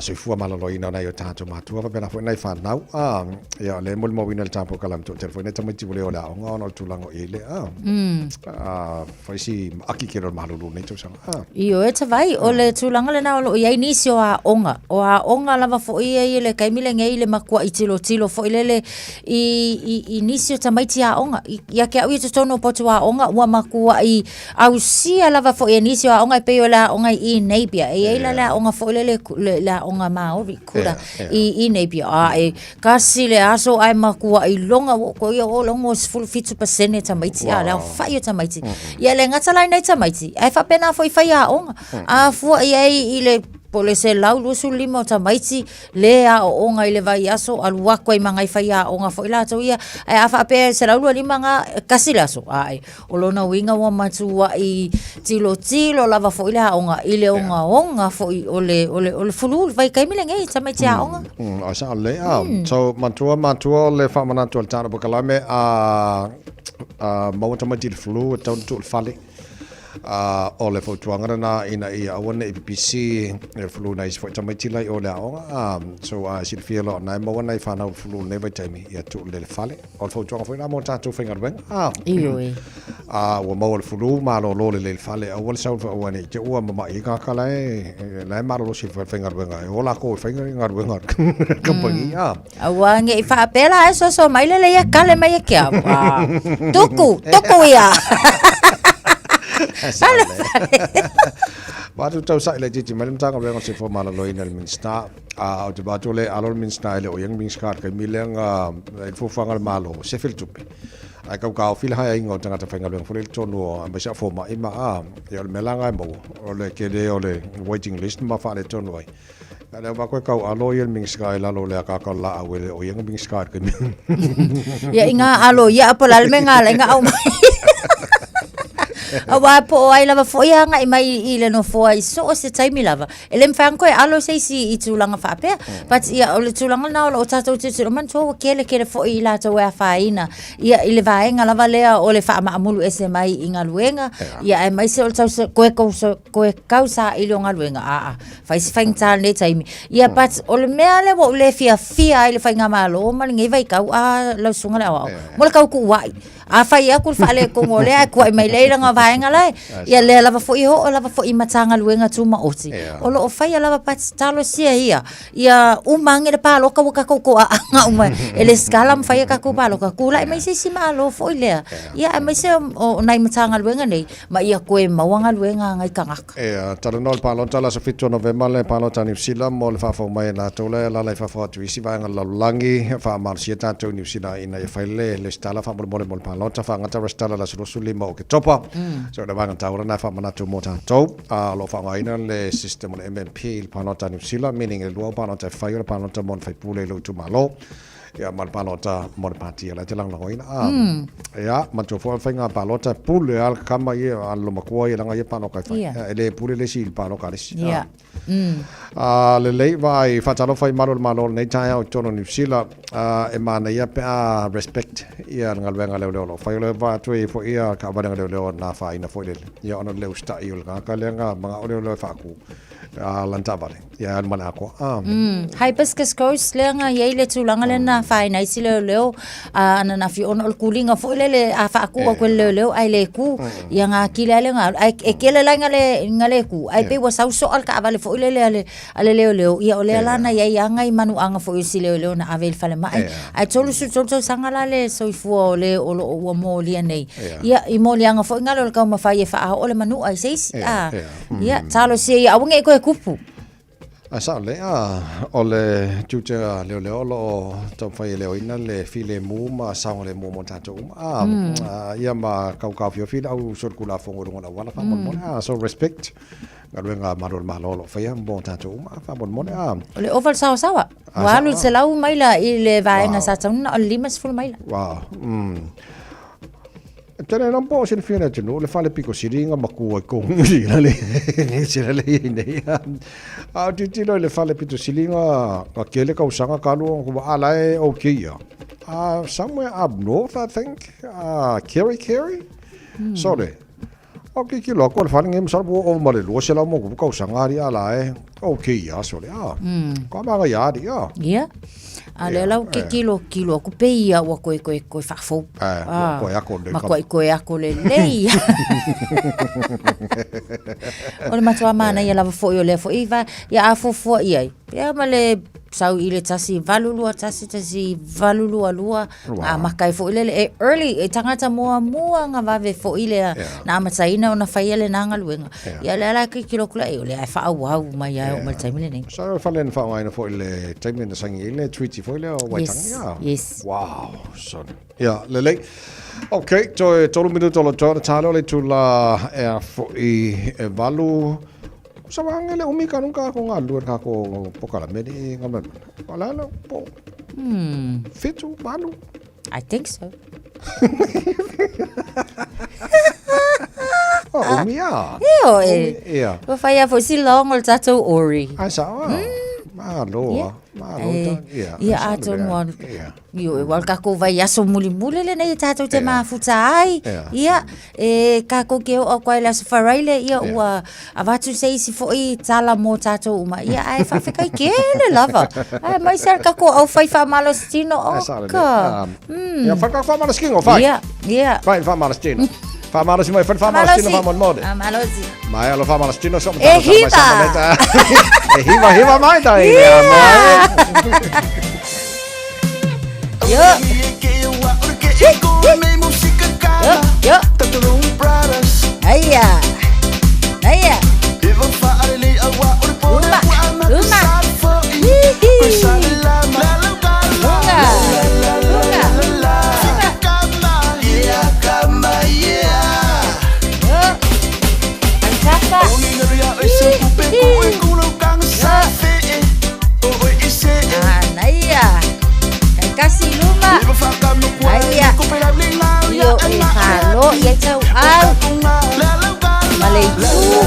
soifua maloloina o nai o tatou matua faapena foi nai whanau. Ia le molimauina le tapo kala to tele foi nei tamaiti ua le o le aoga ona o le tulaga o i ai le fai si aki kele o le malulu nei tausaga. Ioe Tavai, o le tulaga lena o lo o i ai nisi o aoga. O aoga lava foi ia i le taimi lenei i le matuai tilotilo foi lele i, i, i nisi o tamaiti aoga. I, ia te au i totonu o potu aoga, ua matuai ausia lava foi e nisi o aoga e pei o le aoga i Napier. E i ai la le aoga foi lele, le, le aoga Māori, kura, i, i Napier. A e kasi le aso ae matuai loga, ua ko ia o logo 17% tamaiti, a le aofai o tamaiti. Ia le gata la i nei tamaiti, ae faapena foi i faiaoga. A fua i ai i le po o le 125 o tamaiti le aooga i le vaiaso, alu atu ai ma nai faiaoga foi latou ia, ae a faapea e 125 nga, kasi le aso, ae, o lona uiga ua matuai tilotilo lava foi le aoga i le ogaoga foi o le, o le, o le fulu, le vaitaimi lenei, tamaiti aoga. O sao lelei, a, so, matua, matua o le faamanatu a le tatou polokalame, a, a maua tamaiti i le flu, e tatau ona tuu i le fale. A, o le fautuaga lena ina ia aua ne i pipisi le flu nai isi foi tamaiti la i o le aoga. A, so a silafia loa o na e maua nai fanau i le flu i lenei vaitaimi, ia tuu lelei i le fale. O le fautuaga foi lena mo tatou faigaluega. A, Ioe. a ua maua le flu, malolo lelei i le fale, aua le sau aua ne i te i ua mama'i ai tagata la e, la e malolosi i le faigaluega, e o lakou e fai galuega a le kamupani. A. Aua ne i faapea la e soso mai lele ia kale mai e ke au. Ah, tuku, tuku ia. Fale, fale. Matou tausa'i laitiiti mai le Matagaluega o le Soifua Maloloina i le Minisita, a ou te vaai atu le alo o le Minisita e le o i ai ni Minisita i le taimi lea na i le fuafuaga a le Malo e sefe le tupe. Ae tau taofi le haeaiga o tagata faigaluega foi lea i totonu o aemaise a fomai ma a, ia o le mea la na e maua, o le tele o le waiting list ma faaletonu ai. A lea ua koe kau alo ia le Minisita i lalo o le akaaka o le laau e le o ia nga Minisita i le taimi. Ia i ngā alo ia apo la le me ngā lai ngā au mai. Auā po o ai lava foi e agai mai i le nofoa i so o se taimi lava. E le mafai ona toe alo se isi i tulaga faapea. But ia, o le tulaga lena o lo o tatou tilotilo, manatua ua kele kele foi i latou e afaina ia i le vaega lava lea o le faamaamulu ese mai i galuega, ia aemaise o le tau koe koe tausaili o galuega, aa, fai si faigata lenei taimi. Ia but o le mea lea ua ou le fiafia ai i le faigamalo ma lenei vaitau a lau susuga i le aoao, mo le tautuuai. A fai atu le faaletonu o lea ae tuai mai lea i lana vaega la e, ia lea lava foi e oo lava foi i Matagaluega Tumaoti, o lo o faia lava but talosia ia, ia uma ane le palota ua tatou toaaga uma e lesitala ma fai a tatou palota, tulai mai se isi Malo foi lea, ia aemaise o nai Matagaluega nei, ma ia toe maua galuega a nai tagata. Ia, talanoa le palota le aso 7 o Novema le palota a Niu Sila mo le faafou mai e latou la e alaala i fafo atu i isi vaega o le lalolagi. Faamalosia tatou i Niu Sila ina ia fai le lesitala faamolemole mo le palota. Faagata resitala i le aso 25 o Oketopa. So o le vaega taua lena e faamanatu mo tatou. O lo o faaaogaina le system o le MMP i le palota a Niu Sila, meaning e lua au palota e fai, o le palota mo le faipule i lou itumalo. Ia, ma le palota mo le pāti o la e te lagolagoina. Ah, Ia, manatua foi o le faiga palota e pule lava le kama ia a le loomatua ia lana ia paloka e fai. Ia, e le pule le isi i le paloka a le isi. Ia. Ah, lelei, vaai, faatalofa i malu o le Malo o lenei taeao i totonu o Niu Sila. Ah, e manaia pe a respect ia le galuega a leoleo o lo o fai. O le vaai atu ai foi ia taavale a leoleo na afaina foi lele. Ia ona o le le usitai o le tagata lea na manao leoleo e faatu lana taavale. Ia alu ma le atoa. Ah. Hibiscus Coast lea na i ai le tulaga lea na afaina ai si leoleo ananafi ona o le tuliga foi lele a faatu atu e le leoleo ae le tu. Ia na atili ai lea ona alu. Ae e tele la ina le ina le tu ae pei ua sau soa le taavale foi lele a le a le leoleo. Ia o lea la na i ai lava nai manuaga foi o si leoleo na ave i le falemai. Ae 33 tausaga la le soifua o le o lo o ua molia nei. Ia i moliaga foi na o le taumafai e faaoo le manua i se isi. Ia, talosia ia, aua ne i toe tupu. Ae sao lelei, a, o le tiute a leoleo o lo o taumafai e leoina le filemu ma saogalemu mo tatou uma. A, a, ia ma taukaofiofi le au solitulafono i luga o le auala faamolemole. A, so respect galuega a malu o le Malo o lo o faia mo tatou uma faamolemole. A. O le ova o le saoasaoa. Ua alu i le 100 maila i le vaega sa taunina o le 50 maila. Wow. E tele na po silafia le atunuu le fale pito sili nga makua i kou New Zealand le New Zealand le iai nei. A o tilotilo i le fale pito sili nga nga kele tausaga talu ona kua a la e okay ia. Somewhere up north I think, Kerikeri. Sorry. O tilotilo atu le fale nei masalo po ua ova ma le 200 ma ona tupu tausaga alii a la e okay ia sole. Ka manaia alii a. Ia. A lea la ua tilotilo tilo atu pe ia ua toe toe toe faafou. Ua toe ako lelei. Matuai toe ako lelei. O le matua manaia lava foi o lea foi va ia a fuafua i ai. Ia ma le sau i le 1821 1822 na amata ai foi lele e early e tagata muamua na vave foi lea na amataina ona faia lena galuega. Ia lea la tilotilo atu la i ai o lea e faaauau mai lava e oo mai le taimi lenei. Sa o le fale na faaaogaina foi i le taimi na saini ai le treaty foi lea o Waitangi. Yes, yes. Wow, son. Ia, lelei. Okay, toe tolu minuta o lo toe ona tā lea o le itula e a foi e valu. Sa waange le umi kanu ka ko ngā lua ka ko pokalame ni ngā mea. O la la po. Fitu, valu. I think so. Oh, umi a. Io e. Ia. Ua whai a foi si long o le tatou ori. Ai sa a. Malo a. Malo ta. Ia. Ia atonu a. Ioe, ua o le tatou vaiaso mulimuli lenei e tatou te mafuta ai. Ia, e tatou te oo atu ai i le Aso Faraile, ia ua avatu se isi foi tala mo tatou uma. Ia, ae faafetai tele lava. Aemaise lava le tatou aufai faamalositino, oka. Ia, fai tatou faamalositino, fai. Ia, ia. Fai le faamalositino. Faamalosi mai, fai le faamalositino faamolemole. Faamalosi. Mai alo faamalositino so E hiva. E hiva hiva mai tai mea moe. Yo. Yo, yo. Aia. Aia. Uma. Uma. Hihi. Unga. Unga. Manaia. Taitasi i luma. Aia. Io e falo i ai tau au.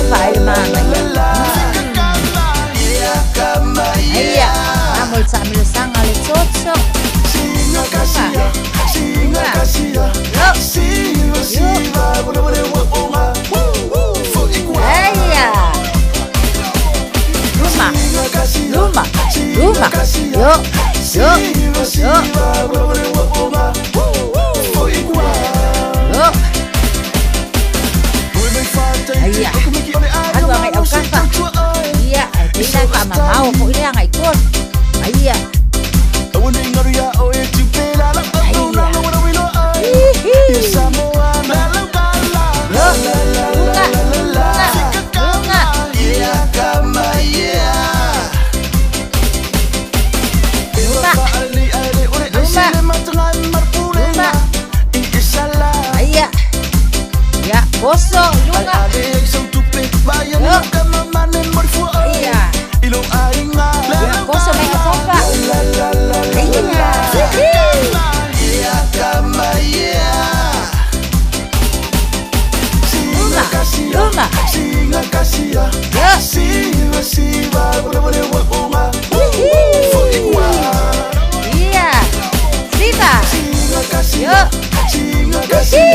Vaai le manaia. Aia, amo le taamilosaga le toto. Aia. Luma, luma, luma. Yo, yo, yo. Yo. Aia. Alu agai aukafa. Ia, ai pei la faamamao foʻi le agai tua. Aia. Aia. Ia, oso, luga. Yo. Aia. Ia, oso mai ka tofa. Aia. Luma, luma. Yo. Ia. Siva. Yo. Aia.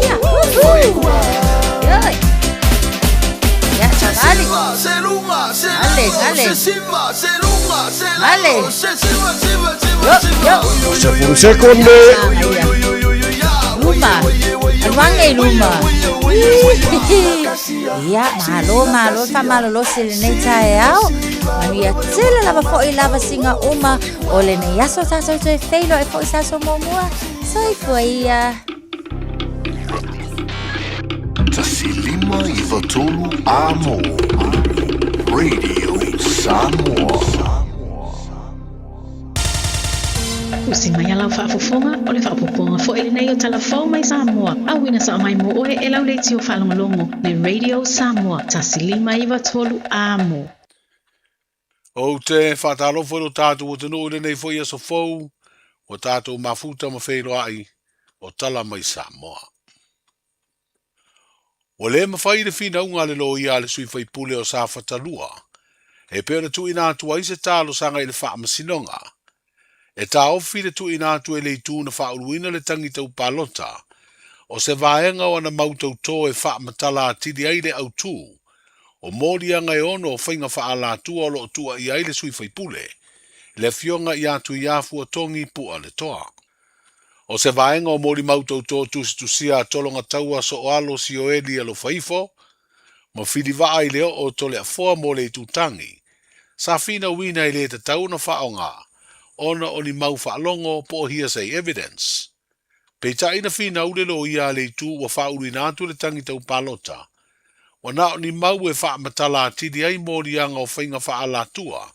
Ia. Uhu. Yo. Ia, savali. Ale, ale. Ale. Yo, yo. Se sekonde. Luma. Aluaga i luma. Ia, malo, malo, faamalolosi i lenei taeao. Manuia tele lava foʻi lava siga uma o lenei aso tatou toe feiloai foʻi se aso muamua. Soifua ia. 1 5 93 Amo. Radio Samoa. Usi mai a lau faafofoga, o le faaopoopoga foi lenei o Tala Fou mai Samoa, auina sao mai mo oe e lau leitio faalogologo le Radio Samoa 1 5 9 3 Amo. Ou te faatalofa i lo tatou atunuu i lenei foi aso fou, ua tatou mafuta ma feiloai o tala mai Samoa. Ua le mafai le finauga a le loia a le sui faipule o Safata 2 e pei ona tuuina atu ai se talosaga i le Faamasinoga e taofi le tuuina atu e le itu na faauluina le tagi tau palota o se vaega o ana mau tautō e faamatala atili ai le autū o moliaga e ono o faiga faaalatua o lo o tuuaia ai le sui faipule, le Afioga ia Tuiafua Togi Pualetoa. O se vaega o molimau tautō tusitusia a Tologataua Sooalo Sioeli Alofaifo ma Filivaa i le oo o Toleafoa mo le itutagi, sa finauina e le tatau ona faaaoga ona o ni mau faalogo po o hearsay evidence. Peitai na finau le loia a le itu ua faauluina atu le tagi tau palota, ua na o ni mau e faamatala atili ai moliaga o faiga faaalatua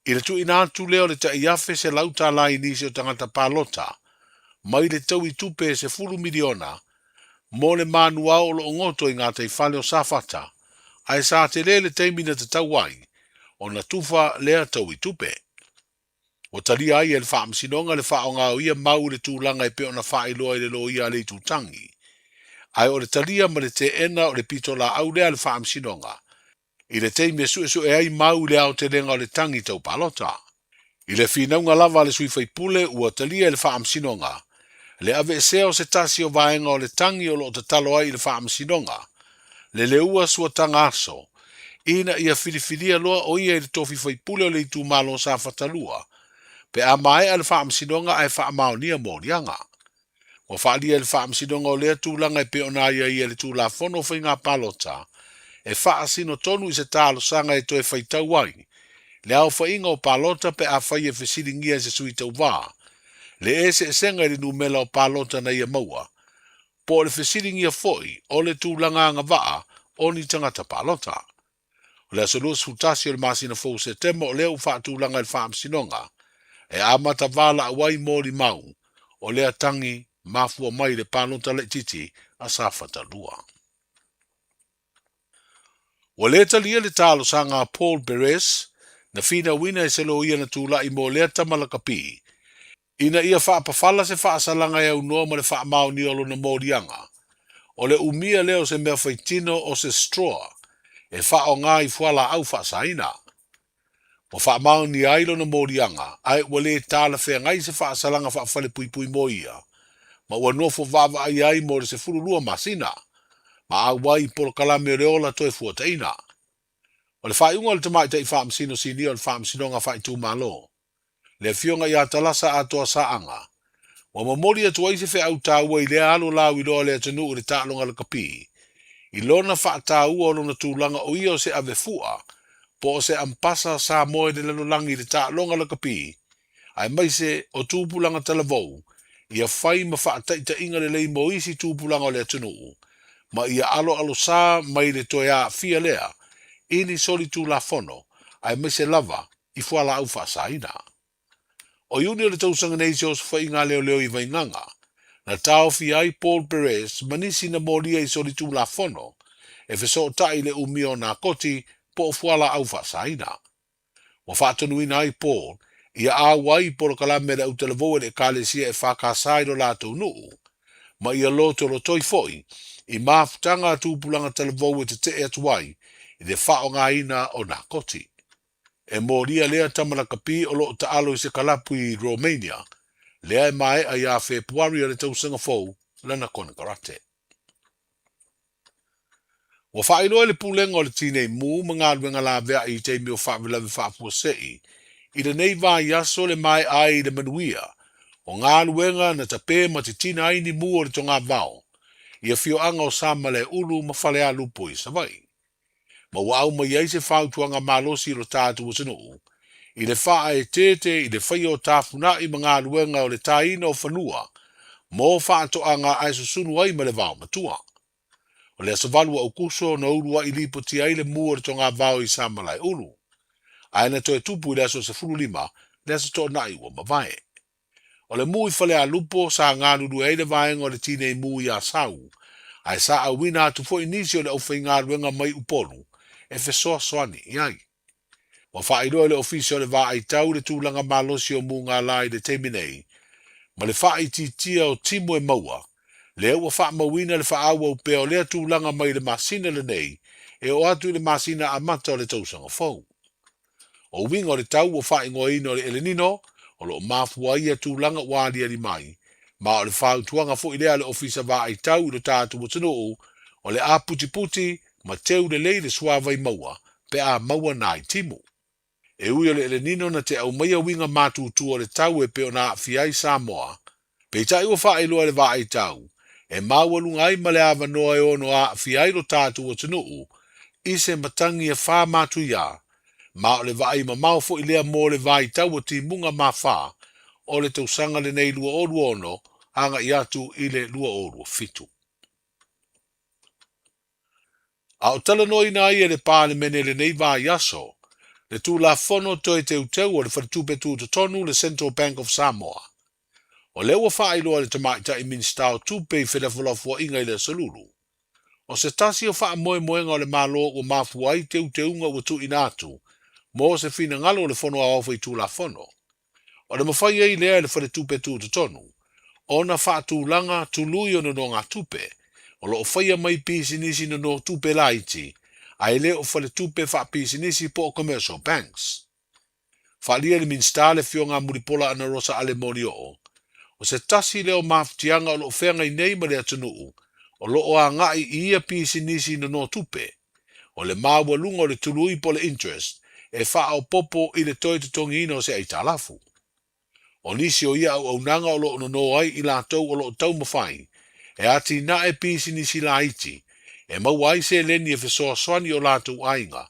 i le tuuina atu lea o le tai $1,100 i nisi o tagata palota mai le taui tupe e $10 miliona mo le manuao o lo o goto i gataifale o Safata, ae sa tele le taimi na tatau ai ona tufa lea taui tupe. Ua talia ai e le Faamasinoga le faaaoga o ia mau i le tulaga e pei ona faailoa i le loia a le itutagi, ae o le talia ma le teena o le pitolaau lea a le Faamasinoga i le taimi e suesue ai mau i le aotelega o le tagi tau palota. I le finauga lava a le sui faipule, ua talia e le Faamasinoga le aveesea o se tasi o vaega o le tagi o lo o tatalo ai i le Faamasinoga le leua suataga aso ina ia filifilia loa o ia i le tofi faipule o le itumalo Safata 2 pe a maea le Faamasinoga ae faamaonia moliaga. Ua faaalia e le Faamasinoga o lea tulaga e pei ona aiaia i le Tulafono o Faiga Palota e faasino tonu i se talosaga e toe faitau ai le aofaiga o palota pe afai e fesiligia e se sui tauvā le eseesega i le numera o palota na ia maua po o le fesiligia foi o le tulaga agavaa o ni tagata palota. O le aso 21 o le masina fou o Setema o lea ua faatulaga e le Faamasinoga e amata valaau ai molimau o lea tagi mafua mai i le palota laitiiti a Safata 2. Ua le talia le talosaga a Paul Perez na finauina e se loia na tulai mo lea tama lakapi ina ia faapafala se faasalaga e aunoa ma le faamaonia o lona moliaga. O le umia lea o se mea faitino o se straw e faaaoga i fualaau faasaina. Ua faamaonia ai lona moliaga, ae ua le talafeagai se faasalaga faafalepuipui mo ia, ma ua nofo vaavaaia ai mo le 12 masina, ma auai i polokalame o le ola toefuataiga. O le faaiuga o le Tamaitai Faamasino Sinia o le Faamasinoga Faaitumalo, le Afioga ia Talasa Atoa Saaga, ua momoli atu ai se feau taua i lea alo lauiloa o le atunuu i le taaloga lakapi, i lona faataua o lona tulaga o ia o se avefua po o se ampasa Samoa i le lalolagi i le taaloga lakapi, aemaise o tupulaga talavou, ia fai ma faataitaiga lelei mo isi tupulaga o le atunuu, ma ia aloalosā mai le toe aafia lea i ni solitulafono aemaise lava i fualaau faasaina. O Iuni o le tausaga nei i se osofaiga a leoleo i Vaigaga, na taofia ai Paul Perez ma nisi na molia i solitulafono e fesootai i le umia o nakoti po o fualaau faasaina. Ua faatonuina ai Paul ia auai i polokalame a le autalavou e le Ekalesia EFKS i lo latou nuu, ma ia lotolotoi foi i mafutaga a tupulaga talavou e tetee atu ai i le faaaogaina o nakoti. E molia lea tama lakapi o lo o taalo i se kalapu i Romania, lea e maea ia Fepuari o le tausaga fou lana konekarate. Ua faailoa e le Pulega o le Tinei Mu ma Galuega Laveai i taimi o faalavelave faafuasei i lenei vaiaso le maea ai i le manuia o galuega na tape ma titina ai ni mu o le togavao i afioaga o Samalaeulu ma Falealupo i Savaii. ma ua aumai ai se fautuaga malosi i lo tatou atunuu i le faaeteete i le faia o tafuna'i ma galuega o le taina o fanua mo faatoaga ae susunu ai ma le vaomatua. O le aso 8 o Aukuso na ulua'i lipotia ai le mu o le togavao i Samalaeulu, ae na toe tupu i le aso 15 le aso Toonai ua mavae. O le mu i Falealupo sa galulue ai le vaega o le Tinei Mu i Asau, ae sa auina atu foi nisi o le aufaigaluega mai Upolu e fesoasoani i ai. Ua faailoa e le Ofisa o le Vaai Tau le tulaga malosi o mugala i le taimi nei, ma le faaitiitia o timu e maua, lea ua faamauina le faaauau pea o lea tulaga mai le masina lenei e oo atu i le masina amata o le tausaga fou. O uiga o le tau ua faaigoaina o le Elenino, o lo o mafua ai ia tulaga ua aliali mai, ma o le fautuaga foi lea a le Ofisa Vaai Tau i lo tatou atunuu, o le a putiputi ma teu lelei le suavai maua pe a maua nai timu. E ui o le Elenino na te aumaia uiga matutu o le tau e pei ona aafia ai Samoa, Peitai ua faailoa e le vaai tau, e maualuga ai ma le avanoa e ono aafia ai lo tatou atunuu i se matagi e fā matuiā, ma o le vaai mamao foi lea mo le vaitau o timuga mafā o le tausaga lenei 2026 agai atu i le 2027. A o talanoaina ai e le Palemene i lenei vaiaso le Tulafono Toe Teuteu o le Faletupe Tutotonu, le Central Bank of Samoa. O lea ua faailoa e le Tamaitai Minisita o Tupe i felafolafoaiga i le Aso Lulu, o se tasi o faamoemoega o le Malo ua mafua ai teuteuga ua tuuina atu mo se finagalo o le Fono Aoao Faitulafono. O le mafai ai lea e le Faletupe Tutotonu ona faatulaga tului o nonogatupe o lo o faia mai pisinisi nonotupe laiti ae le o faletupe faapisinisi po o commercial banks. Faaalia e le Minisita le Afioga a Mulipola Anarosa Ale Molioo, o se tasi lea o mafutiaga o lo o feagai nei ma le atunuu o lo o agai i ia pisinisi nonotupe O le maualuga o le tului po o le interest e faaopoopo i le toe totogiina o se aitalafu. O nisi o ia auaunaga o lo o nono ai i latou o lo o taumafai e atinae pisinisi laiti e maua ai seleni e fesoasoani i o latou aiga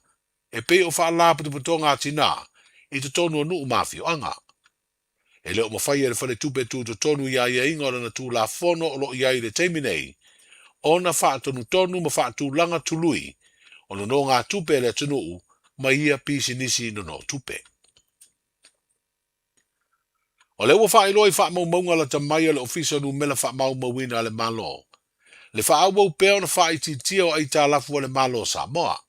e pei o faalapotopotoga a tinā i totonu o nuu ma afioaga. E le o mafai e le Faletupe Tutotonu i aiaiga o lana Tulafono o lo o i ai i le taimi nei ona faatonutonu ma faatulaga tului o nonogatupe a le atunuu ma ia pisinisi nonotupe. O lea ua faailoa i faamaumauga lata mai a le Ofisa o Numela Faamaumauina a le Malo le faaauau pea ona faaitiitia o aitalafu a le Malo o Samoa.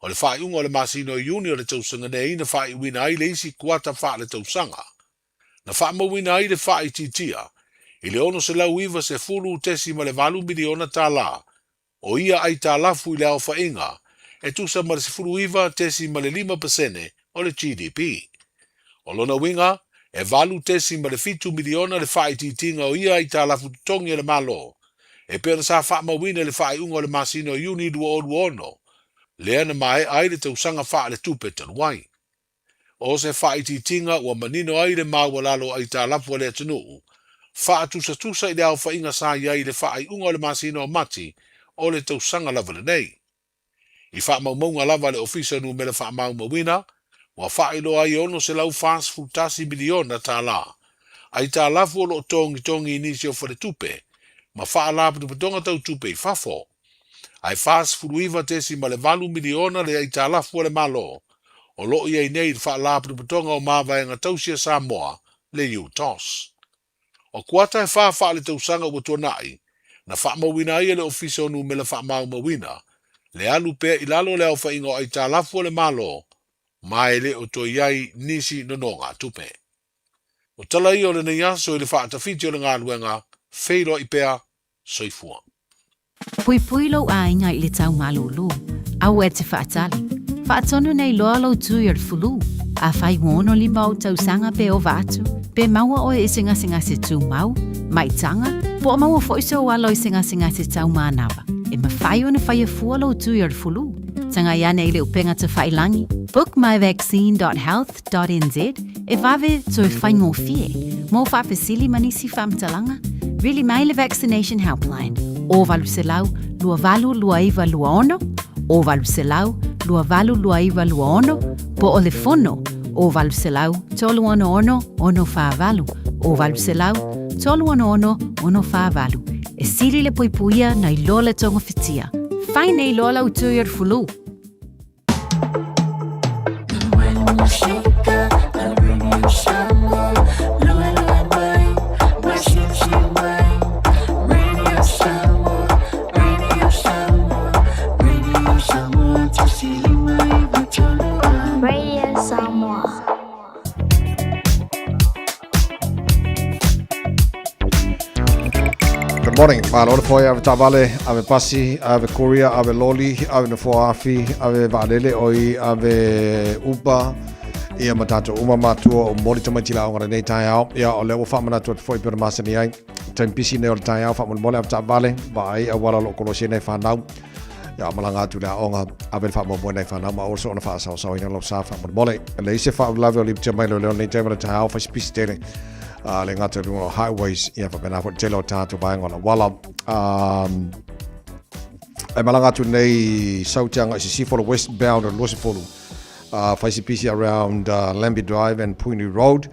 O le faaiuga o le masina o Iuni o le tausaga nei na faaiuina ai le isi kuata faaletausaga, na faamauina ai le faaitiitia i le $690.8 miliona tala o ia aitalafu i le aofaiga e tusa ma le 19.5% o le GDP. O lona uiga, e $8.7 miliona le faaitiitiga o ia aitalafu totogi a le Malo, e pei ona sa faamauina i le faaiuga o le masina o Iuni 2026, lea na maea ai le tausaga faaletupe talu ai. O se faaitiitiga ua manino ai le maualalo o aitalafu a le atunuu, faatusatusa i le aofaiga sa i ai i le faaiuga o le masina o Mati o le tausaga lava lenei. I faamaumauga lava a le Ofisa o Numera Faamaumauina, ua faailoa ai e $641 miliona tala aitalafu o lo o togitogi i nisi o faletupe ma faalapotopotoga tau tupe i fafo, ae $49.8 miliona le aitalafu a le Malo o lo o i ai nei i le Faalapotopotoga o Mavaega Tausi a Samoa, le UTOS. O kuata e fa faaletausaga ua tuanai, na faamauina ai e le Ofisa o Numela Faamaumauina le alu pea i lalo o le aofaiga o aitalafu a le Malo ma e le o toe i ai nisi nonogatupe. O tala ia o lenei aso i le faatafiti o le galuega, feiloai pea, soifua. Puipui lou aiga i le tau malūlū, aua e te faatali. Faatonu nei loa lou tui o le fulu. Afai ua 65 ou tausaga pe ova atu, pe maua oe i se gasegase tumau, maitaga, po o maua foi sou alo i se gasegase tau manava, e mafai ona faia fua lou tui o le fulu. Tagai ane i le upega tafailangi, bookmyvaccine.health .nz e vave toe faigofie mo faafesili ma nisi faamatalaga, vili mai le Vaccination Helpline o 800 282926 o 800 282926 po o le fono o 800 366 648 o 800 366 648. E sili le puipuia nai lo le togafitia. Fai nei loa lau tui o le fulu. Radio Samoa. Good morning. Malo le foe ave taavale, ave pasi, ave courier, ave loli, ave nofoa afi, ave vaalele oi, ave upa, ia ma tātou uma matua o moli tamaiti la aoga lenei taeao. Ia o lea ua faamanatu atu foi pei ona masani ai. Taimi pisi nei o le taeao faamolemole ave taavale, vaai auala o lo o kolosi ai nai fanau. Ia malaga atu i le aoga, ave le faamoemoe nai fanau ma aua soona faasaosaoina lau sa faamolemole. E leai se faalavelave o lipotia mai leoleo lenei taimi o le taeao, fai se pisi tele. Le gata i luga o highways, ia faapena foi le tele o tātou vaega o le auala. E malaga atu nei sau te agai i sisifo le westbound o le 20, fai se pisi around Lambie Drive and Puini Road.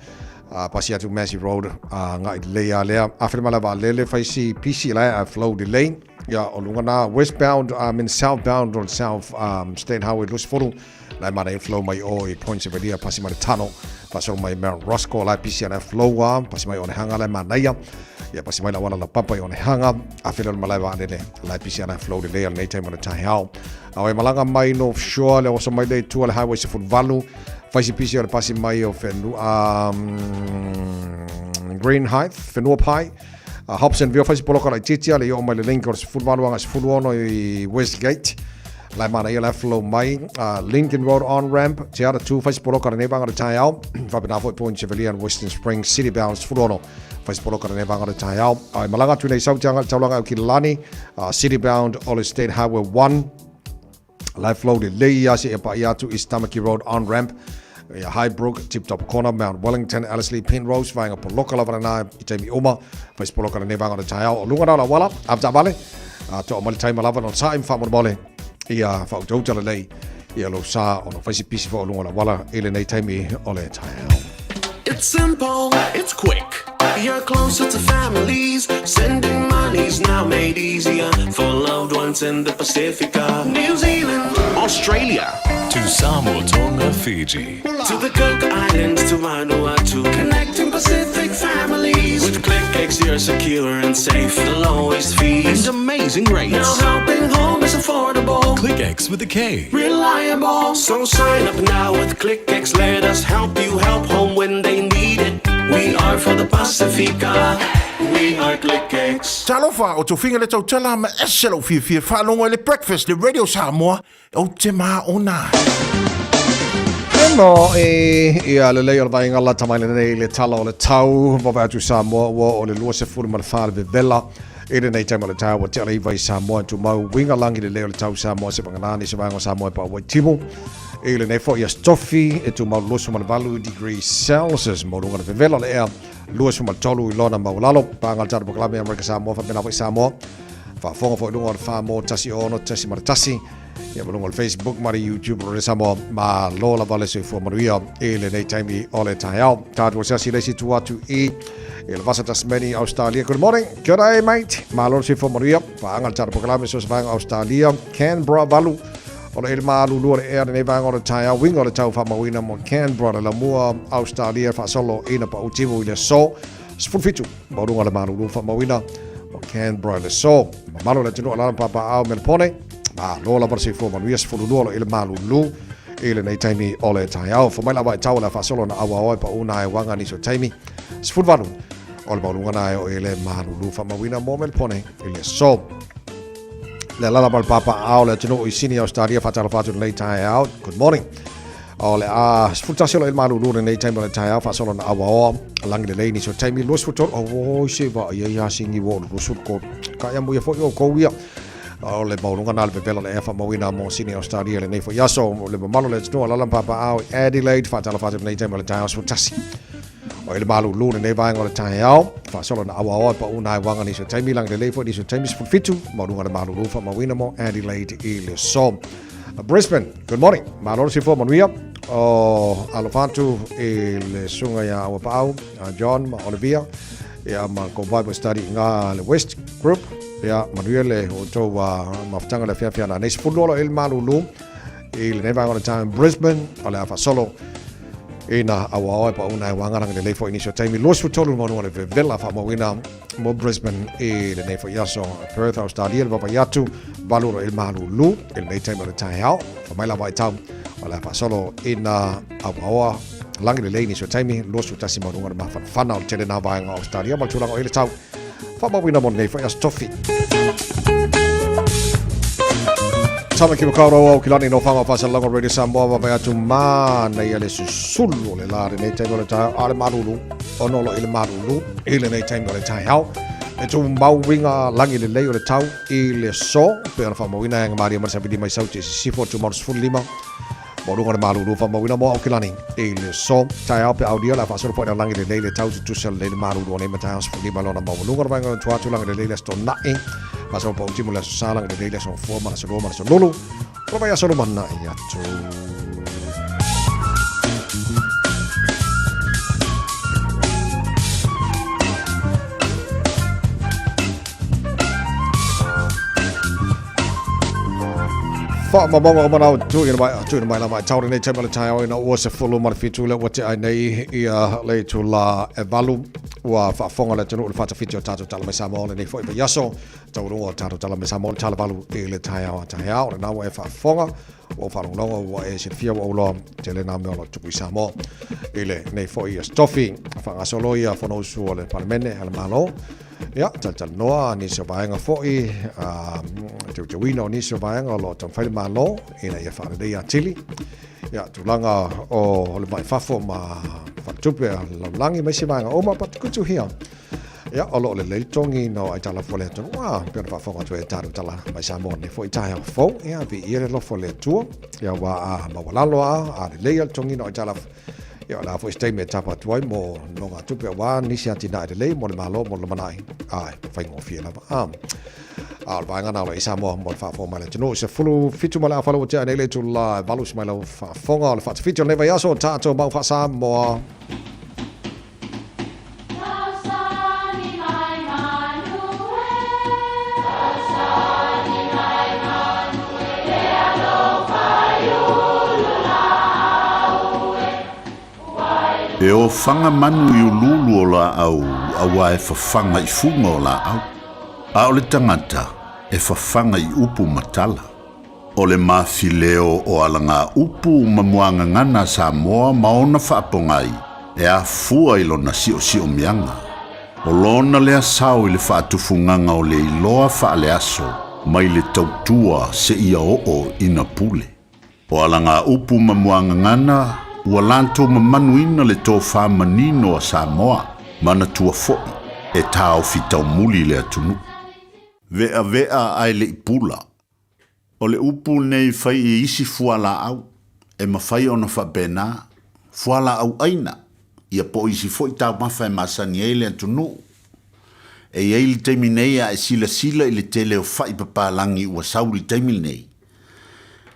Pasi atu Massey Road, agai lelei lava lea. Afe le malae vaalele, fai si pisi la e flow lelei. Ia, o luga na westbound, I mean southbound o le South State Highway 20, la e manaia flow mai o i Point Sevelia, pasi mai le Tano, faasolo mai Mount Roscoe, la e pisi ana flow a, pasi mai Onehanga, la e manaia. Ia, pasi mai le auala laupapa i Onehanga, afe lea o le malae vaalele, la e pisi ana flow lelei a lenei taimi o le taeao. A o e malaga mai North Shore, le oso mai lea i tua le Highway 18, fai si pisi o le pasi mai o whenua, Greenhithe, Whenuapai, A Hobsonville fai si poloka laitiiti ale i oo mai le link o le 18 agai 16 i Westgate. La e manaia la e flow mai. Lincoln Road on ramp, Te Ara 2 fai si poloka lenei vaega o le taeao. Faapena foi Point Chevalier and Western Springs City bound 16 fai si poloka lenei vaega o le taeao. A e malaga atu nei sau te agai i le taulaga e Aukilani, City bound o le State Highway 1. La e flow lelei lava seia paia atu East Tamaki Road on ramp, ia Highbrook, Tip Top Corner, Mount Wellington, Ellerslie, Penrose, vaega poloka lava lena i taimi uma, fai se poloka lenei vaega o le taeao. O luga na o le auala, ave taavale, toa mai le taima lava no sa'i ma faamolemole, ia faautauta lelei ia lou sa ona fai se pisi foi o luga o le auala i lenei taimi o le taeao. It's simple, it's quick. You're closer to families. Sending money's now made easier for loved ones in the Pacifica, New Zealand, Australia, To Samoa, Tonga, Fiji. To the Cook Islands, to Vanuatu, connecting Pacific families. With KlickEx, you're secure and safe, the lowest fees and amazing rates. Now helping home is affordable. KlickEx with a K. Reliable. So sign up now with KlickEx. Let us help you help home when they need it. We are for the Pasifika. We are Click X. Talofa, o Tofiga le tautala ma ese lou fiafia faalogo i le Breakfast le Radio Samoa, ou te maona ai. Emo e ia lelei o le vaaiga lata mai lenei le tala o le tau vave atu Samoa ua o le 24 le vevela i lenei taimi o le tau ua tea le iva i Samoa e tumau uiga lagi lelei o le tau Samoa se vaganani se vaega o Samoa e pau ai timu i lenei foi aso tofi e tumau 28 degrees Celsius maualuga le vevela o le ea 23 i lona maualalo paga le tatou polokalame Amerika Samoa faapena foi Samoa faafofoga foi i luga o le 4.16.1 ia ma luga o le Facebook ma le YouTube o le Samoa malo lava le soifua manuia i lenei taimi o le taeao tatou asiasi le isi tu atu i i le Vasa Tasmania Australia. Good morning, kia ora e mate, malo le soifua manuia paaga le tatou polokalame so se vaega Australia Canberra valu o le ilima alu lua le ea lenei vaega o le taeao uiga o le tau faamauina mo Canberra le lamua Australia faasolo ina pau timu i le aso 17 maualuga le malulu faamauina mo Canberra i le aso. Mamalu o le atunuu alala papaao Melpone malo lava le soifua manuia 12 lo ile malulu i lenei taimi o le taeao. Fo mai lava e tau le faasolo na aua oe pau na e wanga ni so taimi 18 o le maualuga na e o ile malulu faamauina mo Melpone i le aso. Le alala ma le papaao le atunuu i Sini Australia faatalofa atu lenei taeao. Good morning. O le a 11 o le malulu lenei taimi o le taeao faasolo na awaoa lagi lelei nisi o taimi 23 o oi se va ia ia singi wo 23 ka ia muia foi o kou ia o le maualuga na le vevela le ea faamauina mo Sini Australia lenei foi aso o le mamalu o le atunuu alala ma papaao i Adelaide faatalofa atu lenei taimi o le taeao 11 O i le malulu lenei vaega o le taeao, faasolo na auaoa e pau nai waga nisi o taimi, lagi lelei foi nisi o taimi 17, maualuga le malulu faamauina mo Adelaide i le aso. Brisbane, good morning. Malo le soifua manuia. O alofa atu i le susuga ia Auapaau, John ma Olivia, ia ma kou Bible study i ngā le West Group. Ia manuia le outou mafutaga le afiafi ana nei 12 lo i le malulu i lenei vaega o le taeao Brisbane, o le a faasolo ina auaoa e pauna e wagaranga lelei foi nisi o taimi 23 le maualuga le vevela faamauina mo Brisbane i lenei foi aso. Perth, Australia le vaavaai atu valu o le malulu i lenei taimi o le taeao fa mai lava i tau o le a faasolo ina auaoa lagi lelei nisi o taimi 21 maualuga le mafanafana o le tele nā vaega o Australia ma le tulaga o i le tau Faamauina mo lenei foi aso tofi. Tamaki Makaurau au ki lani no whanga whasalanga Radio Samoa wawe atu māna ia le susulu o le la lenei taimi o le taeao a le malulu o nolo i le malulu i lenei taimi o le taeao e tū mauinga langi lelei o le tau i le so pe ona whaamauina e nga maria marisa vili mai sauti e sisifo atu maru 15 Maualuga le malulu faamauina mo Aukilani i le aso taeao pe aulia le a faasolo foi na lagi lelei le tau tutusa lelei le malulu o nei ma taeao 15 lona maualuga le vaega o tua atu lagi lelei le aso Tona'i faasolo pau timu le aso Sa lagi lelei le aso Gafua ma le aso Lua ma le aso Lulu o le vaiaso lumanai atu. Faamamaga o manao tuuina mai tuuina mai lava e tau lenei taimi o le taeao ina ua sefulu ma le fitu le ua tea ai nei ia le itula e valu ua faafofoga le atunuu i le faatafiti o tatou tala mai Samoa lenei foi vaiaso taualuga o tatou tala mai Samoa le tala valu i le taeao a taeao lena ua e faafofoga ua ou faalogologo ua e silafia ua ou iloa tele nā mea o lo o tupu i Samoa i lenei foi aso tofi faagasolo ia Fonousu a le Palemene a le Malo Ia, talatalanoa nisi o vaega foi, teuteuina o nisi o vaega o lo o taumafai le Malo ina ia faaleleia atili. Ia, tulaga o le mai fafo ma faletupe a le lalolagi ma isi vaega uma, but good to hear. Ia, o lo o lelei le togiina o aitalafu a le atunuu, a, pei ona faafofoga atu ai e tatou tala mai Samoa nei foi taeao fou. Ia, viia le alofa o le Atua. Ia, ua a maualalo a, a lelei le togiina o aitalafu. Ia, o le a foi se taimi e tapa atu ai mo nogatupe aua nisi atinae lelei mo le Malo mo le lumanai. Ae, faigofie lava. A, a o le vaega na o lo i Samoa mo le faafofoga mai le atunuu. 17 ma le afa ua tea nei le itula e valu si mai lau faafofoga o le faatafiti o lenei vaiaso o tatou mau faa-Samoa. E ofaga manu i uluulu o laau auā e fafaga i fuga o laau, a o le tagata e fafaga i upu ma tala. O le mafileo o alagaupu ma muagagana a Samoa ma ona faapogai, E afua i lona siosiomiaga, o lona lea sao i le faatufugaga o le iloa faaleaso mai le tautua seia oo ina pule. O alagaupu ma muagagana ua latou mamanuina le tofa manino a Samoa, manatua foi e taofi taumuli le atunuu. Ve'ave'a ae le i pula. O le upu lenei fai i isi fualaau e mafai ona faapena, fualaau aina, ia po o isi foi taumafa e masani ai le atunuu. E i ai le taimi nei a e silasila i le tele o fai papalagi ua sau i le taimi lenei,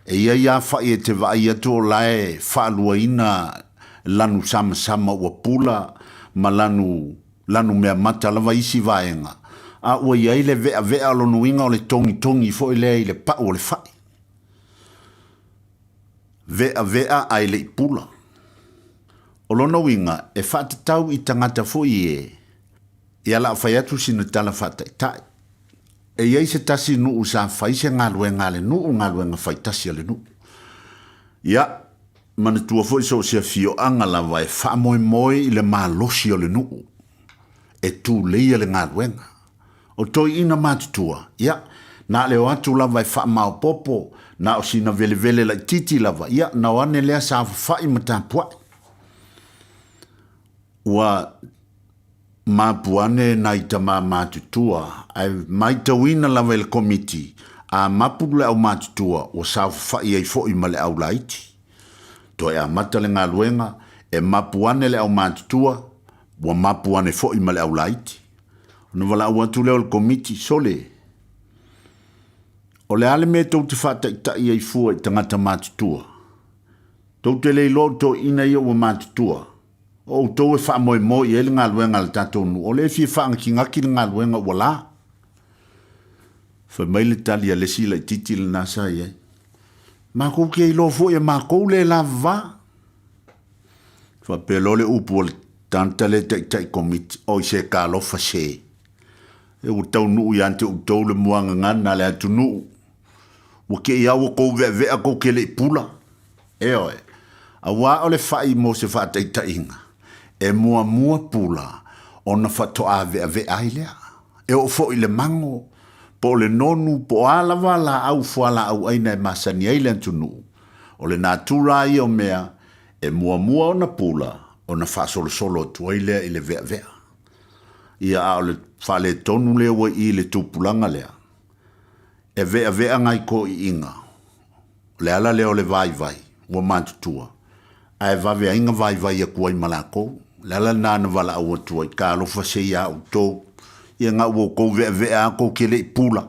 e i ai lava fai e te vaai atu o la e faaluaina lanu samasama ua pula ma lanu lanu meamata lava isi vaega, a ua i ai le ve'ave'a o lona uiga o le togitogi foi lea i le pa'u o le fa'i. Ve'ave'a ae le i pula. O lona uiga, e faatatau i tagata foi e, ia la a fai atu sina tala faataitai. E i ai se tasi nu'u sa fai se galuega a le nu'u, galuega faitasi a le nu'u. Ia, manatua foi so o se afioaga lava e faamoemoe i le malosi o le nu'u e tuleia le galuega. O toeaiina matutua, ia, na le o atu lava e faamaopoopo, na o sina velevele laitiiti lava, ia, na o ane lea saofafai ma tapuai. Ua mapu ane nai tama matutua, ae matauina lava e le Komiti, a mapu le aumatutua, ua saofafai ai foi ma le aulaiti. Toe amata le galuega, e mapu ane le aumatutua, ua mapu ane foi ma le aulaiti. Ona valaau atu lea o le Komiti, Sole, o le a le mea tou te faataitai ai fua i tagata matutua? Tou te le iloa o toeaiina ia ua matutua, o outou e faamoemoe i ai le galuega a le tatou nuu, o lea e fia faagatigati le galuega ua la. Fai mai le tali a le isi laitiiti lena sa i ai, Makou te iloa foi e makou le lavava. Faapea loa le upu a le tagata lea taitai komiti, Oi se talofa se! E ua taunuu ia te outou le muagagana a le atunuu. Ua te i lava ua tou veavea tou te le i pula. Ioe. Aua o le fai mo se faataitaiga, e muamua pula ona faatoa veavea ai lea. E oo foi i le mago, po o le nonu, po o a lava laau fualaau aina e masani ai le atunuu, o le natura ia o mea e muamua ona pula ona faasolosolo atu ai lea i le veavea. Ia, a o le faaletonu lea ua i i le tupulaga lea, e veavea nai toeaiina, O le ala lea o le vaivai, ua matutua, ae vave ai na vaivai atu ai ma latou. O le ala lena na valaau atu ai, Talofa se iā outou, ia na ua outou veavea lava tou te le i pula.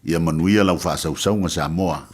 Ia manuia lau faasausauga Samoa.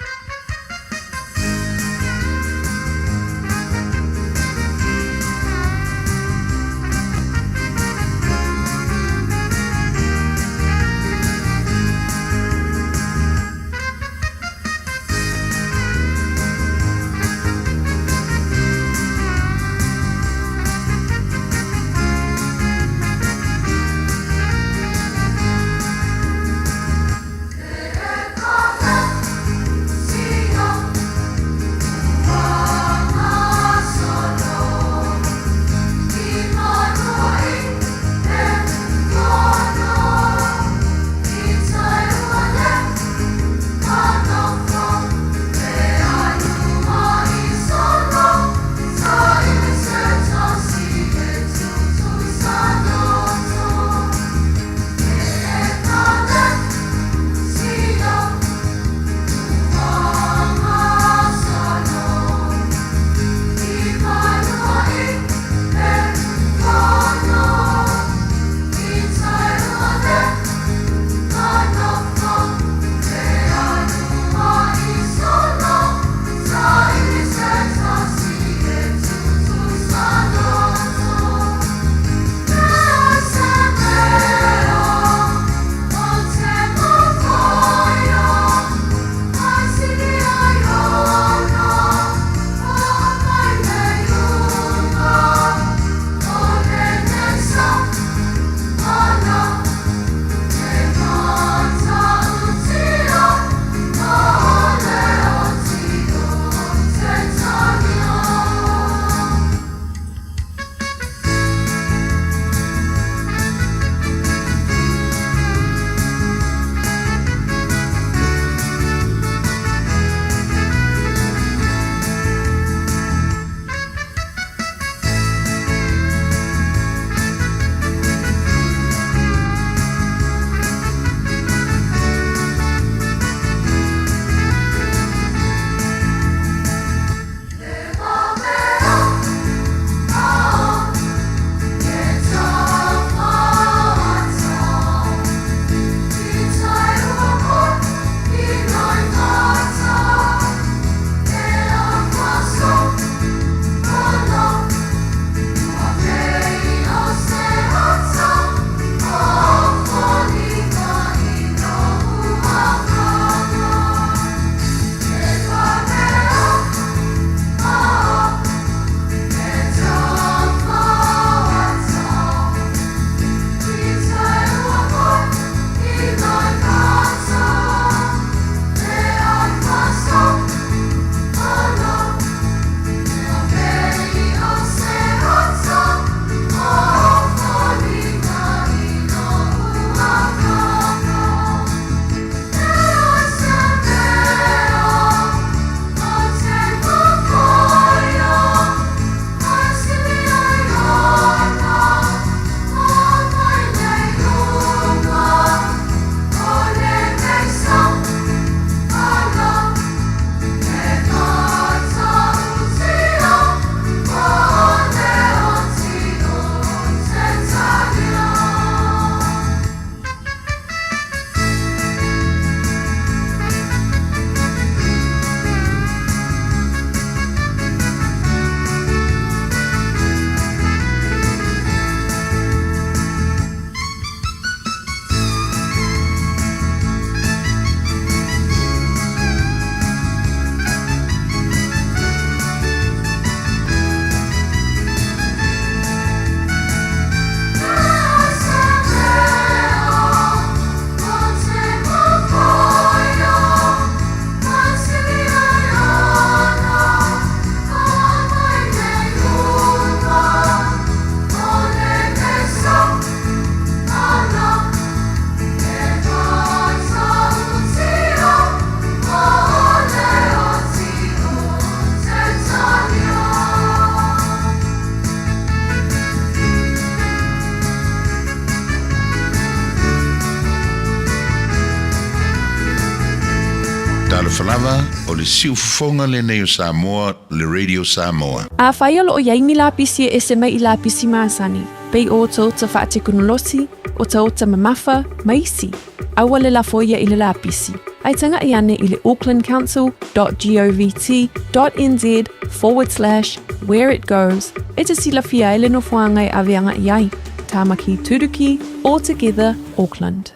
Talofa lava, o le siufofoga lenei o Samoa, le Radio Samoa. Afai o lo o i ai ni lapisi e ese mai i lapisi masani, pei o otaota faatekonolosi, otaota mamafa, ma isi, aua le lafo ia i le lapisi, ae taga'i ane i le aucklandcouncil dot govt dot nz forward slash where it goes e te silafia ai le nofoaga e ave aga'i ai. Tāmaki Turuki, All Together, Auckland.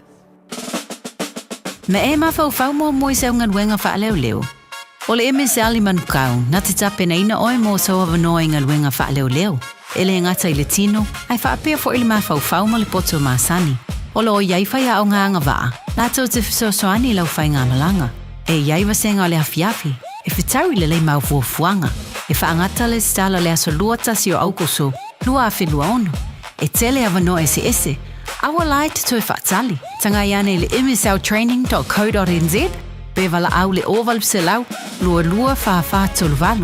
Me e mafaufau muamua i sau galuega faaleoleo. O le MSL i Manukau, na te tapenaina oe mo sou avanoa i galuega faaleoleo, e le gata i le tino, ae faapea foi le mafaufau ma le poto masani. O lo o i ai faiaoga agavaa, latou te fesoasoani i lau faigamalaga. E i ai vasega o le afiafi, e fetau i lelei mau fuafuaga, e faagata le stala le aso 21 o Aukuso 2026. E tele avanoa eseese, aua la e te toe faatali. Tagai ane i le msltraining.co.nz pe valaau le 0800 22 44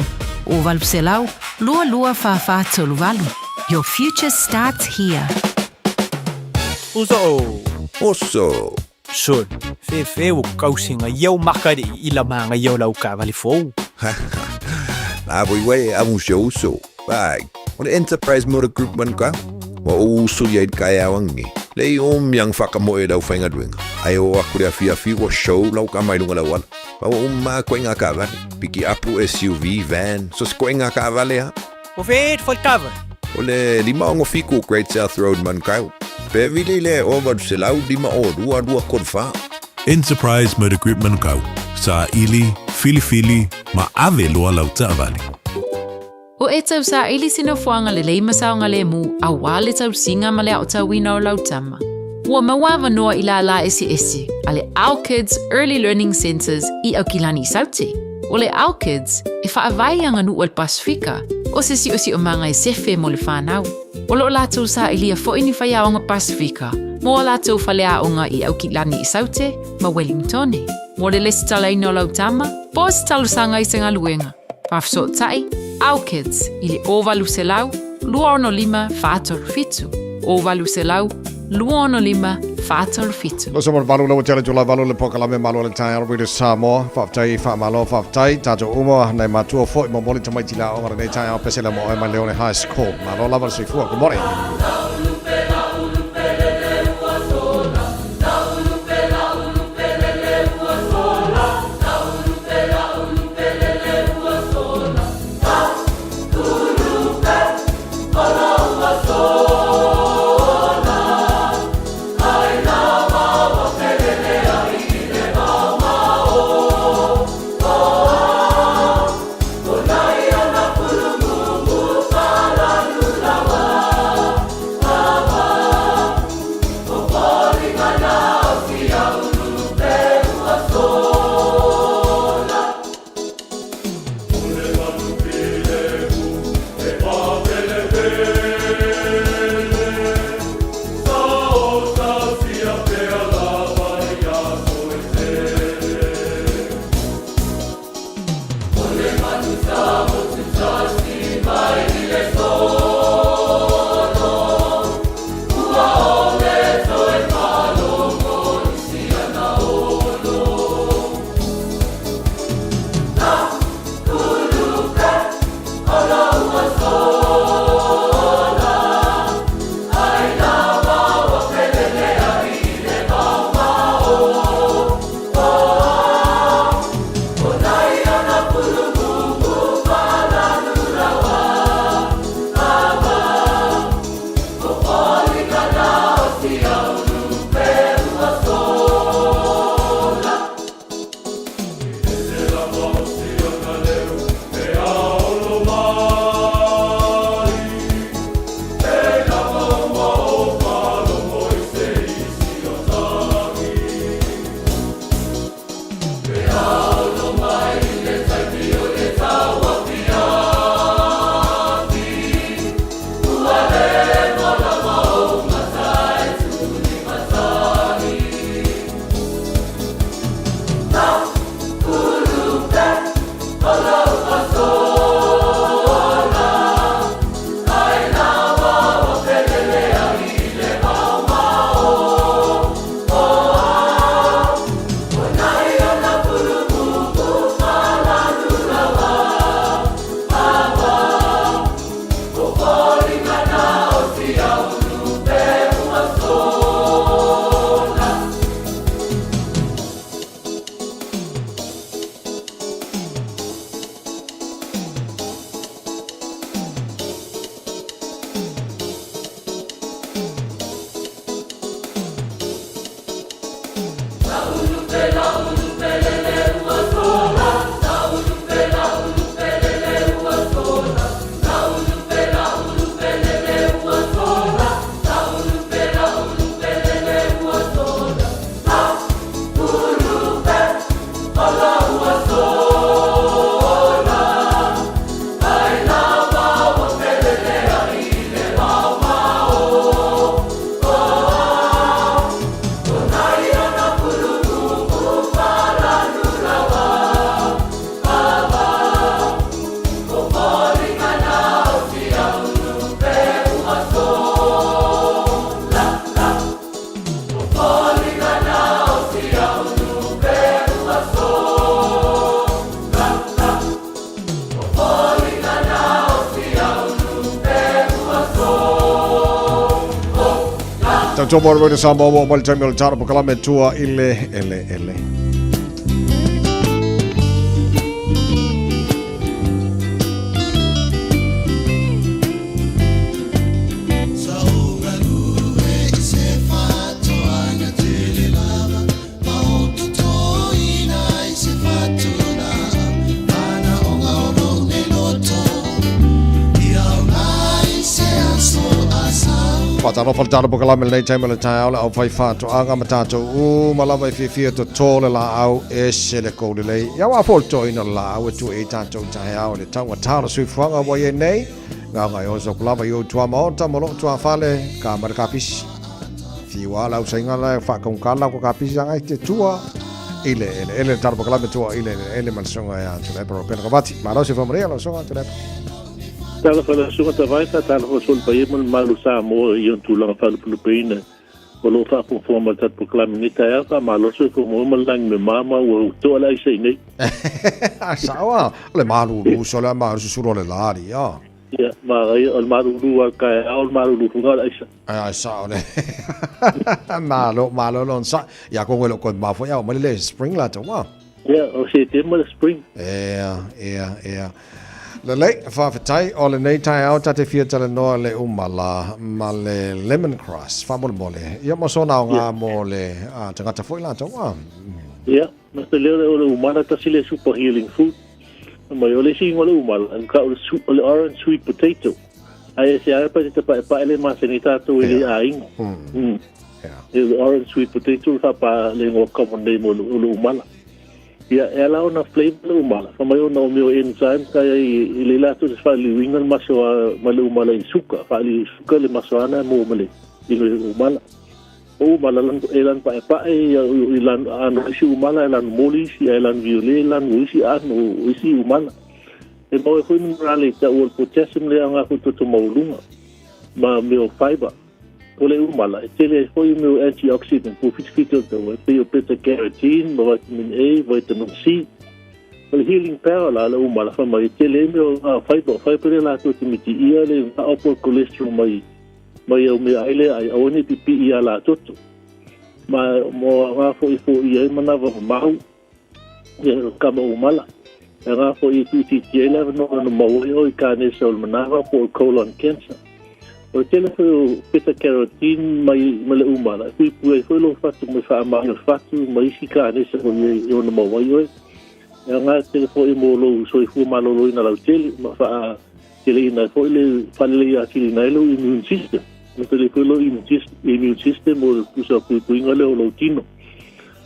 38, 0800 22 44 38. Your future starts here. Uso! Oso! Son, fefe ua kausi nga iau maka i ila ma nga iau lau kaavale fou. Na voi wei a mu se uso. Bai, o le Enterprise Motor Group man ka. Wa o uso ia i kai awangi. Le i o miang whakamoe lau whainga duenga. Ai o aku le awhi awhi wa show lau ka mai lunga lau ala. Wa o ma koe ngā kaavale. Piki apu SUV, van, so se koe ngā kaavale ha. O fe e whaitava. O le 567 Great South Road Manukau. Pe vili le o 800 5 o 2 2 3 4. Enterprise Motor Group Manukau, saili, filifili ma ave loa lau taavale. O e tau saili se nofoaga lelei ma saogalemu auā le tausiga ma le aotauina o lau tama. Ua maua avanoa i lālā eseese a le Our Kids Early Learning Centres i Aukilani i Saute. O le Our Kids, e faavae i aganuu a le Pasefika, o se siosiomaga e sefe mo le fanau. O lo o latou sailia foi ni faiaoga Pasefika mo a latou faleaoga i Aukilani i Saute ma Wellingtone. Mo le lesitalaina o lau tama, po o se talosaga i se galuega, faafesootai Our Kids i le 0800 265 437, 0800 265 437. Lo sa valu lau tele tula valu le pokalame malo le taeao Radio Samoa. Faafetai, faamalo, faafetai. Tatou uma nai matua foi momoli tamaiti la aoga lenei taeao pesela mo oe mai Leone High School. Malo lava le soifua. Good morning. Tautua mo le Samoa mo le taimi o le tala pokalame tua i le ele ele. Whātalofa le tala pokalame lenei taimi o le taeao le au whai whātoanga ma tātou uma lava e fiafia tō le laau e se le kou lelei. Ia wā fō le toina le laau e tua i tātou taeao le taunga tā le suifuanga wa i nei. Ngā ngai o so kulava i o tua maota mo loo tua whale ka mara ka pisi. Fiu a lau sainga la whakaungkala ko ka pisi anga i te tua i le ele ele tala pokalame tua i le ele ele malsunga e a Tulepa Ropena Kavati. Malo se whamaria lau songa Tulepa. Tala whala sunga ta vaita, tala whala sol pa mal malu sa mo i on tūlanga whalupulupeina. O lo whaafonfoa ma tatu pokalame ni tai au, malo se fo mo mal langi me mama ua utoa lai sei nei. Sawa, le malu lu so le malu susuro le lari, ya. Ia, ma ai o le malulu al kai au le malulu funga le aisa. Ai sa ole. Malo, malo lon sa. Ya ko ngelo ko ma fo ya ma le spring la to wa. Ia, o se te ma le spring. Ea, ea, ea. Le lei, whawhetai, o le nei tai au tate fia tale noa le umala ma le lemon grass, wha mole mole. Ia mo sona o ngā mo le tangata foi la to wa. Ia, ma te leo le o le umala tasi le super healing food. Mai o le si o le umala, ka o le orange sweet potato. Ai se ai pa te pa pa le ma se ni tātou i le ainga. E le orange sweet potato fa pa le ngo common name o le umala. Ia, e ala ona flavor le umala. Fa mai ona o meo enzyme ka i le lato se fa le winga le maso a ma le umala i suka. Fa le suka le maso ana mo ma le i le umala. O umala lan e lan pa e pa e i lan ano isi umala e lan moli isi e lan violet e lan isi ano isi umala. E mau e hui minerale ta o le potassium le anga ku toto maulunga ma meo fiber. O le umala, e tele foi meo antioxidant, po fitfiti o tau, e pei o beta carotene, ma vitamin A, vitamin C. O le healing power la le umala, fa mai, e tele meo fiber, fiber le la tō te miti ia le nga opo cholesterol mai, mai au mea aile ai, au ne pipi ia la toto. Ma mo ngā fo i fo ia e manawa mau, ia kama umala. E ngā fo i tuiti ti e lewa no anu maui o i kānesa o le manawa po o colon cancer. O le tele foi o beta carotene mai ma le umala. Pui pui ai foi lo fatu mai wha o fatu mai isi kānesa o i ona mawai oe. E ngā tele foi mo lo soifua malolo ina lau tele, ma wha tele ina foi le whalele ia kili nai lo immune system. Ma tele foi lo immune system o le pusa pui puinga le o lau tino.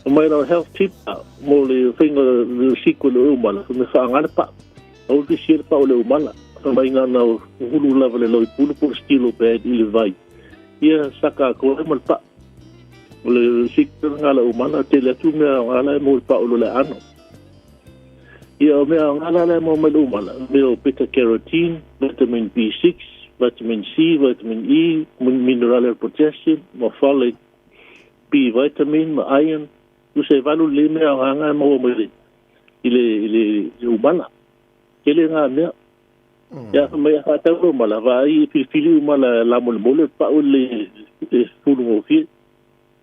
O mai rau health tip mo le whainga le siko le umala. Me wha ngale pa. Au te siere pa o le umala. Mai ngā nau hulu lava le loi pulu po stilo bad i le vai. Ia saka ko e mal pa. O le siko ngā la umala te le atu mea ngā la e mo pa o le ano. Ia o mea ngā la le mo mai le umala. Mea o beta carotene, vitamin B6, vitamin C, vitamin E, mineral potassium, ma folate, B vitamin, ma iron. Use valu le mea ngā ngā mo mai i le umala. Kele ngā mea. Ia mai a tau mala va i filifili umala la mole mole pa o le fulu mo fi.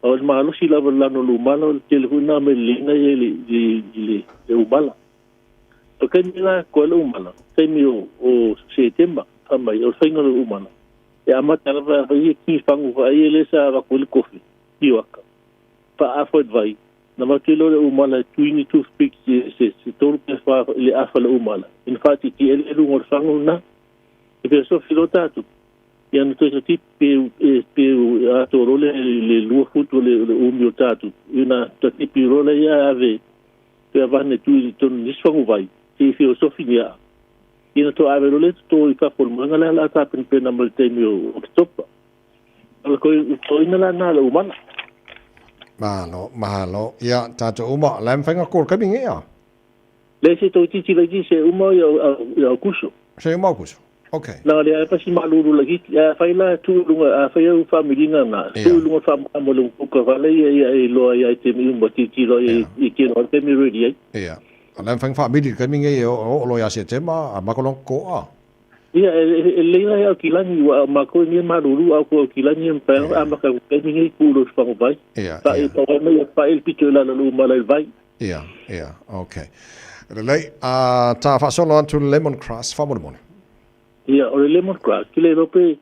O le malo si lava la no lumala o le telefona me lina i le umala. O kai mila ko le umala. Kai mi o setema fa mai o whainga le umala. E amata lava i ki whangu fa i le sa va ko le kofi. I waka. Fa a fo vai. Na matilo le umala tuini toothpick se tolu pe fa le afa le umala. In fact ti ele lungo le whangu na. E pe so filo tatu. Ia no toisa ti pe a toro le lua futu le umi o tatu. Ina ta tipi role ia ave pe avane tui tonu niswangu vai. Te filosofi nia. Ina to ave role to i fafo le manga la la tapen pe na mo le taimi o Oktopa. Ala ko ina la na le umala. Malo, malo. Ia, tātou uma, la mwhainga kōr kami ngea? Le se tō titi lai se uma ia o kuso. Se uma o kuso, ok. Nā le ai pasi maluru la kiti, a whai la tū lunga, a whai au whamiringa nā, tū lunga whamamo le uka whale ia ia i loa ia i te mi uma titi loa ia i tino al te mi redi ai. Ia, la mwhainga whamiri kami ngea o lo ia se tema, a makolong koa. Ia, e lelei la e Aukilani, ua makou e malulu au ko Aukilani e mafai ona amata i le taimi nei tu i lo faguvai. Paʻi paʻi mai e paʻi le pito i lalo o le umala i le vai. Ia, ia, okay. Lelei, a ta faasolo atu le lemon grass faamolemole. Ia, o le lemon grass, ke le iloa pe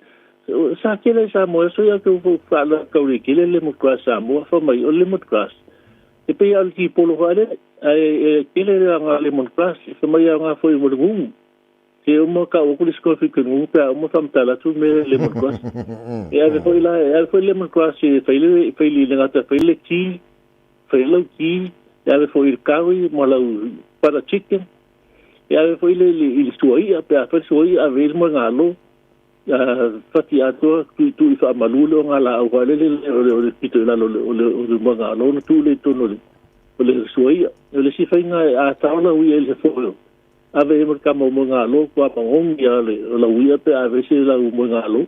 sa tele i Samoa, e aso ia ke faaloa tau le tele le lemon grass Samoa, fai mai o le lemon grass, e pei lava o le tipolo foi lele, ae e tele le aoga lemon grass, fai mai e aoga foi mo le gugu. Se uma kau aku le skofi ke ngu pe uma whamtala tu me lemon grass. E ave foi la, e ave foi lemon grass e whaile, whaile le ngata, whaile tea, whaile lau tea, e ave foi le curry, mo lau butter chicken. E ave foi le, le, i le suaia, pe a whaile suaia, ave le mo ngā lo, whati atoa, tui tui wha malu le o ngā la au whaile le, o le, o le pito i lalo o le, o le mo ngā lo, na tu le tono le, o le suaia. O le si whainga a taola ui e le foio. Ave e mo kama mo ngā lo kua mangongi a le o lau ia pe ave se lau mo ngā lo.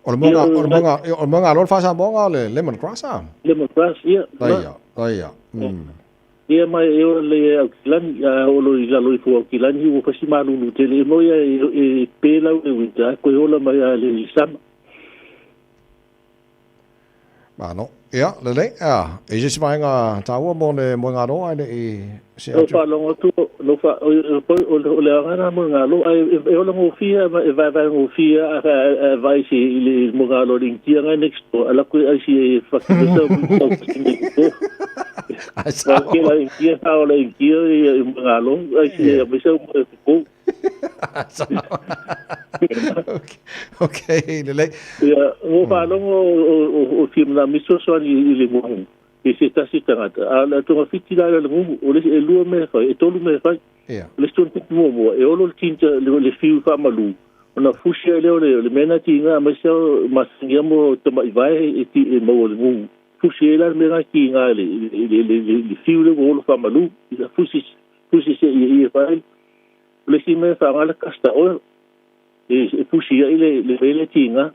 O le moga, o le moga, o le moga lo fa moga le lemon grass a. Lemon grass ia. Ia, ia. Ia mai e o le au kilani a o lo i lalo i fo au kilani o fasi malulu tele e mo ia e pe lau le winter ko ola mai a le sama. Malo. Ia, lelei. Ia, e se isi vaega taua mo le moegalo ae le i see Lau atu. faalogo atu, lau fa, o, o, o le aoga lena moegalo, ae e ola gofie, e vaevae gofie a, a, a vaai se i le moegalo a le Initia ngai next door, ala koe ai si e whakimesa o tau whakime ki tō. Ai sao. Wā ke la Initia, hao la Initia i moegalo, ai si e amesa o moe kukou. Ai sao. Okay, lelei. Ia, mo faalogo o Fia Miso soani i le mumu, i se tasi tagata. A le togafiti la le mumu, o le e lua mea fai, e tolu mea fai. O le isi tonu muamua, e olo le tinta, le fiu faamalu, ona fusi ai lea o le mea na tiga, aemaise o masani mo tamai vae e ti e maua le mumu. Fusi ai la le mea na tiga le le fiu le ua olo faamalu, fusi fusi se i e fai. O le isi mea faaaoga le castor oil e pusi ai le vai le tiga.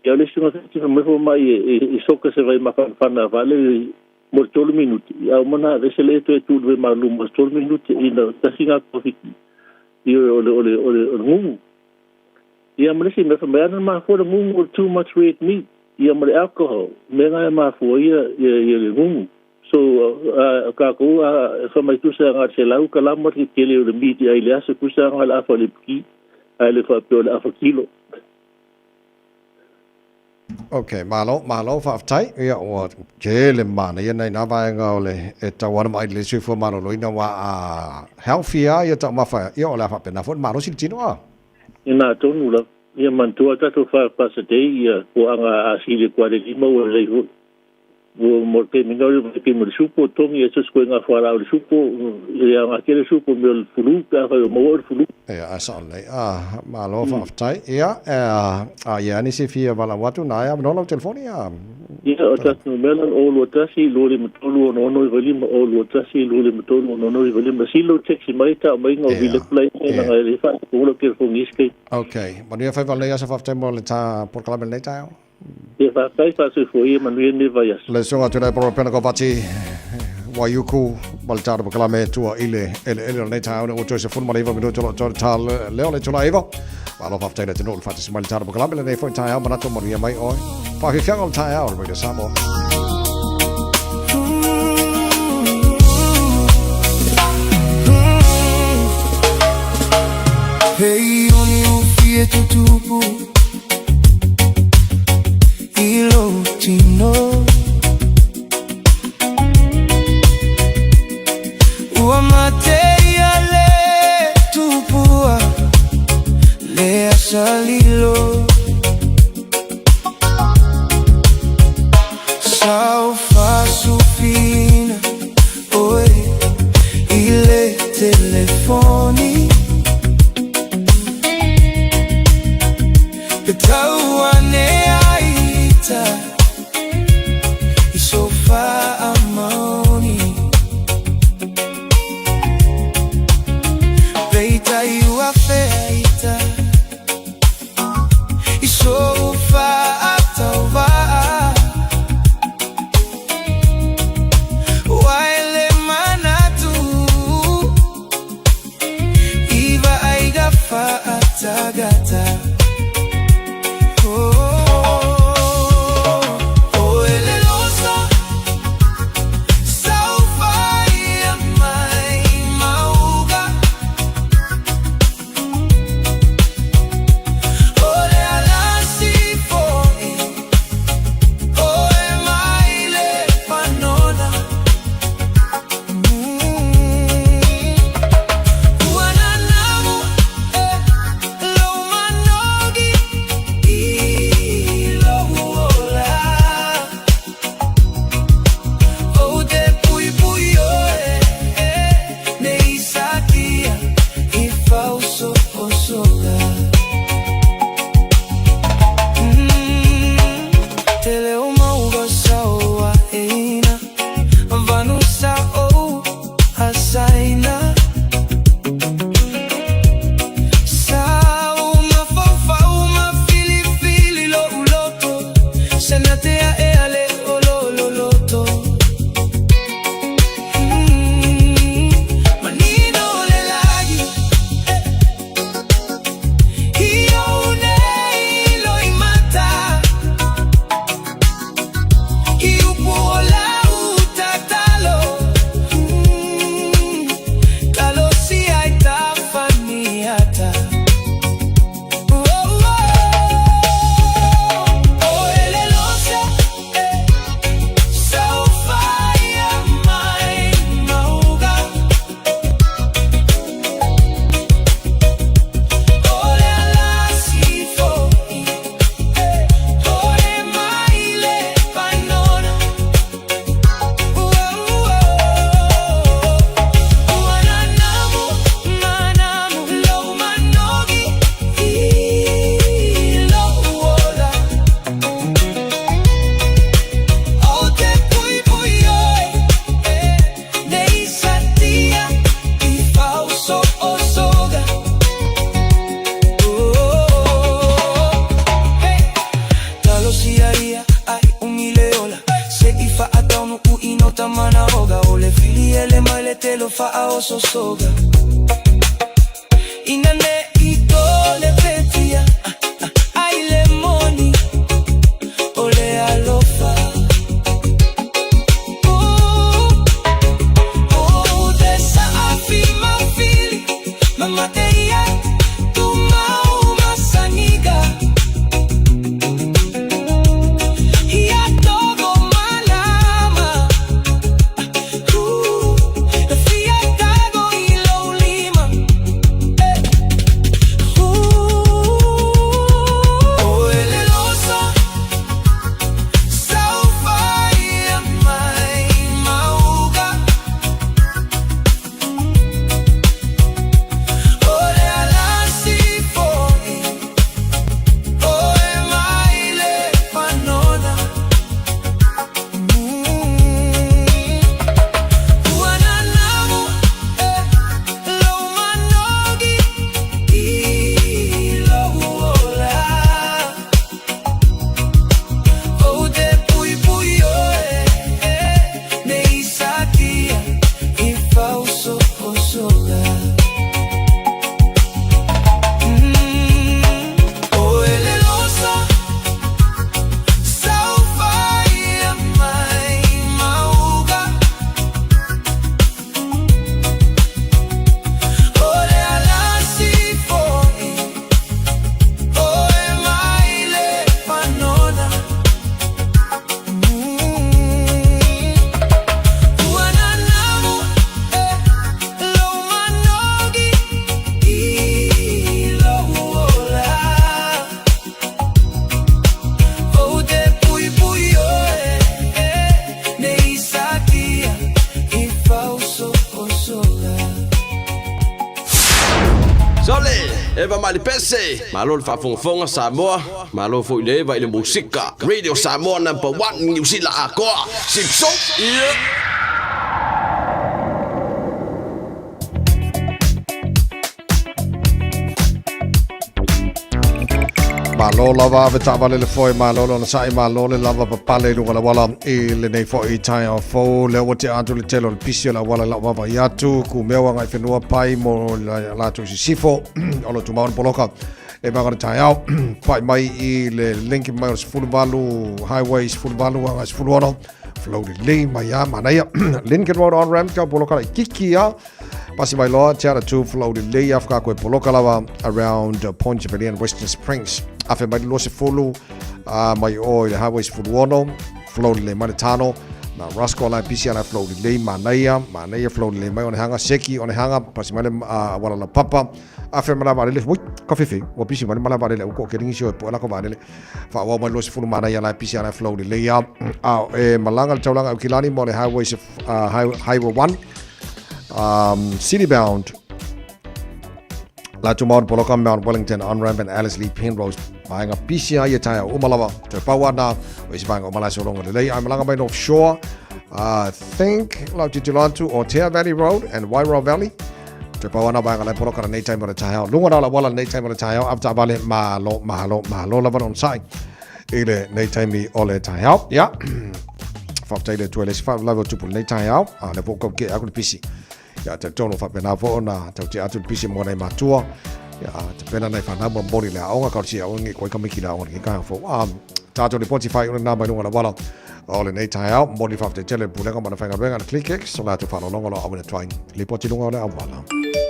Ia o le isi togafiti fai mai fomai e soka se vai mafanafana fale mo le 3 minuti. Ia uma na aveese le e toe tu i le vai malu mo le 3 minuti ina tasi ngā togafiti i o le o le o le gugu. Ia ma le isi mea fai mai ana mafua le gugu o le too much red meat ia ma le alcohol mea ngā e mafua ia ia le gugu. So kākou a fai mai tusa ngā se lau kalama ke tele o le meat i ai le aso tusa ngā le afa le piki ai le faapea o le afa kilo. Ok, malo, malo, faafetai. Ia, ua tele manaia nei nā vaega o le e tau ana mai le soifua maloloina wa a healthy a ia taumafa ia o le a faapena foi le malosi le tino a. Ina tonu lava. Ia manatua tatou five bucks a day ia puaga a sili kua le lima ua lelei foi. Ua mo le taimi nei o le taimi o le supo, togi e se isi koe ngā fualaau i le supo, e le aoga tele supo mea o le fulu pe afai o maua le fulu. Ia, ae sao lelei. Ah, malo faafetai. Ia, a i ai nisi e fia valaau atu, na e avanoa lau telefoni a. Ia, o tatou numera, 021 253 6695, 021 253 6695. Sili lou taxi mai, tau mai ngā vile pula i nanga e le whaatupu lau telefoni i isi taimi. Ok, manuia faiva lelei aso faafetai mo le tā polokalame lenei taeao. Ia faafetai faasoifua ia manuia lenei vaiaso. Le susuga Tuilaepa Ropena Kovati, Waiuku, ma le tā polokalame tua i le eleele o lenei taeao ina ua toe 19 minuti o lo o toe tā leo le itula 9. Malo faafetai le atunuu le faatasi mai le tā polokalame lenei foi taeao manatu manuia mai oe. Faafiafiaga o le taeao o le Radio Samoa. Hey, oni o fie tutupu i lou tino. Ua mate ia le tupua le asa lilo. Sau faasufina oe i le telefoni. Pe tau ane ai ita i so faamaoni. Peitai ua fea ita. tamana oga o le fili ele mai le telo faa o sosoga. Ina ne i to le petia, ai le moni, o le alofa. Oh, oh, te saafi mafili, mamate ia, tu mau masaniga. Ia togo malama, na fia tago i lou lima. O ele losa, saufai mai mauga. O le alasi foi, o e mai le panona. Ua nanamu, lou manogi i lou ola. Ou te puipui oe, nei satia i fausoposoga. O ele losa, saufai mai mauga. O le alasi foi, o e mai le panona. Ua nanamu, lou manogi i lou ola. Ou te puipui oe, nei satia i fausoposoga. Sole, Eva Malipese, malo le faafogafoga Samoa, malo foi le Eva i le musika. Radio Samoa number 1 Niu Sila atoa. Sipso. Yeah. Malo lava ave taavale le foe, malo le onosai, malo le lava papale i luga o le auala i lenei foi taeao fou. Lea ua tea atu le tele o le pisi o le auala i lau vaavaai atu, kumea ua agai whenua pai mo latou sisifo o lo tumau na poloka e vaega o le taeao. Pai mai i le link mai o le 18 Highway 18 agai 16, flow lelei mai a manaia. Lincoln Road on ramp kau poloka lai kiki a. Pasi mai loa, te ara tū flow lelei a whakako e poloka lava around Point Chevalier and Western Springs. Awhe mai le 20 mai o i le Highway 16, flow lelei mai le tano. Na Roscoe lai pisi ala flow lelei manaia, manaia flow lelei mai o ne hanga seki o ne hanga pasi mai le wala la papa. Afe mala valele, ui, ka fefe, ua pisi mai le mala valele, u ko ke ringi sio e po ala ko valele. Wha mai 20 manaia lai pisi ala flow lelei a. A e malanga le taulanga au kilani mo le Highway, Highway 1, city bound. La tu maun poloka Mount Wellington on-ramp and Alice Lee Penrose. Vaenga pisi a ia taia o umalawa. Te pau ana, o isi vaenga o malai solonga lelei. Ai malanga mai North Shore. I think lau titilo atu o Tea Valley Road and Wairau Valley. Te pau ana vaenga lai poloka nei taimi o le taeao. Lunga rā la wala nei taimi o le taeao. Avta vale malo, malo, malo lava non sai. I le nei taimi o le taeao. Ia. Whaftai le tua le si whaalawe o tupu nei taeao. A le vōkau ke aku le pisi. Ia te tono whapena fo ona tau te atu le pisi mo nei matua. Ia te pena nei whanau mo mori le aonga kau si aonga koi kamiki le aonga ki kai fo. Tātou le poti whai ona nā mai lunga la wala. O le nei taeao, mori whafte tele pulenga mana whainga renga le ClickX, o lātou whalolonga lo awina tuain. Le poti lunga o le awala.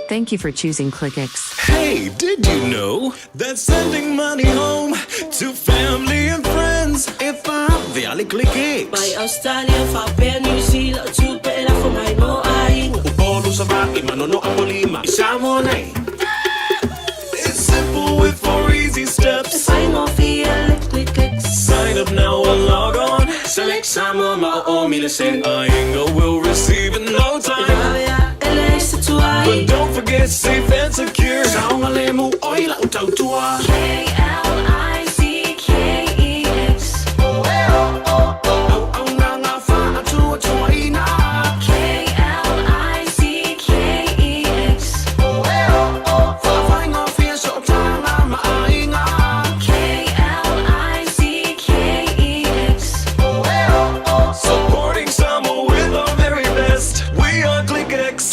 Thank you for choosing ClickX. Hey, did you know that sending money home to family and friends if I the ClickX? Mai Australia, faapea New Zealand, tupe e lafo mai mo aiga. Upolu Savaii, Manono Apolima, i Samoa nei. It's simple with 4 easy steps. E faigofie le ClickX. Sign up now or log on. Select Samoa ma o o mile send. Aiga will receive in no time. E vave a e leai se tuai. But don't forget safe and secure. Saogalemu oi lau tautua. KLICKEX. Auaunaga faatuatuaina. KLICKEX. Faafaigofie sootaga ma aiga. KLICKEX. Supporting Samoa with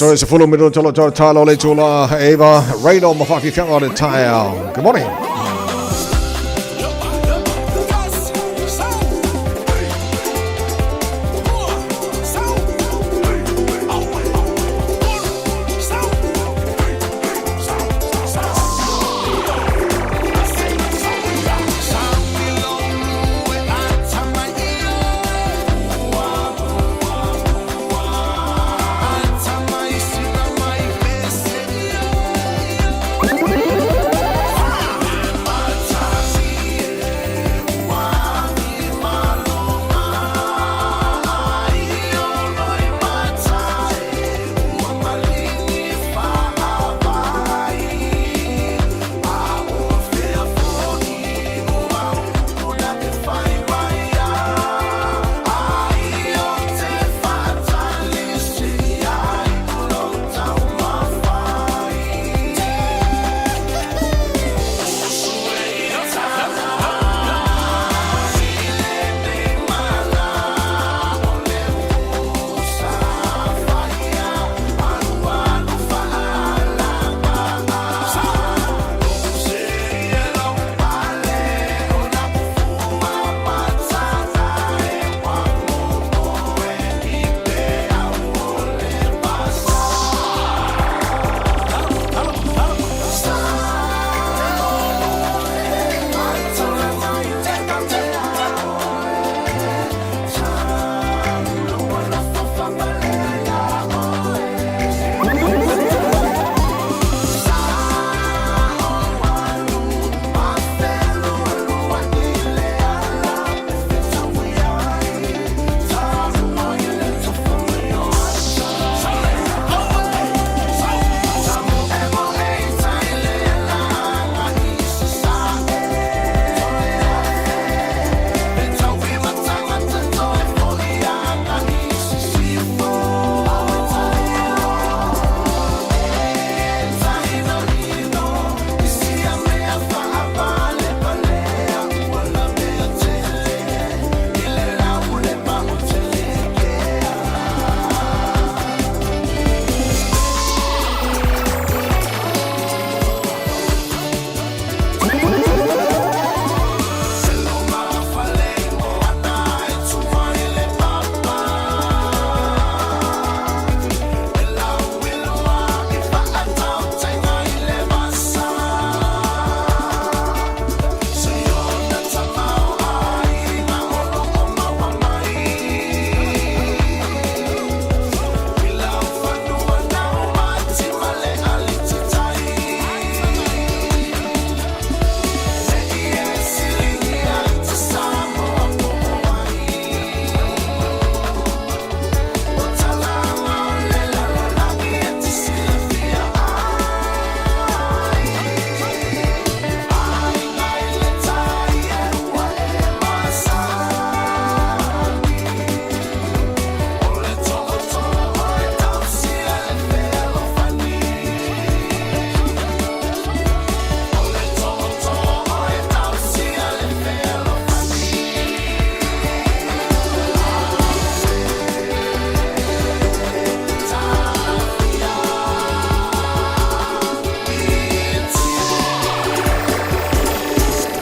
Toe 10 minuta lo tau talo le tula Eva Rayno ma whawhiwhianga o le taeao. Good morning.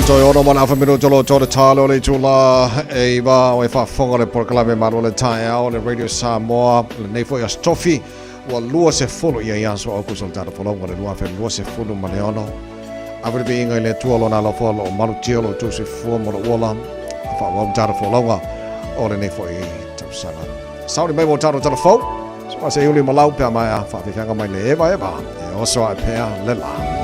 Toe ono mana awha mino tolo tō te tālo le tūla e iwa o e whaafonga le porokalame malo le taeao le Radio Samoa le nei foi astofi ua 20 ia i aso au kusa le tata folonga le 2026. Ave le viiga i le Atua lona alofa o lo o malutia lo outou soifua ma lou ola e faaauau tata folauga o lenei foi tausaga. Sauni mai mo tatou tala fou, se se iuli ma lau pea maea faafeafeaga mai le evaeva e oso ae pea le la.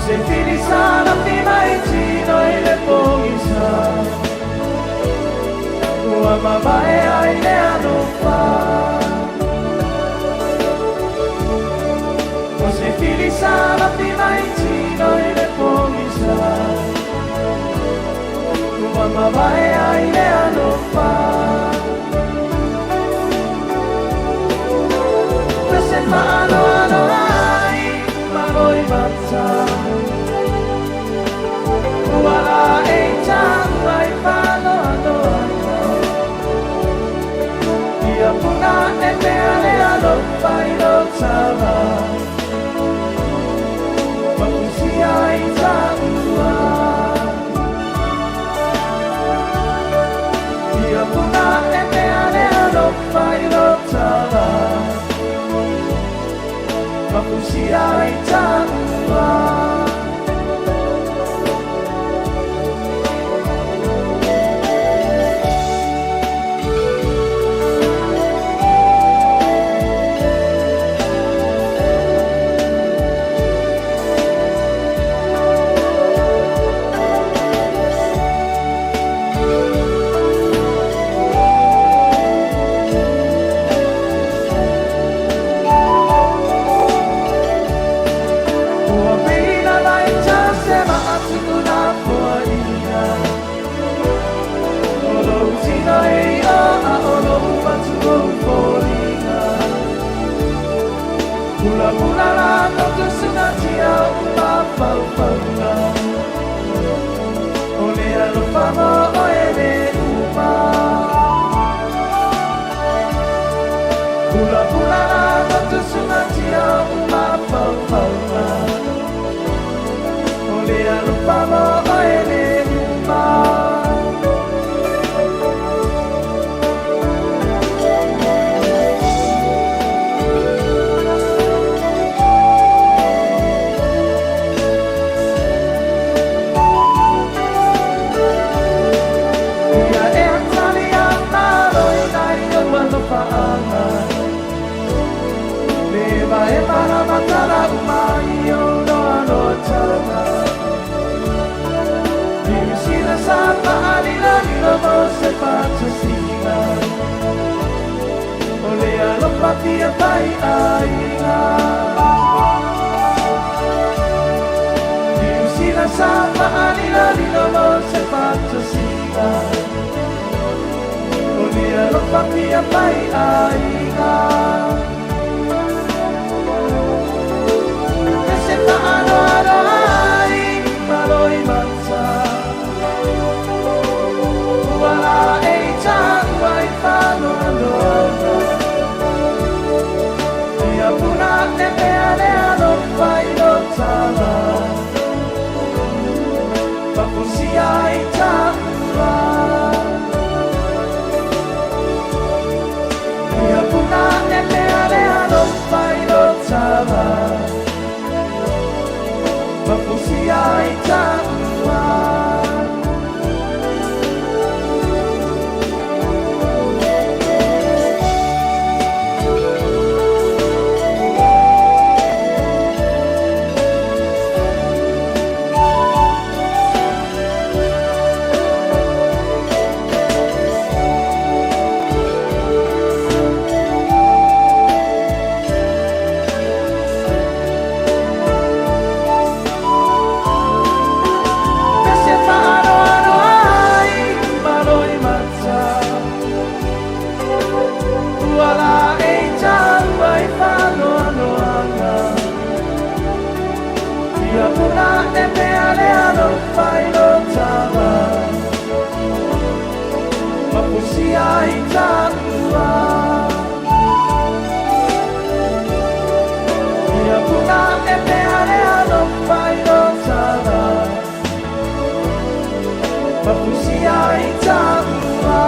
se fili sa lafi mai tino i le pogisa Ua mavae ai le alofa O se fili sa lafi mai tino i le pogisa Ua mavae ai le alofa Se faaloalo ai malo i mata Ua la e taua i faaloaloaga Ia puna e pea le alofa i lo tala Mapusia i taua Ia puna e pea le alofa i lo tala Mapusia i taua Ua pina mai ta se maatuna poia O lou tino e o a o lou patu o foliga Pula pula la totu sunga tia o ma pau paunga O le alofa mo o e le uma Pula pula la totu sunga tia o ma pau paunga O le alofa mo o e le uma Ia e atali a malo i nai o alofa Le va e mara matara umai o noa noa tana Niu Sila sa paalila lilo mo se patasina O le alofa pia pai aiga Niu Sila sa paalila lilo mo se patasina O le alofa pia pai aiga Se faaloalo ai malo i mata Ua la e taua i faaloaloaga Ia puna e pea le alofa i lo tala Mapusia i taua Ia puna e pea le alofa i lo tala Mapusia i taua Se faaloalo ai malo i mata Ua la e taua i faaloaloaga Ia puna e pea le alofa i lo tala Mapusia i taua Ia puna e pea le alofa i lo tala Mapusia i taua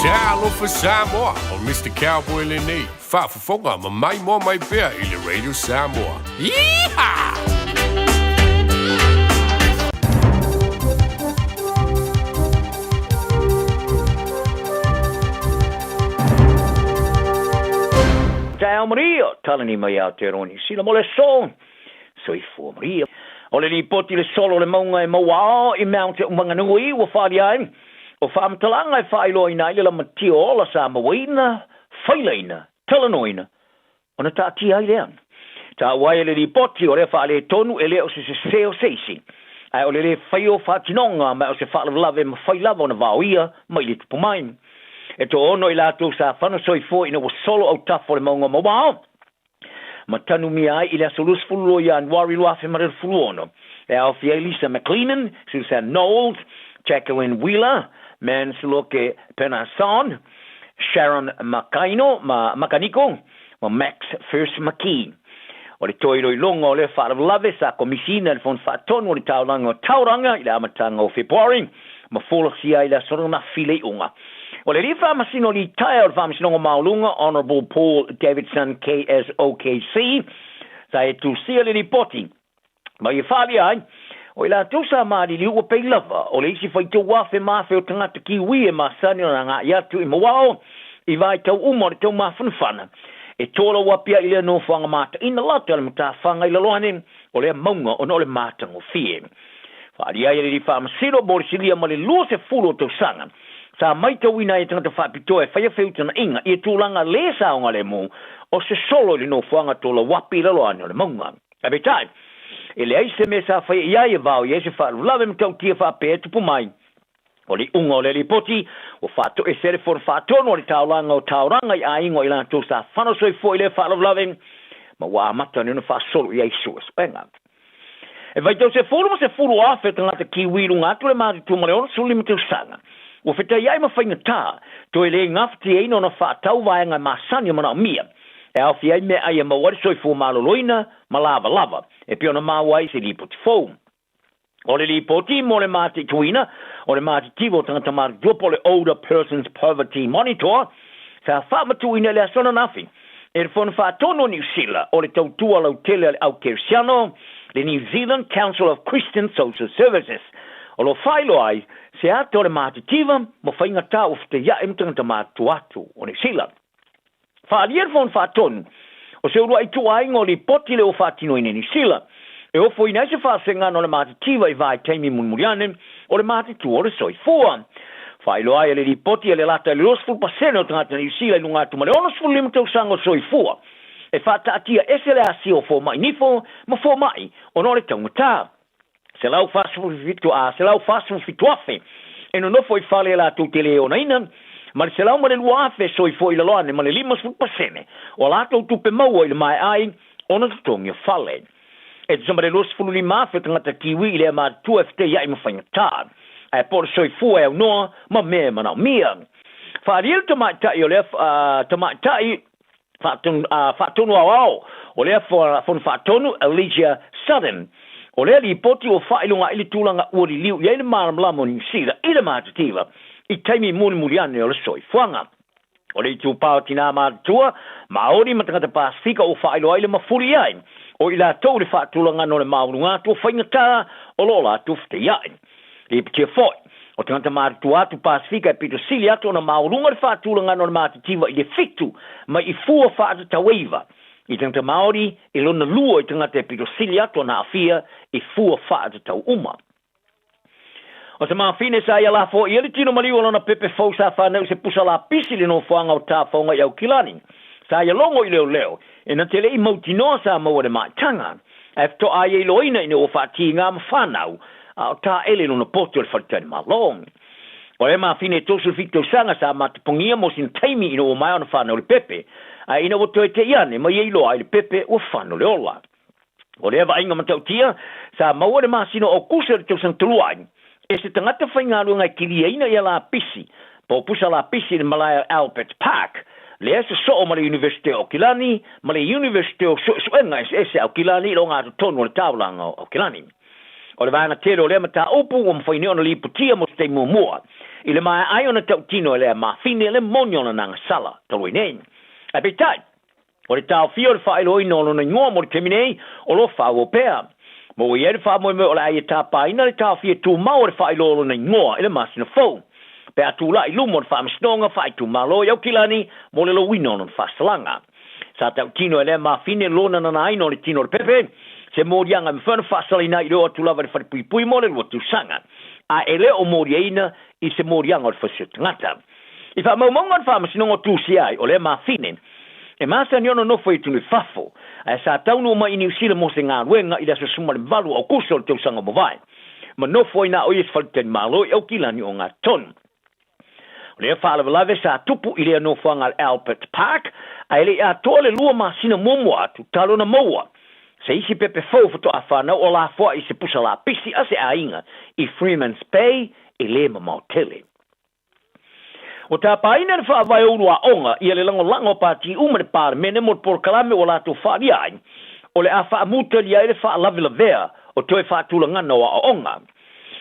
Talofa Samoa, o Mr. Cowboy lenei, faafofoga ma maimoa mai pea i le Radio Samoa. Yeehaw! Taeao maria, talani mai Aotearoa Niu Sila mo le aso. Soifua maria. O le lipoti le solo o le mauga e Mauao i Mount Maunganui ua faaalia ai, o faamatalaga e faailoaina ai le lamatia o ola sa mauaina, failaina, talanoaina, ona taatia ai lea. Taua ai e le lipoti o lea faaletonu e le o se sese o se isi, ae o le le faia o faatinoga ma o se faalavelave e mafai lava ona vaoia mai le tupu mai. E toaono i latou sa fano soifua ina ua solo autafa o le mauga o Mauao ma tanumia ai i le aso 22 Ianuari 2026, e aofia ai Lisa McLennan, Susan Knowles, Jacqueline Wheeler, Mansloke Penason, Sharon Makaino ma Makaniko ma Max First McKee. O le toe iloiloga o lea faalavelave sa komisiina e le Fono Faatonu o le Taulaga o Tauranga i le amataga o Fepuari ma folasia ai i le aso ananafi le iuga. O le Alii Faamasino Litaea o le Faamasinoga Maualuga, Honourable Paul Davidson KSOKC, sa e tusia le lipoti ma ia faaalia ai, o i latou sa maliliu ua pei lava o le isi faitau afe ma afe o tagata Kiwi e masani ona agai atu i Mauao i vaitau uma o le taumafanafana e tolauapi ai i lea nofoaga mataina lata le matafaga i lalo ane o lea mauga ona o le matagofie. Faaalia ai e le Alii Faamasino mo le silia ma le 20 o tausaga sa maitauina ai e tagata faapitoa e faia feutagaiga ia tulaga le saogalemu o se solo i le nofoaga tolauapi i lalo ane o le mauga. Ae peitai, e leai se mea sa faia i ai e vao i ai se faalavelave matautia faapea e tupu mai. O le iuga o lea lipoti, ua faatoese ai le Fono Faatonu a le Taulaga o Taulaga i aiga o i latou sa fano soifua i lea faalavelave, ma ua amata nei ona faasolo i ai suesuega. E vaitau 10 ma 10,000 tagata Kiwi i luga atu o le matutua ma le 65 tausaga, ua fetaiai ma faigata, toe le gafatiaina ona faatau vaega e masani e manaomia, e aofia ai meaai e maua ai le soifua maloloina ma lavalava, e pei ona maua ai i se lipoti fou. O le lipoti mo le mataituina o le matitiva o tagata matutua po o le Older Persons Poverty Monitor sa faamatuuina i le aso ananafi e le Fono Faatonu o Niu Sila o le Tautua Lautele a le Au Kerisiano, le New Zealand Council of Christian Social Services, o lo o faailoa ai se ata o le matitiva ma faigata ua fetaiai ma tagata matutua atu o Niu Sila. Faaalia le Fono Faatonu o se uluai ituaiga o lipoti lea ua faatinoina e Niu Sila e ofoina ai se faasegana o le matitiva i vaitaimi mulimuli ane o le matitua o le soifua. Faailoa ai e le lipoti e le lata i le 20% o tagata Niu Sila i luga atu ma le 65 tausaga o soifua e faataatia ese le asia o fomai nifo ma fomai ona o le taugata. 147 a 147,000 e nonofo i fale e latou te le onaina, ma le 102,000 e soifua i lalo ane ma le 50% o a latou tupe maua i le maea ai ona totogi o fale. E tusa ma le 25,000 o tagata Kiwi i lea matutua e feteiai ma faigata, ae po o le soifua e aunoa ma mea e manaomia. Faaalia le tamaitai o lea tamaitai Faatonu Aoao o lea Fono Faatonu, Elijah Sutton. O lea lipoti ua faailoga ai le tulaga ua liliu i ai le malamalama o Niu Sila i le matativa i taimi mulimuli ane o le soifuaga. O le itupa o tinā matutua, Māori ma tagata Pasifika ua faailoa ai le mafuli i ai o i latou i le faatulagana o le maualuga atu o faigata o lo o latou fetaiai. Lipotia foi, o tagata matutua atu Pasifika e pito sili atu ona maualuga le faatulagana o le matitiva i le fitu mai i fua faatataueiva i tagata Māori i lona lua i tagata e pito sili atu ona aafia i fua faatatau uma. O se mafine sa ia lafo ia le tino maliu o lona pepe fou sa whanau se pusa lapisi le nofoaga o Tafaoga i Aukilani. Sa ia logo i leoleo, e na te le i mautinoa sa maua le maitaga, ae faatoa ia iloaina ina ua faatiga ma fanau, a o taele lona poto i le faletalimalo. O lea mafine e 37 tausaga sa matapogia mo sina taimi ina ua maea ona fanau le pepe, ae ina ua toe te'i ane ma ia iloa ai le pepe ua fano le ola. O lea vaaiga matautia sa maua i le masina o Okusa i le tausaga talu ai, e se tagata faigaluega e kiliaina ia lapisi, po o pusa lapisi i le malae o Albert Park, lea e sosoo ma le Iunivesite o Aukilani ma le Iunivesite o Suesuega Eseese a Aukilani i le ogatotonu o le Taulaga o Aukilani. O le vaega tele o lea mataupu ua mafai nei ona lipotia mo se taimi muamua i le maea ai ona tautino e lea mafine le moni o lana agasala talu ai nei. Ae peitai, O le taofia o le faailoaina o lona igoa mo le taimi nei, o lo o faaauau pea. Ma ua i ai le faamoemoe o le a ia tapaina le taofia tumau o le faailoa o lona igoa i le masina fou, pe a tulai i luma o le Faamasinoga Faaitumalo i Aukilani mo le louina o lona faasalaga. Sa tautino e lea mafine lona nanaina o le tino o le pepe, se moliaga e mafai ona faasalaina ai i le oo atu lava i le falepuipui mo le 2 tausaga, a e le o moliaina i se moliaga o le fasi o tagata. I faamaumauga a le Faamasinoga o tusia ai, o lea mafine, e masani ona nofo i atunuu i fafo, ae sa taunuu mai i Niu Sila mo se galuega i le aso 18 o Aokuso o le tausaga ua mavae, ma nofo ai na o ia i se faletalimalo i Aukilani Ogatotonu. O lea faalavelave sa tupu i lea nofoaga a le Albert Park, ae le i atoa le 2 masina muamua atu talu ona maua se isi pepe fou faatoa fanau o lafoai i se pusa lapisi a se aiga i Freemans Bay e le mamao tele. Ua tapaina le faavae o ulu aoga ia le lagolago a pati uma i le Palemene mo le polokalame ua latou faaalia ai, o le a faamutalia ai le faalavelavea o toe faatulagana o aoaoga.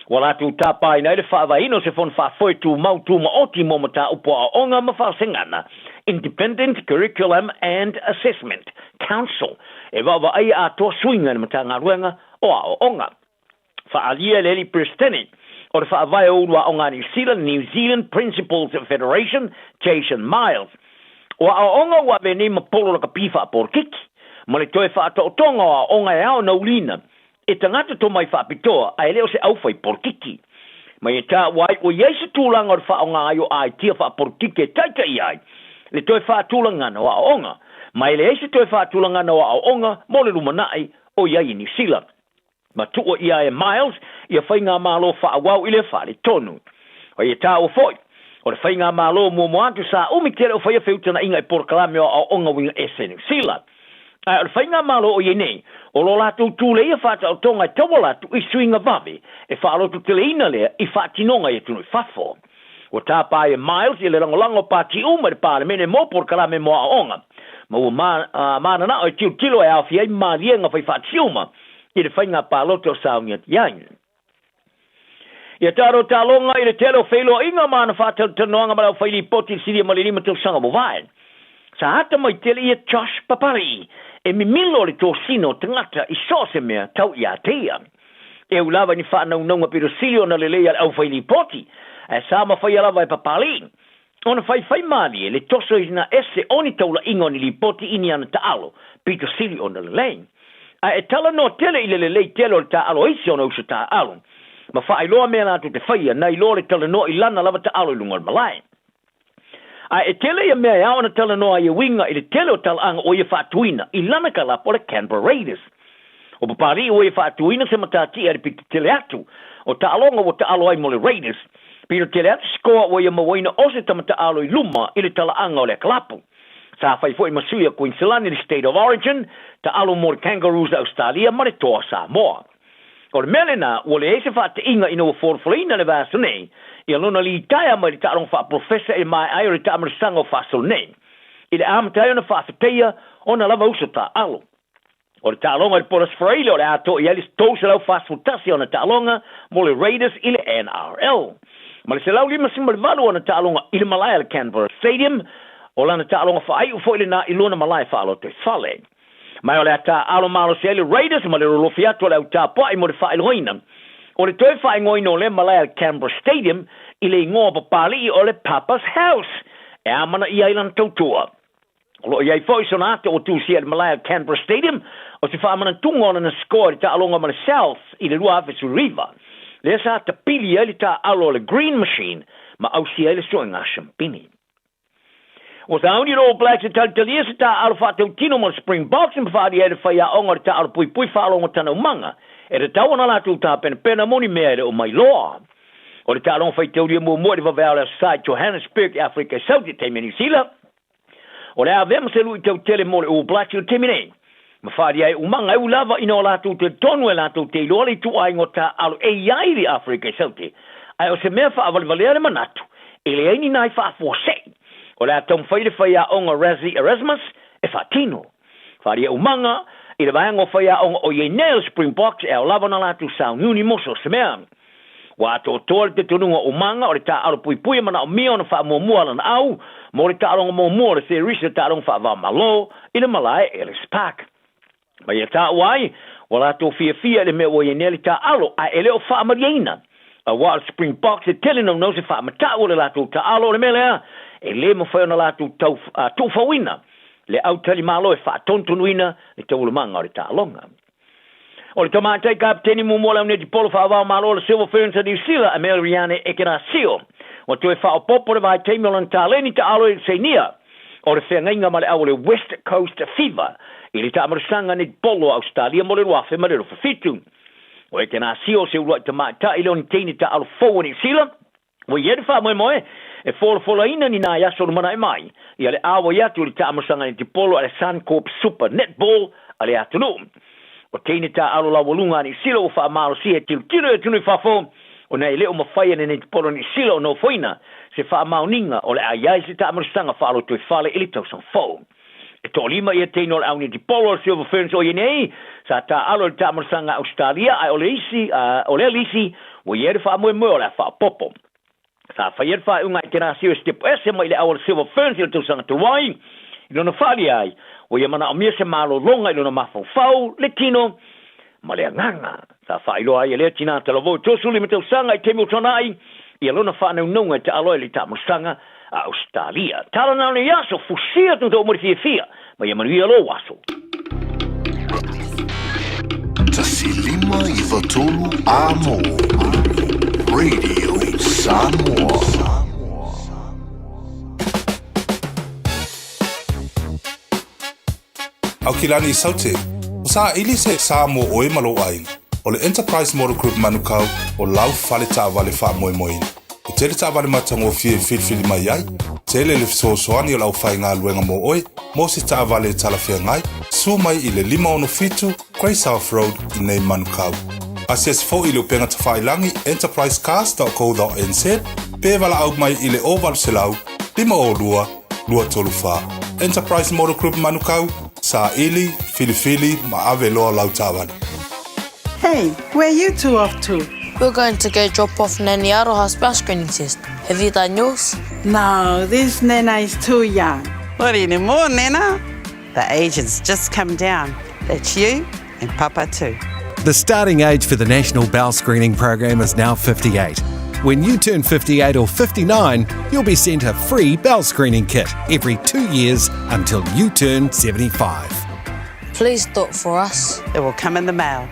Ua latou tapaina ai le faavaeina o se Fono Faafoe Tumau Tumaoti mo Mataupu Aoaoga ma Faasegana, Independent Curriculum and Assessment Council, e vaavaaia atoa suiga i le Matagaluega o Aoaoga. Faaalia e le Alii Peresetene o le Faavae o Ulu Aoga a Niu Sila, New Zealand Principals Federation, Jason Miles, o aoaoga ua avea nei ma polo lakapi faapolokiki, ma le toe faataotoga o aoaoga e ao ona ulina e tagata tomai faapitoa ae le o se aufai polokiki. Mai e taua ai ua i ai se tulaga o le faaaoga ai o aitia faapolokiki e taitaia ai le toe faatulagana o aoaoga, ma e leai se toe faatulagana o aoaoga mo le lumanai o i ai i Niu Sila. Ma tuua ʻia e Miles ia faigamalo faaauau i le faletonu. O ia taua foi, o le faigamalo muamua atu sa umi tele o faia feutanaiga i polokalame o aoaoga uiga ese Niu Sila. Ae o le faigamalo o i ai nei, o lo latou tuleia faataotoga e tauala atu i suiga vave e faalototeleina lea i faatinoga i atunuu i fafo. Ua tapa ai e Miles i le lagolago o pati uma i le Palemene mo polokalame mo aoaoga, ma ua mananao e tilotilo e aofia ai maliega faifaatasi uma i le faiga palota o sauni atu i ai. Ia talo taloga i le tele o feiloaiga ma ana faatalatalanoaga ma le aufailipoti i le silia ma le 5 tausaga ua mavae. Sa ata mai tele ia Josh Papali'i e mimilo le tosina o tagata i so o se mea tau ia te ia. E ui lava i ni faanaunauga pito sili ona lelei a le aufailipoti, ae sa mafaia lava e Papali'i ona faifai malie le toso ina ese o ni taulaʻiga o ni lipoti i ni ana taalo pito sili ona lelei. Ae e talanoa tele i le lelei tele o le taaalo a isi ona uso taaalo, ma faailoa mea latou te faia, na iloa le talanoa i lana lava taaalo i luga o le malae. Ae e tele ia mea e ao ona talanoa ai e uiga i le tele o talaaga ua ia faatuina i lana kalapu o le Canberra Raiders. O Papali'i ua ia faatuina se matatia i le pito tele atu o taaloga ua taalo ai mo le Raiders, pito tele atu sikoa ua ia mauaina o se tama taaalo i luma i le talaaga o lea kalapu. Sa fai foi ma sui a Kuiniselani i le State of Origin, taalo mo le Kangaroos a Ausetalia ma le Toa Samoa. O le mea lena, ua leai se faateʻiga ina ua folafolaina le vaiaso nei ia lona litaea mai le taaloga faapolofesa i le maea ai o le taamailosaga o faasolo nei, i le amata ai ona faafetaia ona lava uso taaalo. O le taaloga i le Port Australia o le a toʻi ai le 341 ona taaloga mo le Raiders i le NRL. Ma le 158 ona taaloga i le malae a le Canberra Stadium, o lana taaloga faaiu foi lena i lona malae faalotoifale. Ma o le a taaalo malosi ai le Raiders ma le lolofi atu o le au tapuai mo le faailogaina o le toe faaigoaina o lea malae a le Canberra Stadium i le igoa o Papali'i o le Papa's House e amanaia ai lana tautua. O lo o i ai foi sona ata ua tusia i le malae a le Canberra Stadium o se faamanatuga o lana score i le taaloga ma le Souths i le 2019, lea sa tapili ai le taaalo a le Green Machine ma ausia ai le suega shampini. Ua sauni le All Blacks e talitalia se taaalo faatautino ma le Springboks ma faaalia ai le faiaoga o le taaalo puipui faalogo tanaumaga e tatau ona latou tapenapena mo ni mea e le o mailoa. O le taaloga faitaulia muamua i le vaveao o le Aso Sa i Johannesburg i Afrika i Sauti i taimi a Niu Sila, o le a avea ma se luitau tele mo le All Blacks i le taimi nei, ma faaalia ai umaga e ui lava ina o latou talitonu e latou te iloa le ituaiga o taaalo e i ai i Afrika i Sauti, ae o se mea faavalevalea le manatu e leai ni nai faafuasei o le a taumafai le faiaoga Rassie Erasmus e faatino. Faaalia umaga i le vaega o faiaoga o i ai nei o le Springboks e ao lava ona latou sauniuni mo so o se mea. Ua atoatoa le talitonuga o Umaga o le taaalo puipui e manaomia ona faamuamua lana au mo le taaloga muamua o le series o taaloga faava-o-Malo i le malae Ellis Park. Ma ia taua ai, ua latou fiafia i le mea ua i ai nei le taaalo ae e le o faamalieina, aua o le Springboks e tele naunau se faamatau o le latou taaalo o le mea lea e le mafai ona latou tau tuufauina. le autalimalo e faatonutonuina le taualumaga o le taaloga. O le tamaitai kapeteni muamua o le aunetipolo faava-o-Malo o le Silver Ferns a Niu Sila, Ameliaranne Ekenasio, ua toe faaopoopo le vaitaimi o lana taleni taalo i le Sainia o le feagaiga ma le au o le West Coast Fever i le taamalosaga netipolo a Ausetalia mo le 2027. O Ekenasio o se uluai tamaitai lea o ni teine taaalo fou a Niu Sila, Ua i ai le faamoemoe e folafolaina ni nai aso lumanai mai ia le auai atu i le taamalosaga netipolo a le Suncorp Super Netball a le atunuu. O teine taaalo laualuga a Niu Sila ua faamalosia e tilotilo i atunuu i fafo ona e le o mafai e le netipolo a Niu Sila o nofoina se faamaoniga o le a i ai se taamalosaga faalotoifale i le tausaga fou. E toalima ia teine o le au netipolo a le Silver Ferns o ia nei sa taaalo i le taamalosaga a Ausetalia ae o le isi, o le alisi ua i ai le faamoemoe o le a faaopoopo. Sa faia le faaiuga a Ekenasio e sitepu ese mai i le au a le Silver Ferns i le tausaga talu ai, i lona faaalia ai ua ia manaomia se malologa i lona mafaufau, le tino ma le agaga. Sa faailoa ai e lea tinā talavou e 35 tausaga i taimi o tuanai ia lona faanaunauga e taalo ai i le taamalosaga a Ausetalia. Tala na o nei aso, fusia tūtau mo le fiafia, ma ia manuia lou aso. 1 5 9 3 Amo Radio Samoa. Aukilani Saute, o saili se sa mo oe ma lou aiga. O le Enterprise Motor Group Manukau o lau fale taavale faamoemoeina. E tele taavale matagofie e filifili mai ai, tele le fesoasoani o le aufaigaluega mo oe mo se taavale e talafeagai, susu mai i le 567 Grey South Road i nei Manukau. Asiasi foi i le upega tafailagi enterprisecars.co.nz pe valaau mai i le 0800 502 234. Enterprise Motor Group Manukau, saili, filifili ma ave loa lau taavale. Hey, where are you two off to? We're going to go drop off Nanny Aroha's bowel screening test. Have you done yours? No, this Nana is too young. Not anymore, Nana. The age has just come down. That's you and Papa too. The starting age for the National Bowel Screening Program is now 58. When you turn 58 or 59, you'll be sent a free bowel screening kit every 2 years until you turn 75. Please do it for us. It will come in the mail.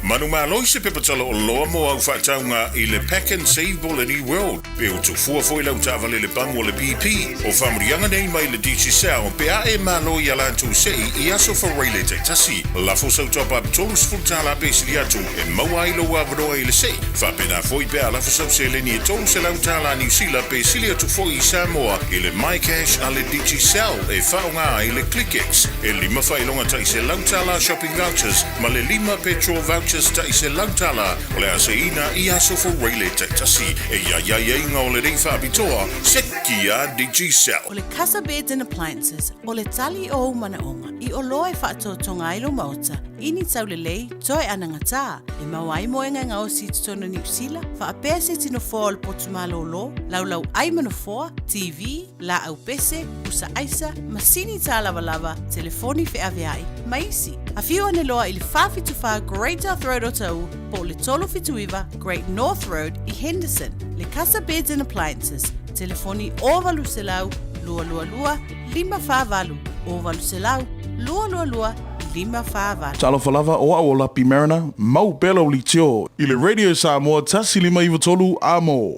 Manumalo i se pepa tala o loa mo au faatauga i le Pak'nSave po o le New World, pe o tufua foi lau taavale le pamu o le BP, o faamanuiaga nei mai le Digicel pe a e malo ia latou sei i aso Faraile taitasi. Lafo sau top-up $30 pe sili atu e maua ai lou avanoa i le sei. Faapena foi pe a lafo sau seleni e $300 Niu Sila pe sili atu foi i Samoa i le MyCash a le Digicel e faaaoga ai le ClickX. E lima faailoga tai $100 shopping vouchers ma le lima petrol vouchers tai $100 o le a seiina i aso Faraile taitasi. E ia aiaiga o lenei faapitoa, seki a Digicel. O le Casa Beds and Appliances, o le tali o ou manaoga i oloa e faatotoga ai lou maota, i ni taulelei, toe anagatā, e maua ai moega e gaosi i totonu o Niu Sila, faapea se tino foa o le potu malōlō, laulau ai ma nofoa, TV, laau pese, pusa aisa, masini tālavalava, telefoni feaveai, ma isi. Afio ane loa i le 474 Great South Road Otahuhu po o le 379 Great North Road i Henderson. Le Casa Beds and Appliances, telefoni 0800 222 548, 0800 222 548. Talofa lava, o au o Lapi Mariner, mau pea lau leitio i le Radio Samoa 1593 Amo.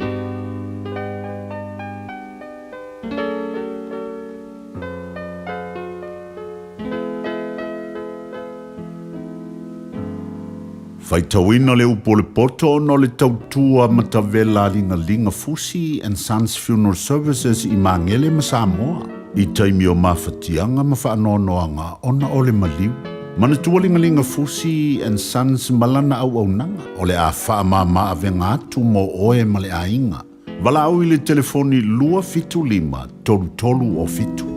Faitauina le upu o le poto ona o le tautua matavela a Ligalinga Fusi and Sons Funeral Services i Magele ma Samoa i taimi o mafatiaga ma faanoanoaga ona o le maliu. Manatua Ligalinga Fusi and Sons ma lana auaunaga o le a faamama avega atu mo oe ma le aiga. Valaau i le telefoni 275 33 o 7.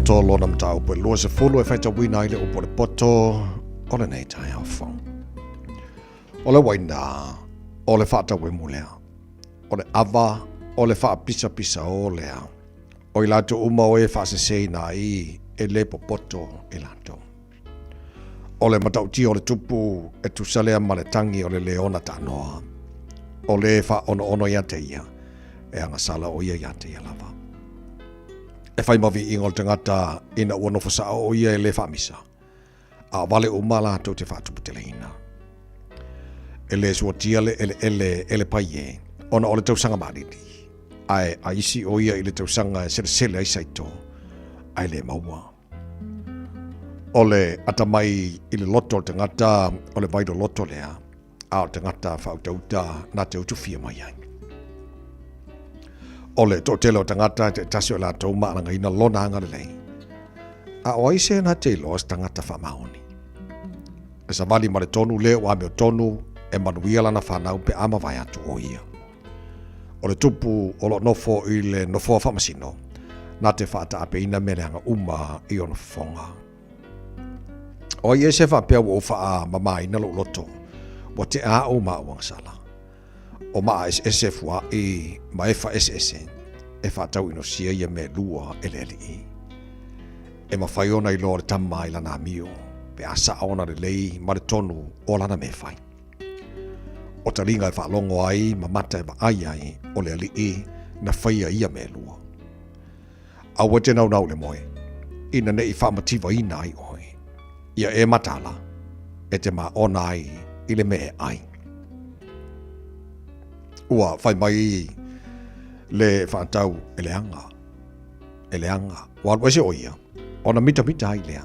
poto lona mataupu e 20 e faitauina ai le upu o le poto o lenei taeao fou. O le uaina, o le faatauemu lea. O le ava, o le faapisapisaō lea. O i latou uma o e faaseseina ai e le popoto i latou. O le matautia o le tupu e tusa lea ma le tagi o le leona taanoa. O le faaonoono ia te ia, e agasala o ia ia te ia lava. E fai ma viiga o le tagata ina ua nofo sao o ia e le faamisa, a o vale uma latou te faatuputeleina. E le suatia le eleele e le paie ona o le tausaga malili, ae aisi o ia i le tausaga e selesele ai saito, ae le maua. O le atamai i le loto o le tagata o le vailoloto lea, a o le tagata faautauta na te utufia mai ai. O le toatele o tagata e taitasi o i latou ma alagaina lona agalelei, a o ai se na te iloa se tagata faamaoni. E savali ma le tonu le ua amiotonu e manuia lana fanau pe a mavae atu o ia. O le tupu o lo o nofo i le nofoa faamasino, na te faataapeina mea leaga uma i ona fofoga. O ai ea se faapea ua ou faamamaina lou loto, ua tea au ma au agasala. O maa eseese fuaai ma efa eseese e faatauinosia ia mea e lua e le Alii. E mafai ona iloa le tama i lana amio pe a sao ona lelei ma le tonu o lana mea fai. O taliga e faalogo ai ma mata e vaai ai o le Alii na faia ia mea e lua. Aua e te naunau i le moe, ina ne i faamativaina ai oe. Ia e mataala, e te māona ai i le mea e ai. Ua fai mai le faatau e leaga, e leaga, ua alu ese o ia, ona mitamita ai lea.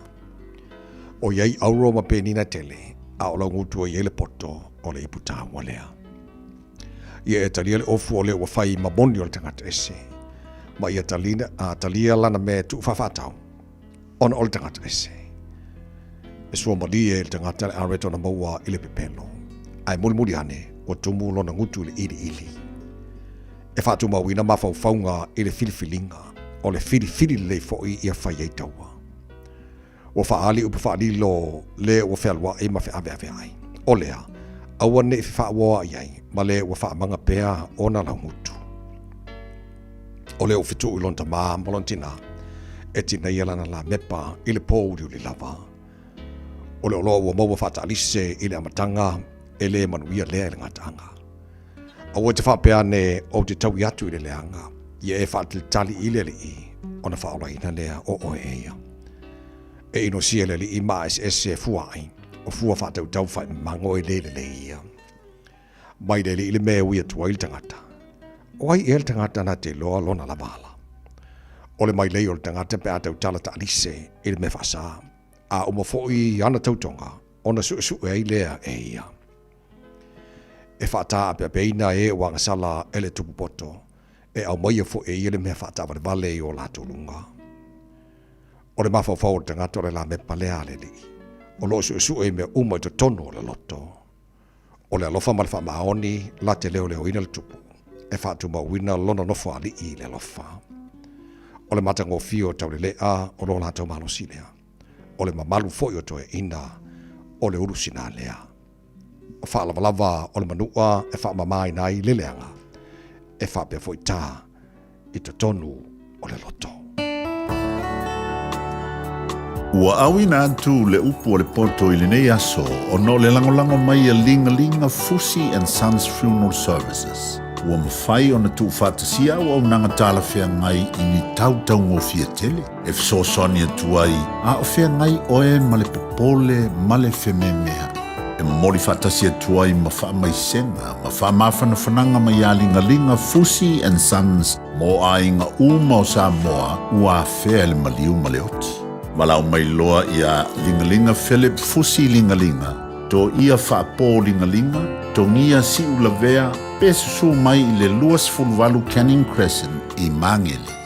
O i ai auro ma penina tele, a o lau gutu e i ai le poto o le ipu taua lea. Ia e talia le ofu o lea ua fai ma moni o le tagata ese, ma ia talina, a, talia lana mea tuufaafaatau, ona o le tagata ese. E sua malie i le tagata le areta ona maua i le pepelo, ae mulimuli ane ua tumu lona gutu i le iliili. E faatumauina mafaufauga i le filifiliga, o le filifili lelei foi ia fai ai taua. Ua faaali upu faalilo le ua fealuai ma feaveaveai. O lea, aua ne i fefaauoai ai ma le ua faamaga pea ona laugutu. O lea ua fetuu i lona tamā ma lona tinā, e tinaia lana lamepa i le pōuliuli lava. O le oloa ua maua faataalise i le amataga, e le manuia lea i le gataaga. Aua e te faapea ane ou te taui atu i le leaga, ia e faatalitali i le Alii, ona faaolaina lea o oe e ia. E inosia le Alii maa eseese e fua ai, o fua faatautau faimamago e le lelei ia. Mai le Alii le mea e ui atu ai le tagata. O ai ea le tagata na te iloa lona lava ala? O le mailei o le tagata pe a tautala taalise i le mea faasa, a uma foi ana tautoga, ona suesue ai lea e ia. E faataapeapeaina e ua agasala e le tupu poto, e aumaia foi e ia le mea faataavalevale i o latou luga. O le mafaufau o le tagata o le lamepa lea a le Alii, o lo o suesue i mea uma i totonu o le loto. O le alofa ma le faamaoni la te leoleoina le tupu, e faatumauina lona nofo alii i le alofa. O le matagofie o taulelea o lo latou malosi lea. O le mamalu foi o toeaiina o le ulu sina lea. O faalavalava o le manua e faamamaina ai le leaga, e faapea foi tā i totonu o le loto. Ua auina atu le upu o le poto i lenei aso ona o le lagolago mai a Ligalinga Fusi and Sons Funeral Services. Ua mafai ona tuufaatasia auaunaga talafeagai i ni tautaugofie tele e fesoasoani atu ai a o feagai oe ma le popole ma le fememea'i. E momoli faatasi atu ai ma faamaisega ma faamafanafanaga mai a Ligaliga Fusi and Sons mo aiga uma o Samoa ua afea e le maliu ma le oti. Valaau mai loa iā Ligaliga Philip Fusi Ligaliga, Toia Faapō Ligaliga, Togia Siulavea pe susū mai i le 28 Canning Crescent i Magele.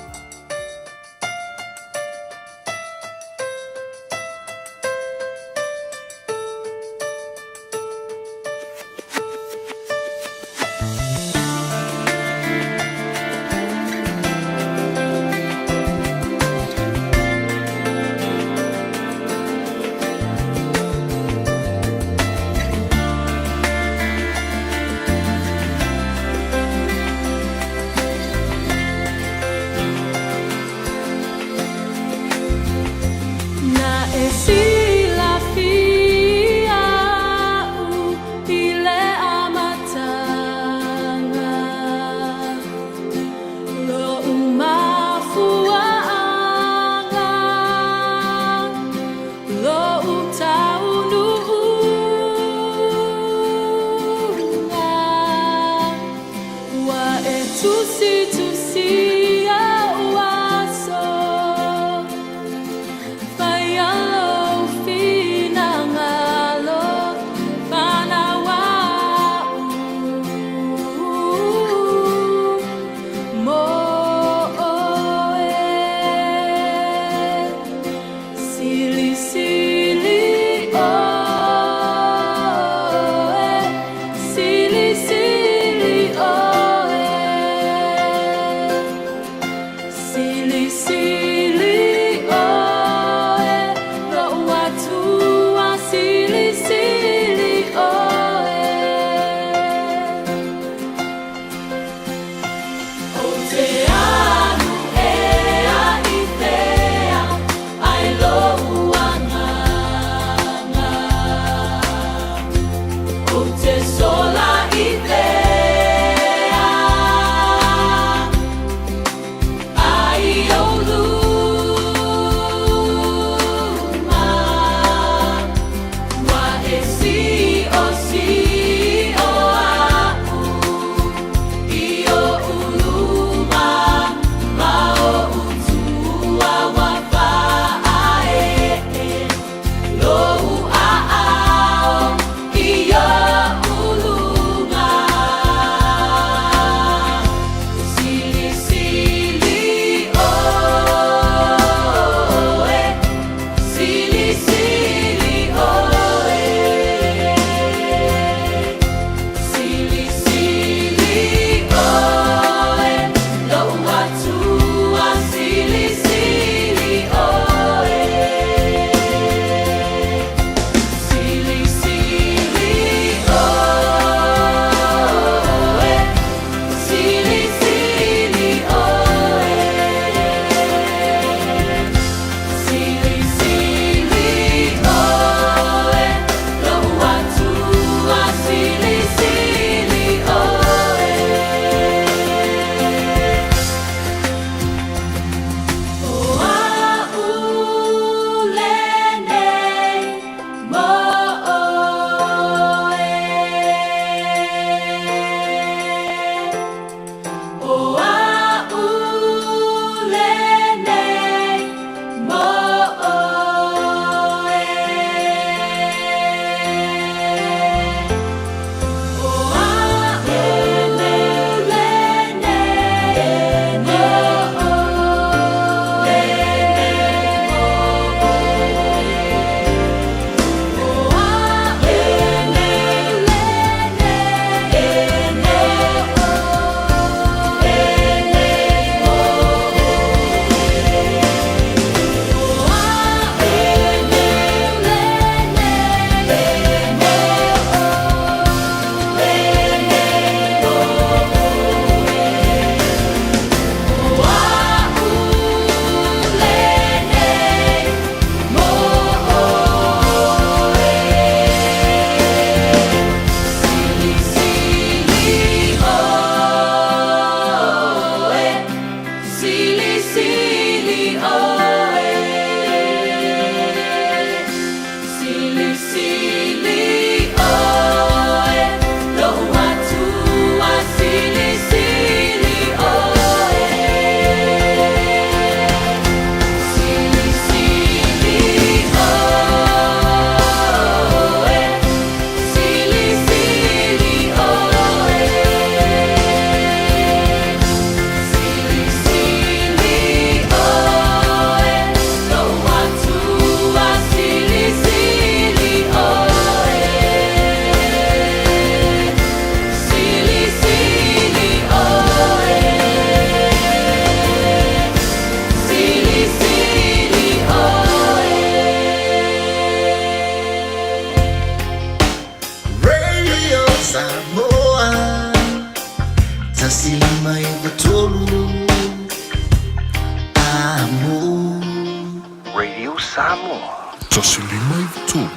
Samoa. 153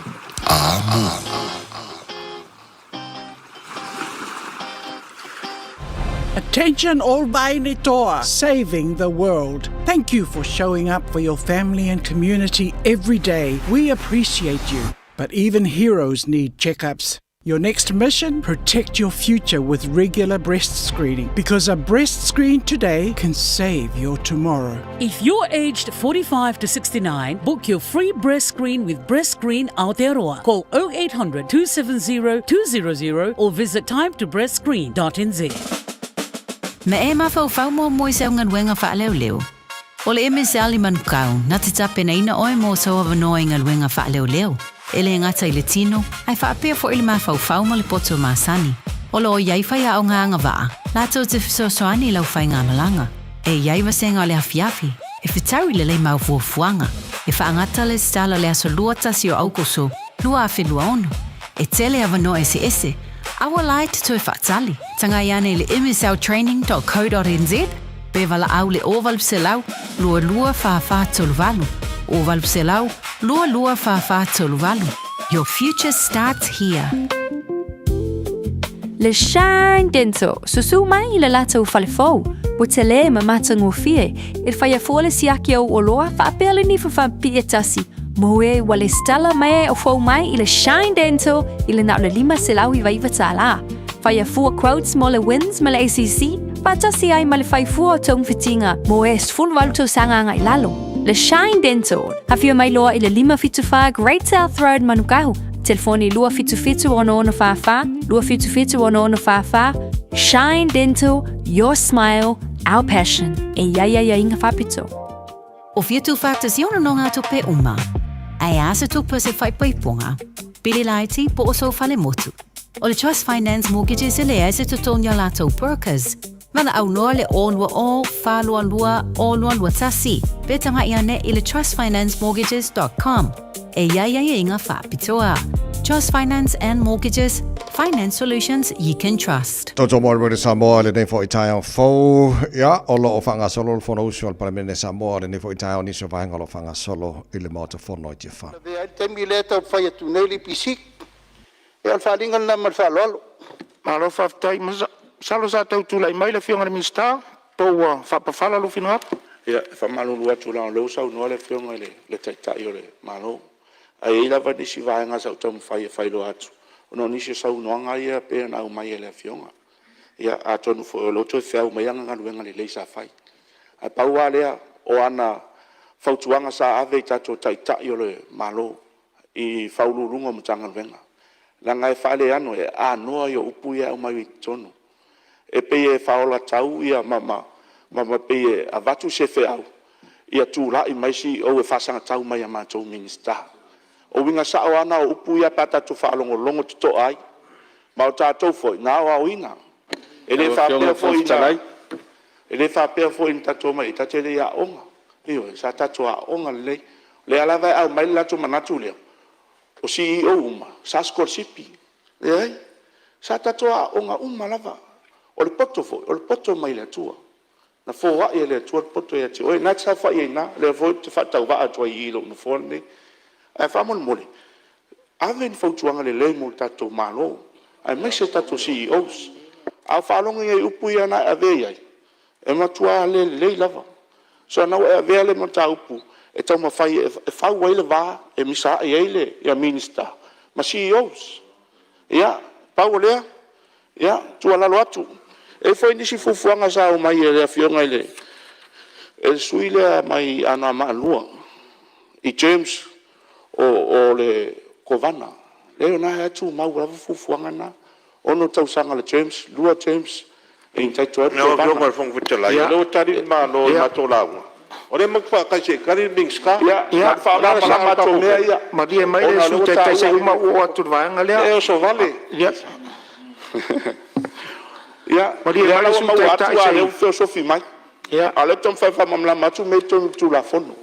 Amo. Attention all Vainitoa, saving the world. Thank you for showing up for your family and community every day. We appreciate you. But even heroes need checkups. Your next mission? Protect your future with regular breast screening because a breast screen today can save your tomorrow. If you're aged 45 to 69, book your free breast screen with Breast Screen Aotearoa. Call 0800 270 200 or visit timetobreastscreen.nz. Ma e mafaufau muamua i se augaluega faaleoleo. O le MSL i Manukau, na te tapenaina oe mo sou avanoa i galuega faaleoleo, e le gata i le tino, ae faapea foi le mafaufau ma le poto masani. O lo o i ai faiaoga agavaa, latou te fesoasoani i lau faigamalaga. E i ai vasega o le afiafi, e fetau i lelei mau fuafuaga, e faagata le lesitala o le aso 21 o Aukuso 2026. E tele avanoa eseese, a ua la e te toe faatali. Tagai ane i le msltraining.co.nz pe valaau le 0800 22 4438, 0800 22 4438. Your future starts here. Le Shine Dental, Susu mai i le latou fale fou, ua tele ma matagofie, e faia fua le siaki o ou oloa faapea le nifa faapipii e tasi, mo e ua lesitala mai ai o fou mai i le Shine Dental i le na o le $599 tala. Faia fua quotes mo le WINZ ma le ACC, faatasi ai ma le fai fua o togafitiga mo e 18 tausaga agai lalo. Le Shine Dental, afio mai loa i le 574 Great South Road Manukau, telefoni 277 6644, 277 6644, Shine Dental, your smile, our passion. E i ai aiaiga faapito. O fia tūwhātasi ona no ngā tupe uma. Ae a se tupe se whaipaiponga, pili laiti po o sou fale motu. O le Trust Finance Mortgages e leai se totogi o latou brokers. Valaau loa le 020 422 0221 pe tagai ane i le trustfinancemortgages.com e i ai aiaiga faapitoa. Trust Finance and Mortgages, finance solutions you can trust. Toto mo le Samoa lenei foi taeao fou. Ia, o lo o faagasolo le Fonousu a le Palemene Samoa lenei foi taeao nisi o vaega o lo o faagasolo i le Maota Fono i Tiafau. Lavea ai le taimi lea e taumafai atu nei le EPC. Ia o le faaaliga lena ma le faaaloalo. Malo faafetai. Masalo sa tau tulai mai le Afioga i le Minisita po ua faapafala lou finagalo. Ia, e faamalulu atu leaga o lea ua saunoa le Afioga i le Taitai o le Malo, ae i ai lava nisi vaega sa ou taumafai e faailoa atu ona o nisi o saunoaga ia pei ona aumai e le Afioga. Ia atonu foi o lea ua toe feau mai ana galuega lelei sa fai. Ae pau lava lea, o ana fautuaga sa ave i tatou Taitai o le Malo i Ofisa Sili o Pulega o Matagaluega, leaga e faaleano, e anoa ia o upu ia e aumai i totonu. E pei e faaolatau ma pei e avatu se feau, ia tulai mai CEOs e faasagatau mai ia matou Minisita. O uiga sao lava na o upu ia pe a tatou faalogologo totoa ai, ma o tatou foi na aoaoina. E le Lau Afioga i faapea le foi Fofoga na Fetalai... E le faapea foi na tatou omai i i tatou te le i aooga. Ioe, sa tatou aooga lelei. O lea lava e aumai le latou manatu lea, o CEOs uma sa sikolasipi. Leai, sa tatou aooga uma lava. O le poto foi, o le poto mai le Atua. Na foai e le Atua le poto ia te oe, o lena e te saofai ai i ina, o lea foi ou te faatauvaa atu ai i i i lou nofoa lenei. Ae faamolemole, ave ni fautuaga lelei mo le tatou Malo, aemaise tatou CEOs. A ou faalogo i ai i upu ia na e avea i ai, e matua le lelei lava. Seiloga ua e avea le mataupu e taumafai e fau ai le va e misaai ai Minisita ma CEOs. Ia, pau o lea, e tuualalo atu. E i ai foi nisi fuafuaga sa aumai e le Afioga i le sui usufono lea mai Anoamaa 2 i terms o le Kovana. Leai o lena e tumau lava fuafuaga na, 6 tausaga o le terms, 2 terms e entitle ai le Lau Kovana. Afioga i le Fofoga Fetalai, o lea ua tali le Malo i le matou lauga, o lea matou te faatali se i tali le Minisita. Ia, Ia, na ona faamalamalama atu o mea ia, Malie mai le ona o lea Sui ua Taitai se i taua uma ou oo atu i le vaega lea. E oso vale. Ia, Ia, o malie lea mai la le ua Sui maua atu Taitai a o se lea i... ua feosofi mai. A o lea ou te taumafai e faamalamalama atu mea ia e i totonu o le Tulafono.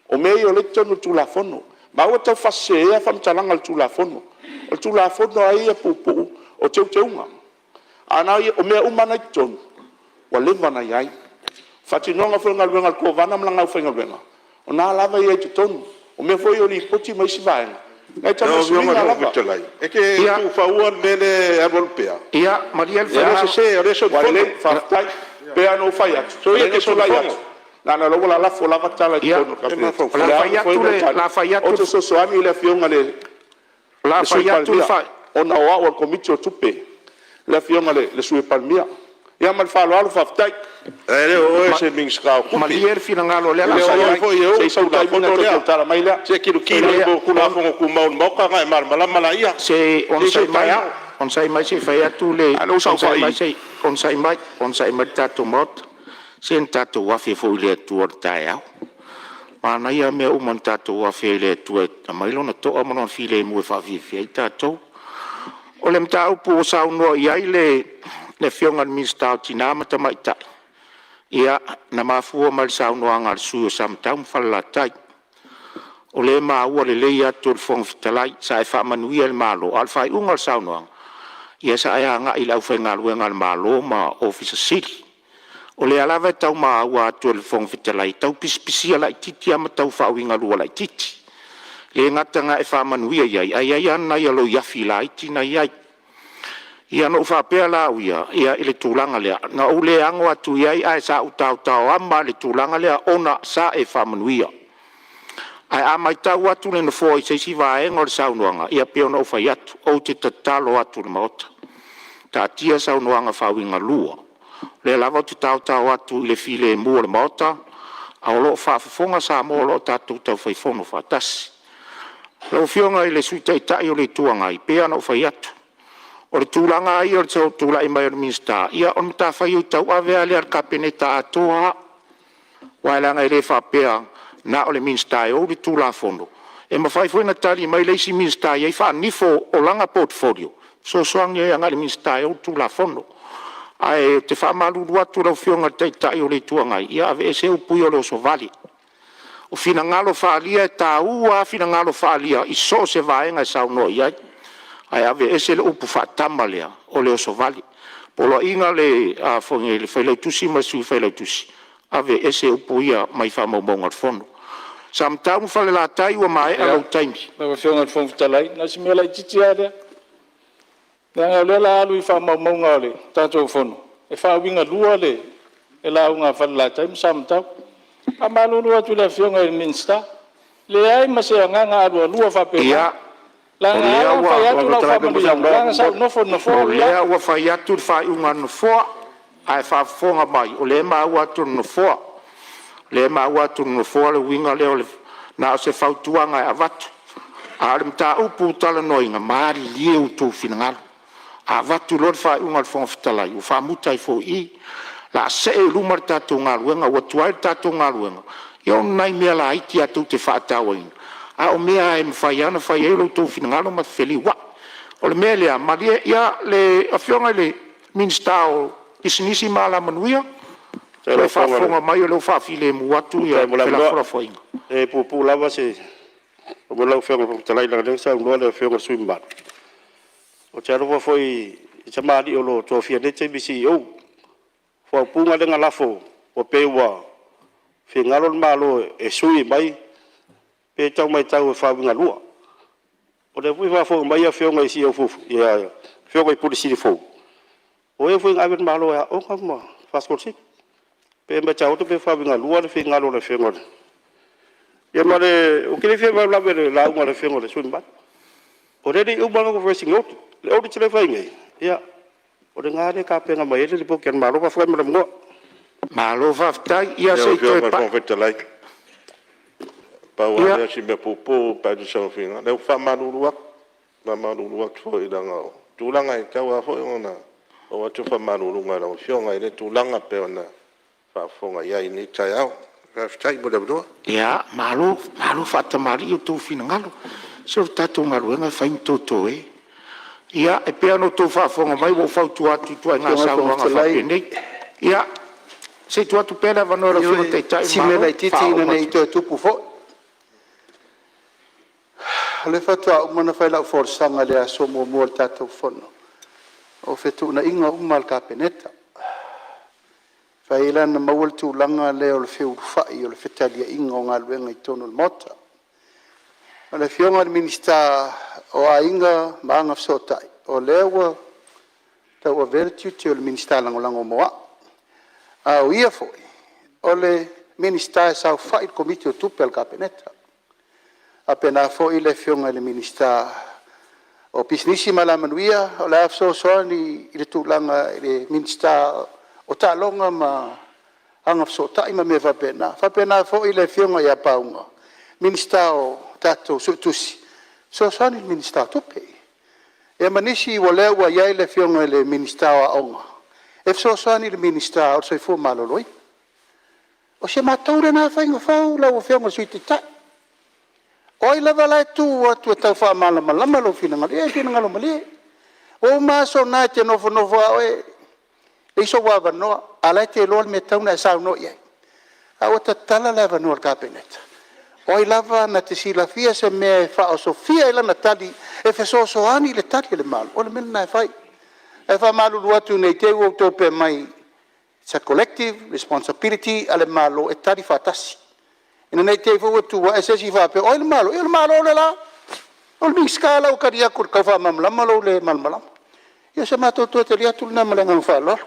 O mea ia o lea e i totonu o le Tulafono. Ma aua le taufaasiseea faamatalaga o le Tulafono. O le Tulafono lava ia puupuu o teuteuga. A o mea uma lava na i totonu, ua leva ona i ai. O le faatinoga foi o galuega a le Kovana ma lana aufaigaluega, o lena lava e i ai i totonu. O mea foi ia o Lipoti ma isi vaega, na e Lau taumai Afioga i suiga le Fofoga lava. Fetalai, e te tuufaua le mea lea e alualu pea? Ia, malie le O lea e sese o lea e Ua solifono. lelei, faafetai. E pei lava ona ou fai atu, Soia o e lea na te ou tulai solifono. atu, leaga o lea ua lalafo lava tala i totonu o le Kapeneta. O O le a foi le Ou te fesoasoani i le Afioga i le O le a Sui fai atu le Palemia, ona o au o le Komiti o Tupe, le Afioga i le Sui Palemia. Ia ma le faaaloalo faafetai. Ae le o oe o se Minisita o Tupe. Malie le finagalo o lea E o le le a o fai oe atu. foi e Se ou i le sau taimi ona Tulafono toe lea. tautala mai lea. Se i tilotilo i Tulafono Tumau a le Maota ona e malamalama laia. Se i Se i sau onosai mai, taeao. onosai mai se i fai atu le... A o lea ua Onosai saofai mai se i onosai mai le tatou Maota. Se na tatou afe foi i le Atua i le taeao. Manaia mea uma na tatou afe ai i le Atua e aumai Lona toa ma Lona filemu e faafiafia ai tatou. O le mataupu ua saunoa i ai le Afioga i le Minisita o Tina ma Tamaitai, ia, na mafua mai i le saunoaga a le sui usufono o Samatau ma Falelatai. O lea e maua lelei atu e le Fofoga Fetalai, sa e faamanuia i le Malo, a o le faaiuga o le saunoaga, ia sa e agai i le aufaigaluega a le Malo ma Ofisa Sili. O lea lava e tau maua atu e le Fofoga Fetalai, e tau pisipisia laitiiti lava ma tau faauigalua laitiiti. E le gata ina e faamanuia i ai, ae i ai lava nai aloiafi laiti na i ai. Ia na ou faapea la au ia, ia i le tulaga lea, na ou le ano atu i ai, ae sa ou taotaoama lava i le tulaga lea ona sa e faamanuia. Ae a matau atu le Nofoa i se isi vaega o le saunoaga, ia pei ona ou fai atu, ou te tatalo atu i le Maota, taatia saunoaga faauigalua. O lea lava ou te taotao atu i le filemu o le Maota, a o lo o faafofoga Samoa o lo o tatou taufai fono faatasi. Lau Afioga i le Sui Taitai o le Itu Agai, e pei lava ona ou fai atu, o le tulaga lava ia o le tulai mai o le Minisita, ia o le matafaioi tauave lava lea a le Kapeneta atoa lava. Aua leaga e le faapea na o le Minisita e ou le Tulafono, e mafai foi ona tali mai le isi Minisita e i ai faanifo o lana portfolio e fesoasoani ai agai i le Minisita e ou le Tulafono. Ae ou te faamalulu atu i lau Afioga i le Taitai o le Itu Agai, ia aveese upu ia o le osovale. O finagalo faaalia e taua lava finagalo faaalia i so o se vaega e saunoa i ai, ae aveese le upu faatama lea o le osovale. Poloaiga a le Failautusi ma le Sui Failautusi, aveese upu ia mai faamaumauga o le Fono. Samatau ma Falelatai, ua maea lou taimi. Lau Afioga i le Fofoga Fetalai, na o si mea laitiiti lava lea, leaga o lea o le a alu i faamaumauga a le tatou Fono, e faauigalua le lauga a Falelatai ma Samatau. E faamalulu atu i le Afioga i le Minisita, leai ma se agaga alualua faapena, leaga e ala ona fai atu lau faamanuiaga, leaga sa ou nofo i le nofoa O le lea la. ua fai atu le faaiuga a le Nofoa, a e faafofoga mai, o lea e maua atu e le Nofoa. O lea e maua atu e le Nofoa le uiga lea na o se fautuaga e avatu, a o le mataupu ua talanoaina, malilie outou finagalo. A avatu loa le faaiuga a le Fofoga Fetalai, ua faamuta ai foi i i. O le a see i luma le tatou galuega, ua tuai le tatou galuega ona o nai mea laiti lava tou te faatauaina, a o mea lava e mafai lava ona fai ai lo outou finagalo ma feliuai. O le mea lea, malie le Afioga i le Minisita o Pisinisi ma Alamanuia, o lo o faafofoga mai o lea ua faafilemu atu Faafetai mo le avanoa. felafolafoaiga. E puupuu lava se... lau Afioga i le Fofoga Fetalai, leaga o lea na saunoa le Afioga i le sui usufono mamalu. Ou te alofa foi i tamalii o lo o tofia i lenei taimi i CEOs. O le faaupuga lea na lafo ua pei ua finagalo le Malo e sui mai pe tau matau e faauigalua. O lea foi e faafofoga mai afioga i CEOs fuafua, afioga i Pule Sili fou, o e foi na ave le Malo e aooga ma faasikolasipi. E pei e matau atu pei e faauigalua le finagalo o le Afioga i le... Ia ma le... Ou te le fia faalavelave i le lauga a le Afioga i le sui usufono mamalu. O lea e le i uma lana reversing order. O le audit lea e fai nei, ia o lena e tapena mai ai le lipoti a le Malo. Faafetai mo le avanoa. Malo faafetai. Ia Lau se i toe Afioga i le pai... Fofoga Fetalai, pau lava lea o si mea puupuu pe a tusa ma finagalo, ia e faamalulu atu, faamalulu atu foi leaga o tulaga e tatau lava foi ona oo atu le faamaluluga i lau Afioga i lea tulaga pei ona faafofoga i ai i lenei taeao. Faafetai mo le avanoa. Ia, malo, malo faatamalii outou finagalo. Se o le tatou galuega e fai ma totoe. Ia, e pei ona outou faafofoga mai ua ou fautua atu i ituaiga Lau Afioga i le Fofoga saunoaga Fetalai... faapenei. Ia, se i tuu atu pea le avanoa i lau Afioga i le Taitai o Ioe, le si mea Malo e laitiiti ina faauma ne i atu. toe tupu foi. O lea faatoa uma ona fai lau folasaga i le aso muamua o le tatou fono, o fetuunaiga uma a le Kapeneta. E mafai ai la ona maua le tulaga lea o le feulufai o le fetaliaiga o galuega i totonu o le Maota. O le Afioga i le Minisita o Aiga ma Agafesootai, o lea ua tauavea le tiute o le Minisita Lagolago mo au. A o ia foi o le Minisita e saofai i le Komiti o Tupe a le Kapeneta. E faapena foi le Afioga i le Minisita o Pisinisi ma Alamanuia, o le a fesoasoani i le tulaga i le Minisita o Taaloga ma Agafesootai ma mea faapena. E faapena foi le Afioga ia Pauga, Minisita o tatou Suetusi, e fesoasoani i le Minisita o Tupe. Ia ma nisi o lea ua i ai le Afioga i le Minisita o Aoga, e fesoasoani i le Minisita o le Soifua Maloloina. O si a matou lena faiga fou lau Afioga i le Sui Taitai. O ai lava la e tu atu e tau faamalamalama lou finagalo, ia e finagalo malie. Ua uma aso na e te nofonofo lava oe, leai sou avanoa, a o la e te iloa le mea e tatau ona e saunoa i ai. A ua tatala le avanoa o le Kapeneta, o ai lava na te silafia se mea e faaosofia ai lana tali e fesoasoani i le tali a le Malo, o le mea lena e fai. Ae faamalulu atu ne i te i ua outou faapea mai, it's a collective responsibility a le Malo e tali faatasi. Ina ne i te i foi ua tu ae se isi faapea o ai le Malo? Ia o le Malo lea o la. O le Minisita la ua tali atu i le tau faamalamalama lou le malamalama. Ia o se matou toe tali atu lena ma le agaga faaaloalo.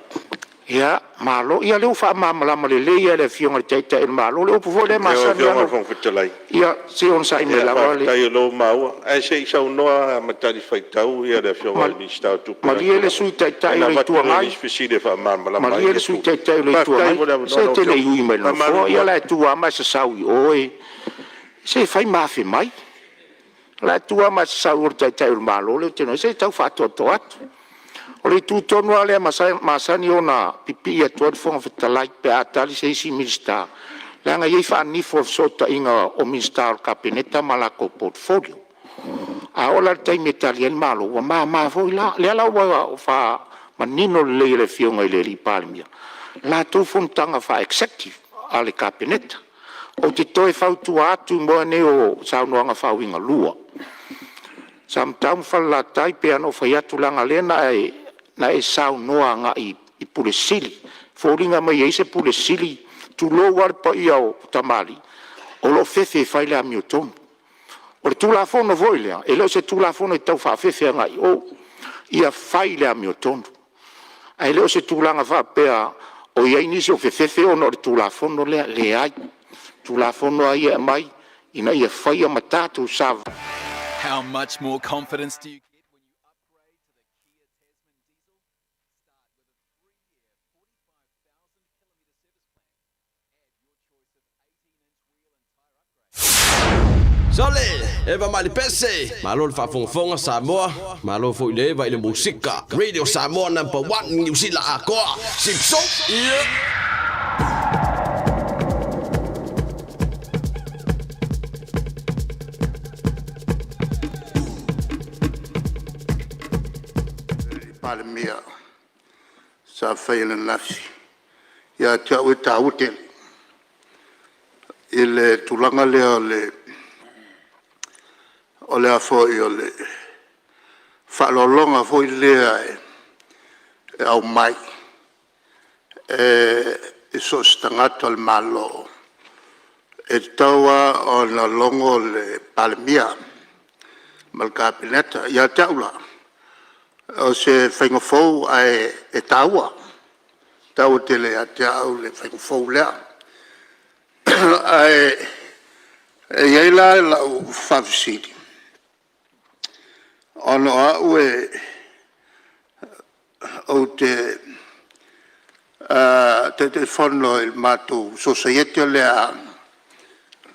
Ia malo, ia o lea ua faamalamalama lelei lava e le Afioga i le Taitai o le Malo le upu foi lea e masani Lau lava Afioga i le ona... Fofoga Fetalai, Ia se i onosai mai ia lava le... faafetai o lea ua maua, ae se i saunoa ma talifuaitau le Afioga i le Minisita o Tupe Malie le Sui Taitai o ona le avatu Itu lea o Agai, nisi fesili e faamalamalama ai malie ia le Sui tulaga. Taitai o le Itu Faafetai Agai, mo le avanoa se e lau te le Afioga. i ui mai i le Nofoa. Faamalulu Ia o la atu. e tu lava ma e sasau i o e... se e fai ma afe mai. O la e tu lava ma e sasau i o i le Taitai o le Malo lea ou te iloa nei. Se tau faatoatoa atu. O le itu tonu lava lea e masani ona pipii atu ai le Fofoga Fetalai pe a tali se isi Minisita, leaga e i ai faanifo o le fesootaiga o Minisita o le Kapeneta ma latou portfolio. A oo la i le taimi e tali ai le Malo, ua mama foi la. O lea la ua faamanino lelei e le Afioga i le Palemia latou fonotaga faa-executive a le Kapeneta. Ou te toe fautua atu i mea nei o saunoaga faauigalua, Samatau ma Falelatai, e pei lava ona ou fai atu, leaga o lea na e saunoa agai i Pule Sili. E foliga mai e i ai se Pule Sili, tulou lava le paia o tamalii, o lo o fefe e fai le amiotonu. O le Tulafono foi lea, e le o se Tulafono e tau faafefe agai i o, ia fai le amiotonu. Ae le o se tulaga faapea o i ai nisi o fefefe ona o le Tulafono lea, e leai. O le Tulafono lava ia e aumai, ina ia faia ma tatou savavali Sole, Eva mai le pese, malo le faafogafoga Samoa, malo foi le Eva i le musika. Radio Samoa number one Niu Sila atoa. Sipso, yeah! Palemia sa faia ananafi, ia te au e taua tele i le tulaga lea o le a foi o le faaaloaloga foi lea e aumai i so o se tagata o le Malo, e tatau lava ona logo le Palemia ma le Kapeneta. Ia te au la, o se faiga fou ae taua, e taua tele ia te au le faiga fou lea. Ae i ai la lau faafesili, ona o au ou te Taitaifono i le matou Sosaiete lea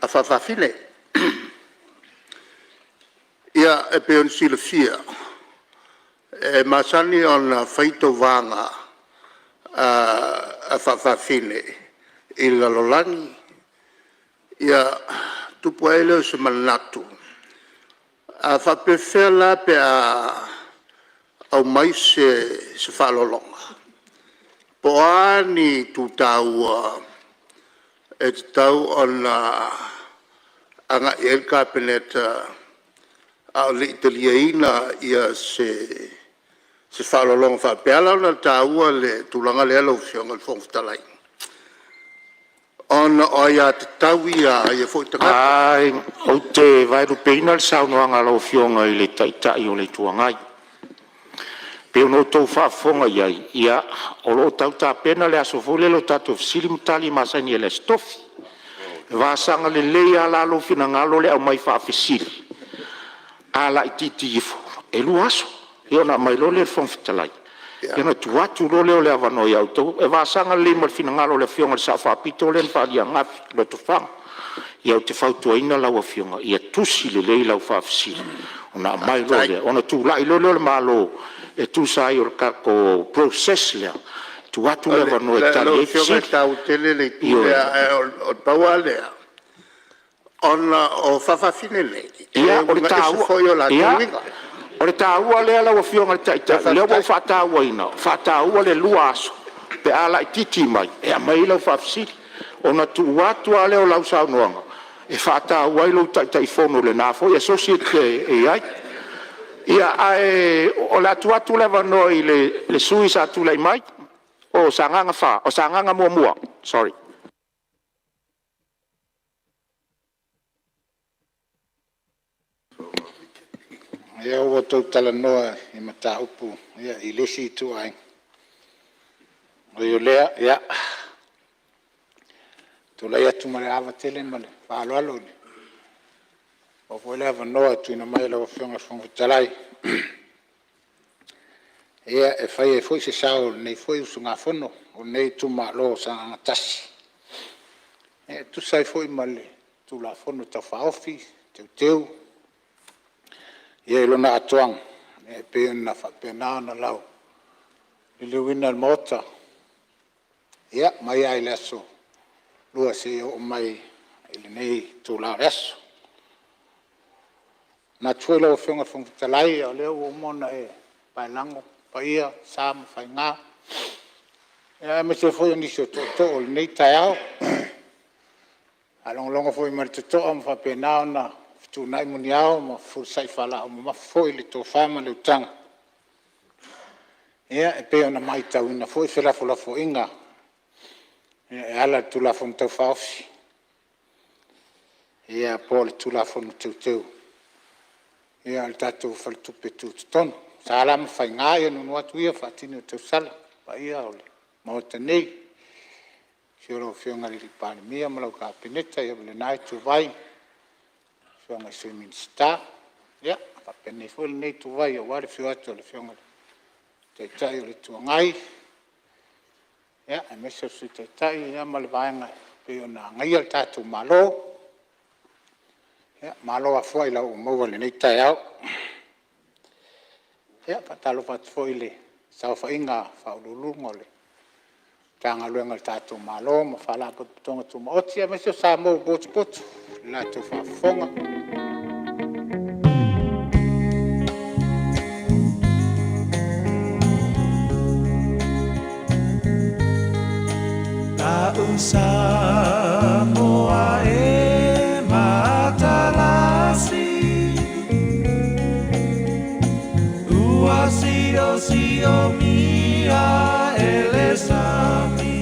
a Faafafine. Ia, e pei ona silafia, e masani ona fai tauvaga a faafafine i le lalolagi. Ia, tupu ae ai lea o se manatu, a faapefea la pe a aumai se faaaloaloga? Po o a ni itu taua e tatau ona agai i ai le Kapeneta a o le i taliaina se faaaloaloga faapea. E ala ona taua le tulaga lea lau Afioga i le Fofoga Fetalai, Ona o aiatatau ia a ia foi tagata. Ou te vaelupeina le saunoaga a lau Afioga i le Taitai o le Itu Agai. E pei ona outou faafofoga i ai, ia, o lo o tau tapena le aso foi lele o tatou fesili ma tali masani ai i le Aso Tofi. E vasaga lelei lava la lou finagalo le aumai faafesili, a laitiiti ifo e 2 aso, ia ona aumai loa lea i le Fofoga Fetalai, ia ona tuu atu loa lea o le avanoa ia outou. E vasaga lelei ma le finagalo o le Afioga i le Sao Faapito lea na faaalia ananafi, Lotofaga. Ia ou te fautuaina lau Afioga, ia tusi lelei lau faafesili ona aumai loa lea, ona tulai loa lea o le Malo e tusa ai o le tatou process lea, tuu atu le avanoa e tali Lau ai Afioga fesili. e taua tele le itu Ioe. lea, ae na pau lava lea, ona o faafafine nei, e Ia, o le uiga ese taua, foi o latou ia, uiga. o le taua lea lau Afioga i le Taitai, o lea ua ou faatauaina, faataua le 2 aso pe a laitiiti mai e aumai ai lau faafesili, ona tuu atu lava lea o lau saunoaga e faataua ai lou Taitaifono i lena foi asosi e te i ai. Ia, ae o le a tuu atu le avanoa i le sui usufono sa tulai mai o Sagaga 1. Sorry. Ia ua outou talanoa i mataupu i le isi ituaiga. Ui o lea, ia, e tulai atu ma le ava tele ma le faaaloalo, ua maua foi le avanoa e tuuina mai e lau Afioga i le Fofoga Fetalai e fai ai foi se sao o lenei foi usugafono o lenei itumalo o Sagaga 1 e tusa ai foi ma le Tulafono Tau Faaofi Teuteu i lona atoaga e pei ona faapena ona lauliliuina e le Maota mai lava i le aso Lua seia oo mai i lenei itula o le aso. E manatu foi lau Afioga i le Fofoga Fetalai o lea ua uma ona e paelago paia, o sa ma faiga, aemaise foi o nisi o tootoo o lenei taeao. Ua faalogologo foi ma le totoa ma faapena ona fetuunai muniao ma fefulisai faalaau mamafa foi le tofa ma le utaga e pei ona matauina foi felafolafoaiga e ala i le Tulafono Tau Faaofi po o le Tulafono Teuteu o le tatou Faletupe Tutotonu. O sa la ma faiga ia nuunuu atu ia faatini o tausala le paia o le Maota nei, i le afio o lau Afioga i le Palemia ma lau Kapeneta ma lena ituvai, afioga i Sui Minisita. Ia faapena foi lenei ituvai aua le afio atu o le Afioga i le Taitai o le Itu Agai, aemaise o le Sui Taitai ma le Vaega e pei ona agaia le tatou Malo. Malo afua ailao ua maua i lenei taeao. E faatalofa atu foi i le saofaiga a Ofisa Sili o Pulega o Matagaluega a le tatou Malo ma Faalapotopotoga Tumaoti aemaise o Samoa ua potopoto i le latou faafofoga. Samoa e matalasi Ua siosiomia e le sami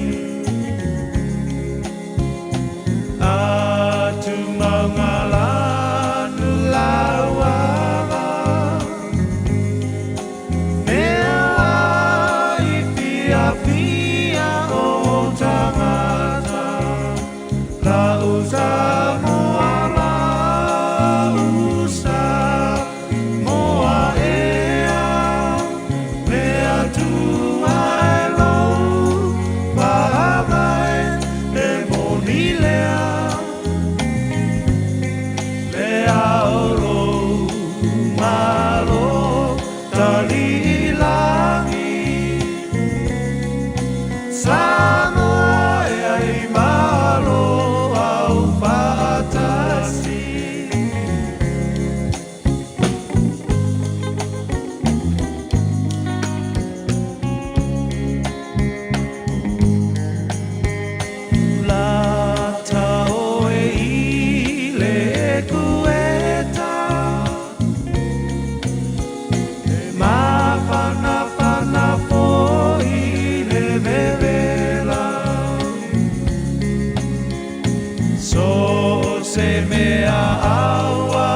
Atumauga lanu lauala Mea ai fiafia o tagata Lau Samoa lau Samoa ea Le Atua e lou Faavae e moni lea Le ao lou Malo Taliilagi Samoa e ai malo au So se mea aua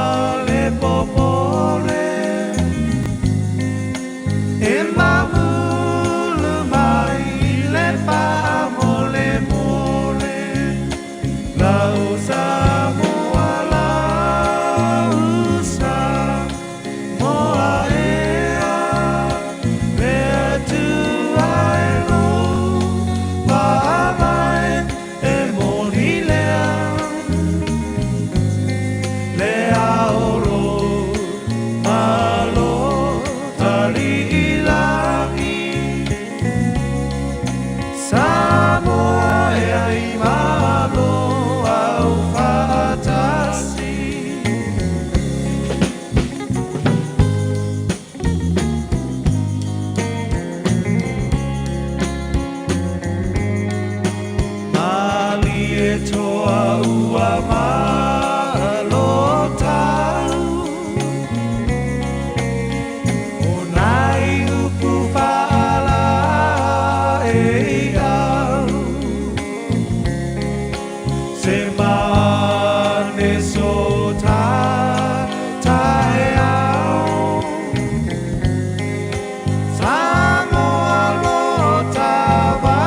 le popole E mamulu mai le mole mole Lau Samoa lau Samoa ea Le Atua e lou paavae e moni lea Le aolo malo tali lagi Samoa e ai malo au faatasi. Malie toa ua malo tau O nai upu faala e au Se mane so ta tae au Samoa lo tava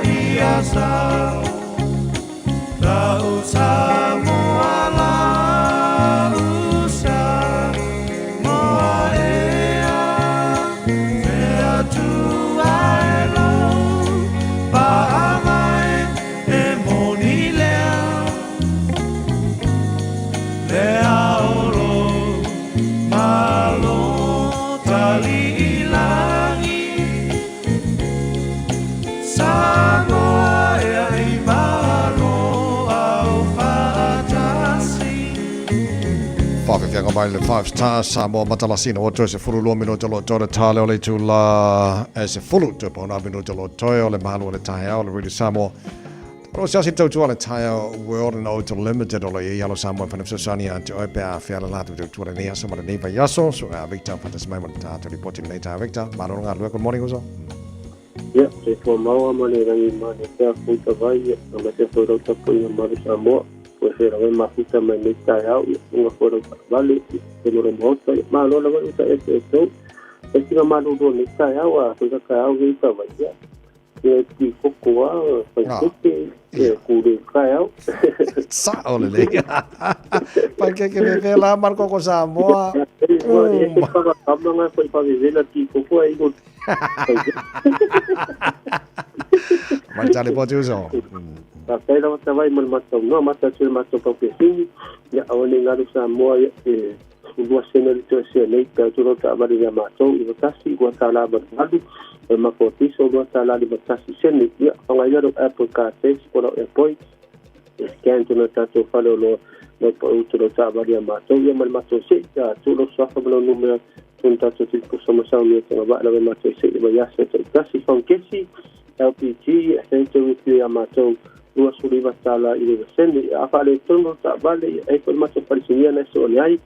ia sau Lau Samoa lau Samoa ea Le Atua e lou paavae e moni lea Le aolo malo tali lagi Samoa e ai malo au faatasi. Whawhiwhianga mai le Five Star Samoa Matalasina o toe se fulu lua minuta lo toe le tale o le tula e se fulu toe pauna minuta lo toe o le malu o le taeao o le Radio Samoa. O se asi tautua le Tire World and Auto Limited o lo i alo Samoa whana fesoasoani a te oe pe a whiala lātou tautua le nei aso ma le nei vai aso. So a Victor whantas mai mo le tātou ripoti le nei tā Victor. Malo ngā lua, good morning uso. Ia, se tua maua ma le rangi ma le pea futa vai, ia, na ma te foi rauta po ia maru Samoa, po e whera wai mafuta mai nei tae au, ia, unga foi rauta vale, ia, te moro mahota, ia, malo la wai uta e te e tau, e tinga malulu nei tae au, a foi kaka au hei ta vai, ia, ia ti koko a, whai keke, ia, kure kai au. Sa o le lei. Pai keke me vela mar koko Samoa. Ia, e whakakamanga foi whawewela ti koko a ingo. Mai tale po te uso. Faafetai lava tavai mo le matou noa, mata atu i le matou paupesini, ia aua nei galu Samoa ia e lua sene le toe sea nei pe atu lau taavale ia matou i 1 $2.88, o le matou apiso $2.51 sene. Ia faagaina lou Apple Car Tax po lau Airpoints e scan tonu tatou fale o loa mai pau tu lau taavale ia matou ia ma le matou se'i ia tuu lou suafa ma lou numera tonu tatou tulipusa ma saunia tagavaa lava e matou se'i le vaiaso e taitasi faukesi LPG e te utu ia matou $29 i le sene. A faaletonu lau taavale ia e foi le matou falesinia na e soone ai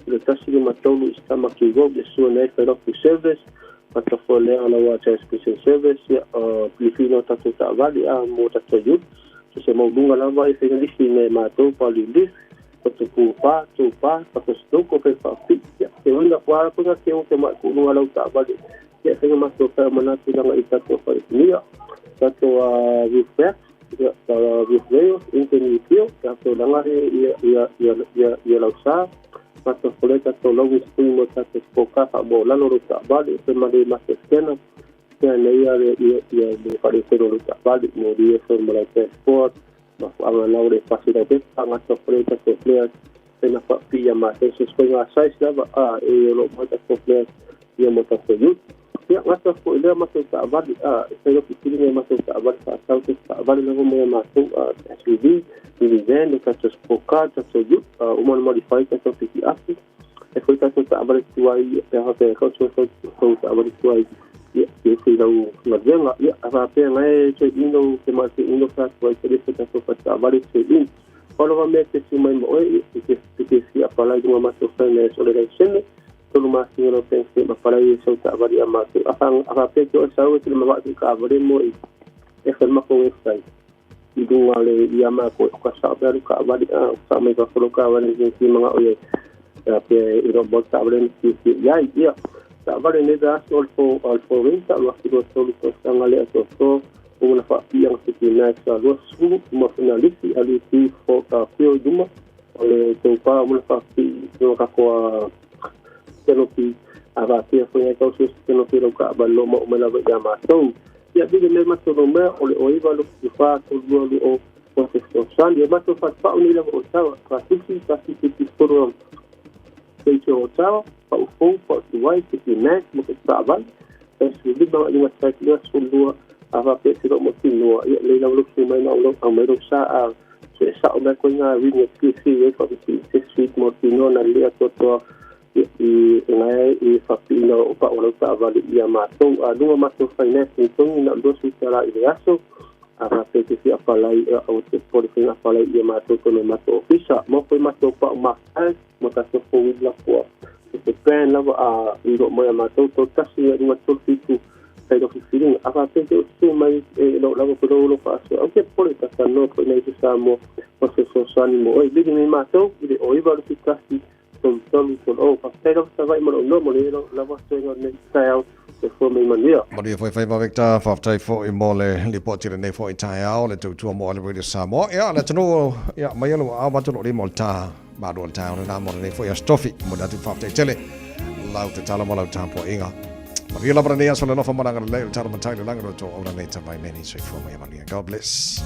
i le 153 i Tamaki Road e sua nei whairopu service mata foi lea o lau transmission service ia o pilifina o tatou taavale a mo tatou youth so se mauluga lava e whainga lisi nei mātou pa li ko te pūpā, tūpā, pa ko stoko fe whaapi ia te uina kuara kuna te o te mai ku'unga lau taavale ia whainga matou whai manatu langa i tatou whaikunia tatou roof rack ia roof rail internet pio tatou langa he ia ia ia ia ia lau sa matou fole tatou lau spring mo tatou spoka fa mo lalo ro taavale e male matou scanner ia nei ia ia ia le whare tero ro taavale mo ria fo mo lau passport ma fu anga lau le pasi lau pepa ngata fole tatou players pena fa pia ma te se skoinga size lava a e lo mo tatou players ia mo tatou youth ia ngata fo ile matou taavale a e fai loki pili ngai matou taavale fa tau te taavale lava mo matou a SUV minivan o tatou spoka tatou youth a uma no modify tatou piki api e foi tatou taavale tuai e ha pe ka so so taavale tuai ia e foi lau galuega ia a faapea gae toe ino te ma te ino fa tuai te le tatou fa taavale toe ino Palo mea te tu mai mo oe i te te fia palai dunga matou finance o le laisene tolu masina lau bank statement palai e sau taavale ia matou a faapea ke oe sau e te le mava'a te kaavale mo i e fa le makou website. i luga o le ia matou o ka sao pea le taavale a sao mai fafo lou taavale i si magao i ai ia pe i loo mo le taavale na fiafia i ai. Ia taavale nei vaiaso o le fo o le forinta 2023 tausaga le atoatoa ua na faapiiaga fetinai e sa 20 ma finalisi a luti fo fio i luma o le taupa ua na faapipii i luga tatou a penopi a faapea foi ai tau se penopi lau taavale lo maua mai lava ia matou. Ia vili mai matou numea o le 09 24 32 20 o se fesoasoani. E matou fatupau nei lava o Otawa, Pasisi, Pasifiki Forum State o Otawa, Pau Fou, Pau Tuai, City Mac, ma ke taavale. E 15 i tai 22 a faapea se loo mautinoa. Ia lei lava lo mai na o au mai lo sa a se sao mai ko ngā ringa fiafia i whakapii se sweet mautinoa na lea totoa i ngai i whapiina o pa o lau taavale ia matou. A lunga matou finance tongi na 20 tala i le aso a faapea te fia apalai o te pole faiga apalai ia matou tonu matou ofisa. Mo foi matou pa'u mafae mo tatou fouili lapua se brand lava a i loo mai a matou 31 ia 5 3 7 kai lo filiga a faapea te usu mai e loo lava ko lo faasoa au ke pole tatanoa foi nei se Samoa o se fesoasoani mo oe. Vili mai matou i le 09 21 33 30. Faafetai lava sava'i ma lou nomo le lava toega o lenei taeao. Soifua ma ia manuia. Manuia foi faiva Victor, faafetai foi mo le lipoti lenei foi taeao le tautua mo ale Radio Samoa. Ia, le atunuu, ia, mai alu au matu lo lima o le tā malu o le taeao lena mo lenei foi aso tofi. Mo le atu faafetai tele lau tatalo ma lau tapuaiga. Manuia lava lenei aso le alofa ma le agalelei o le tala matai le lagi o le tou aula nei tavai nei soifua ma ia manuia. God bless.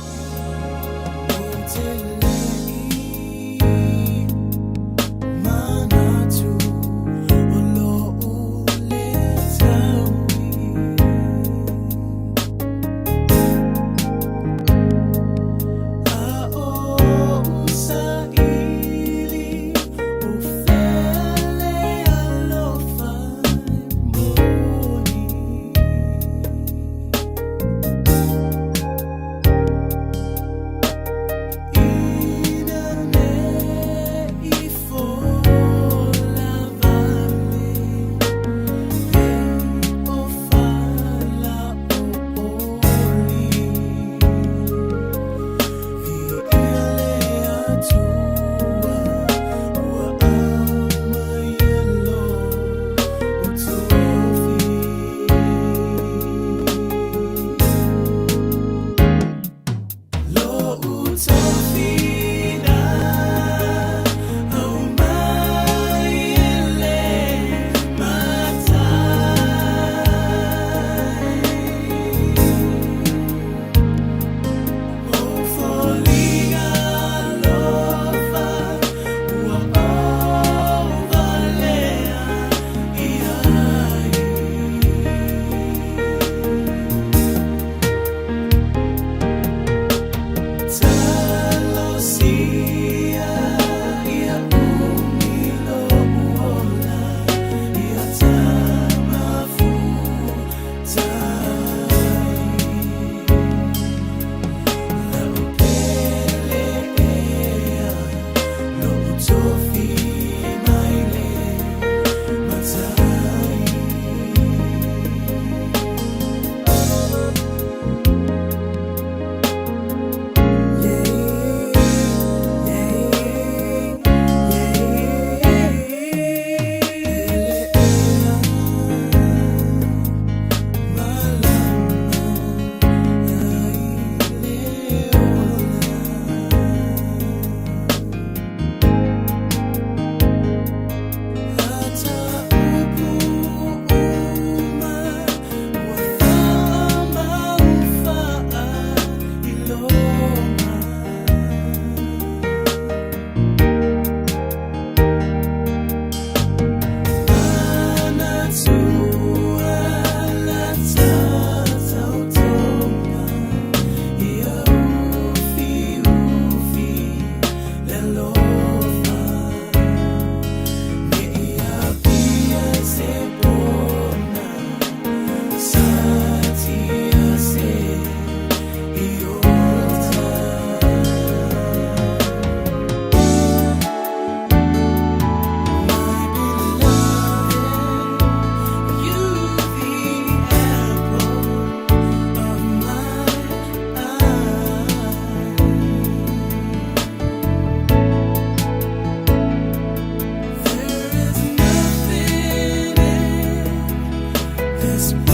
This.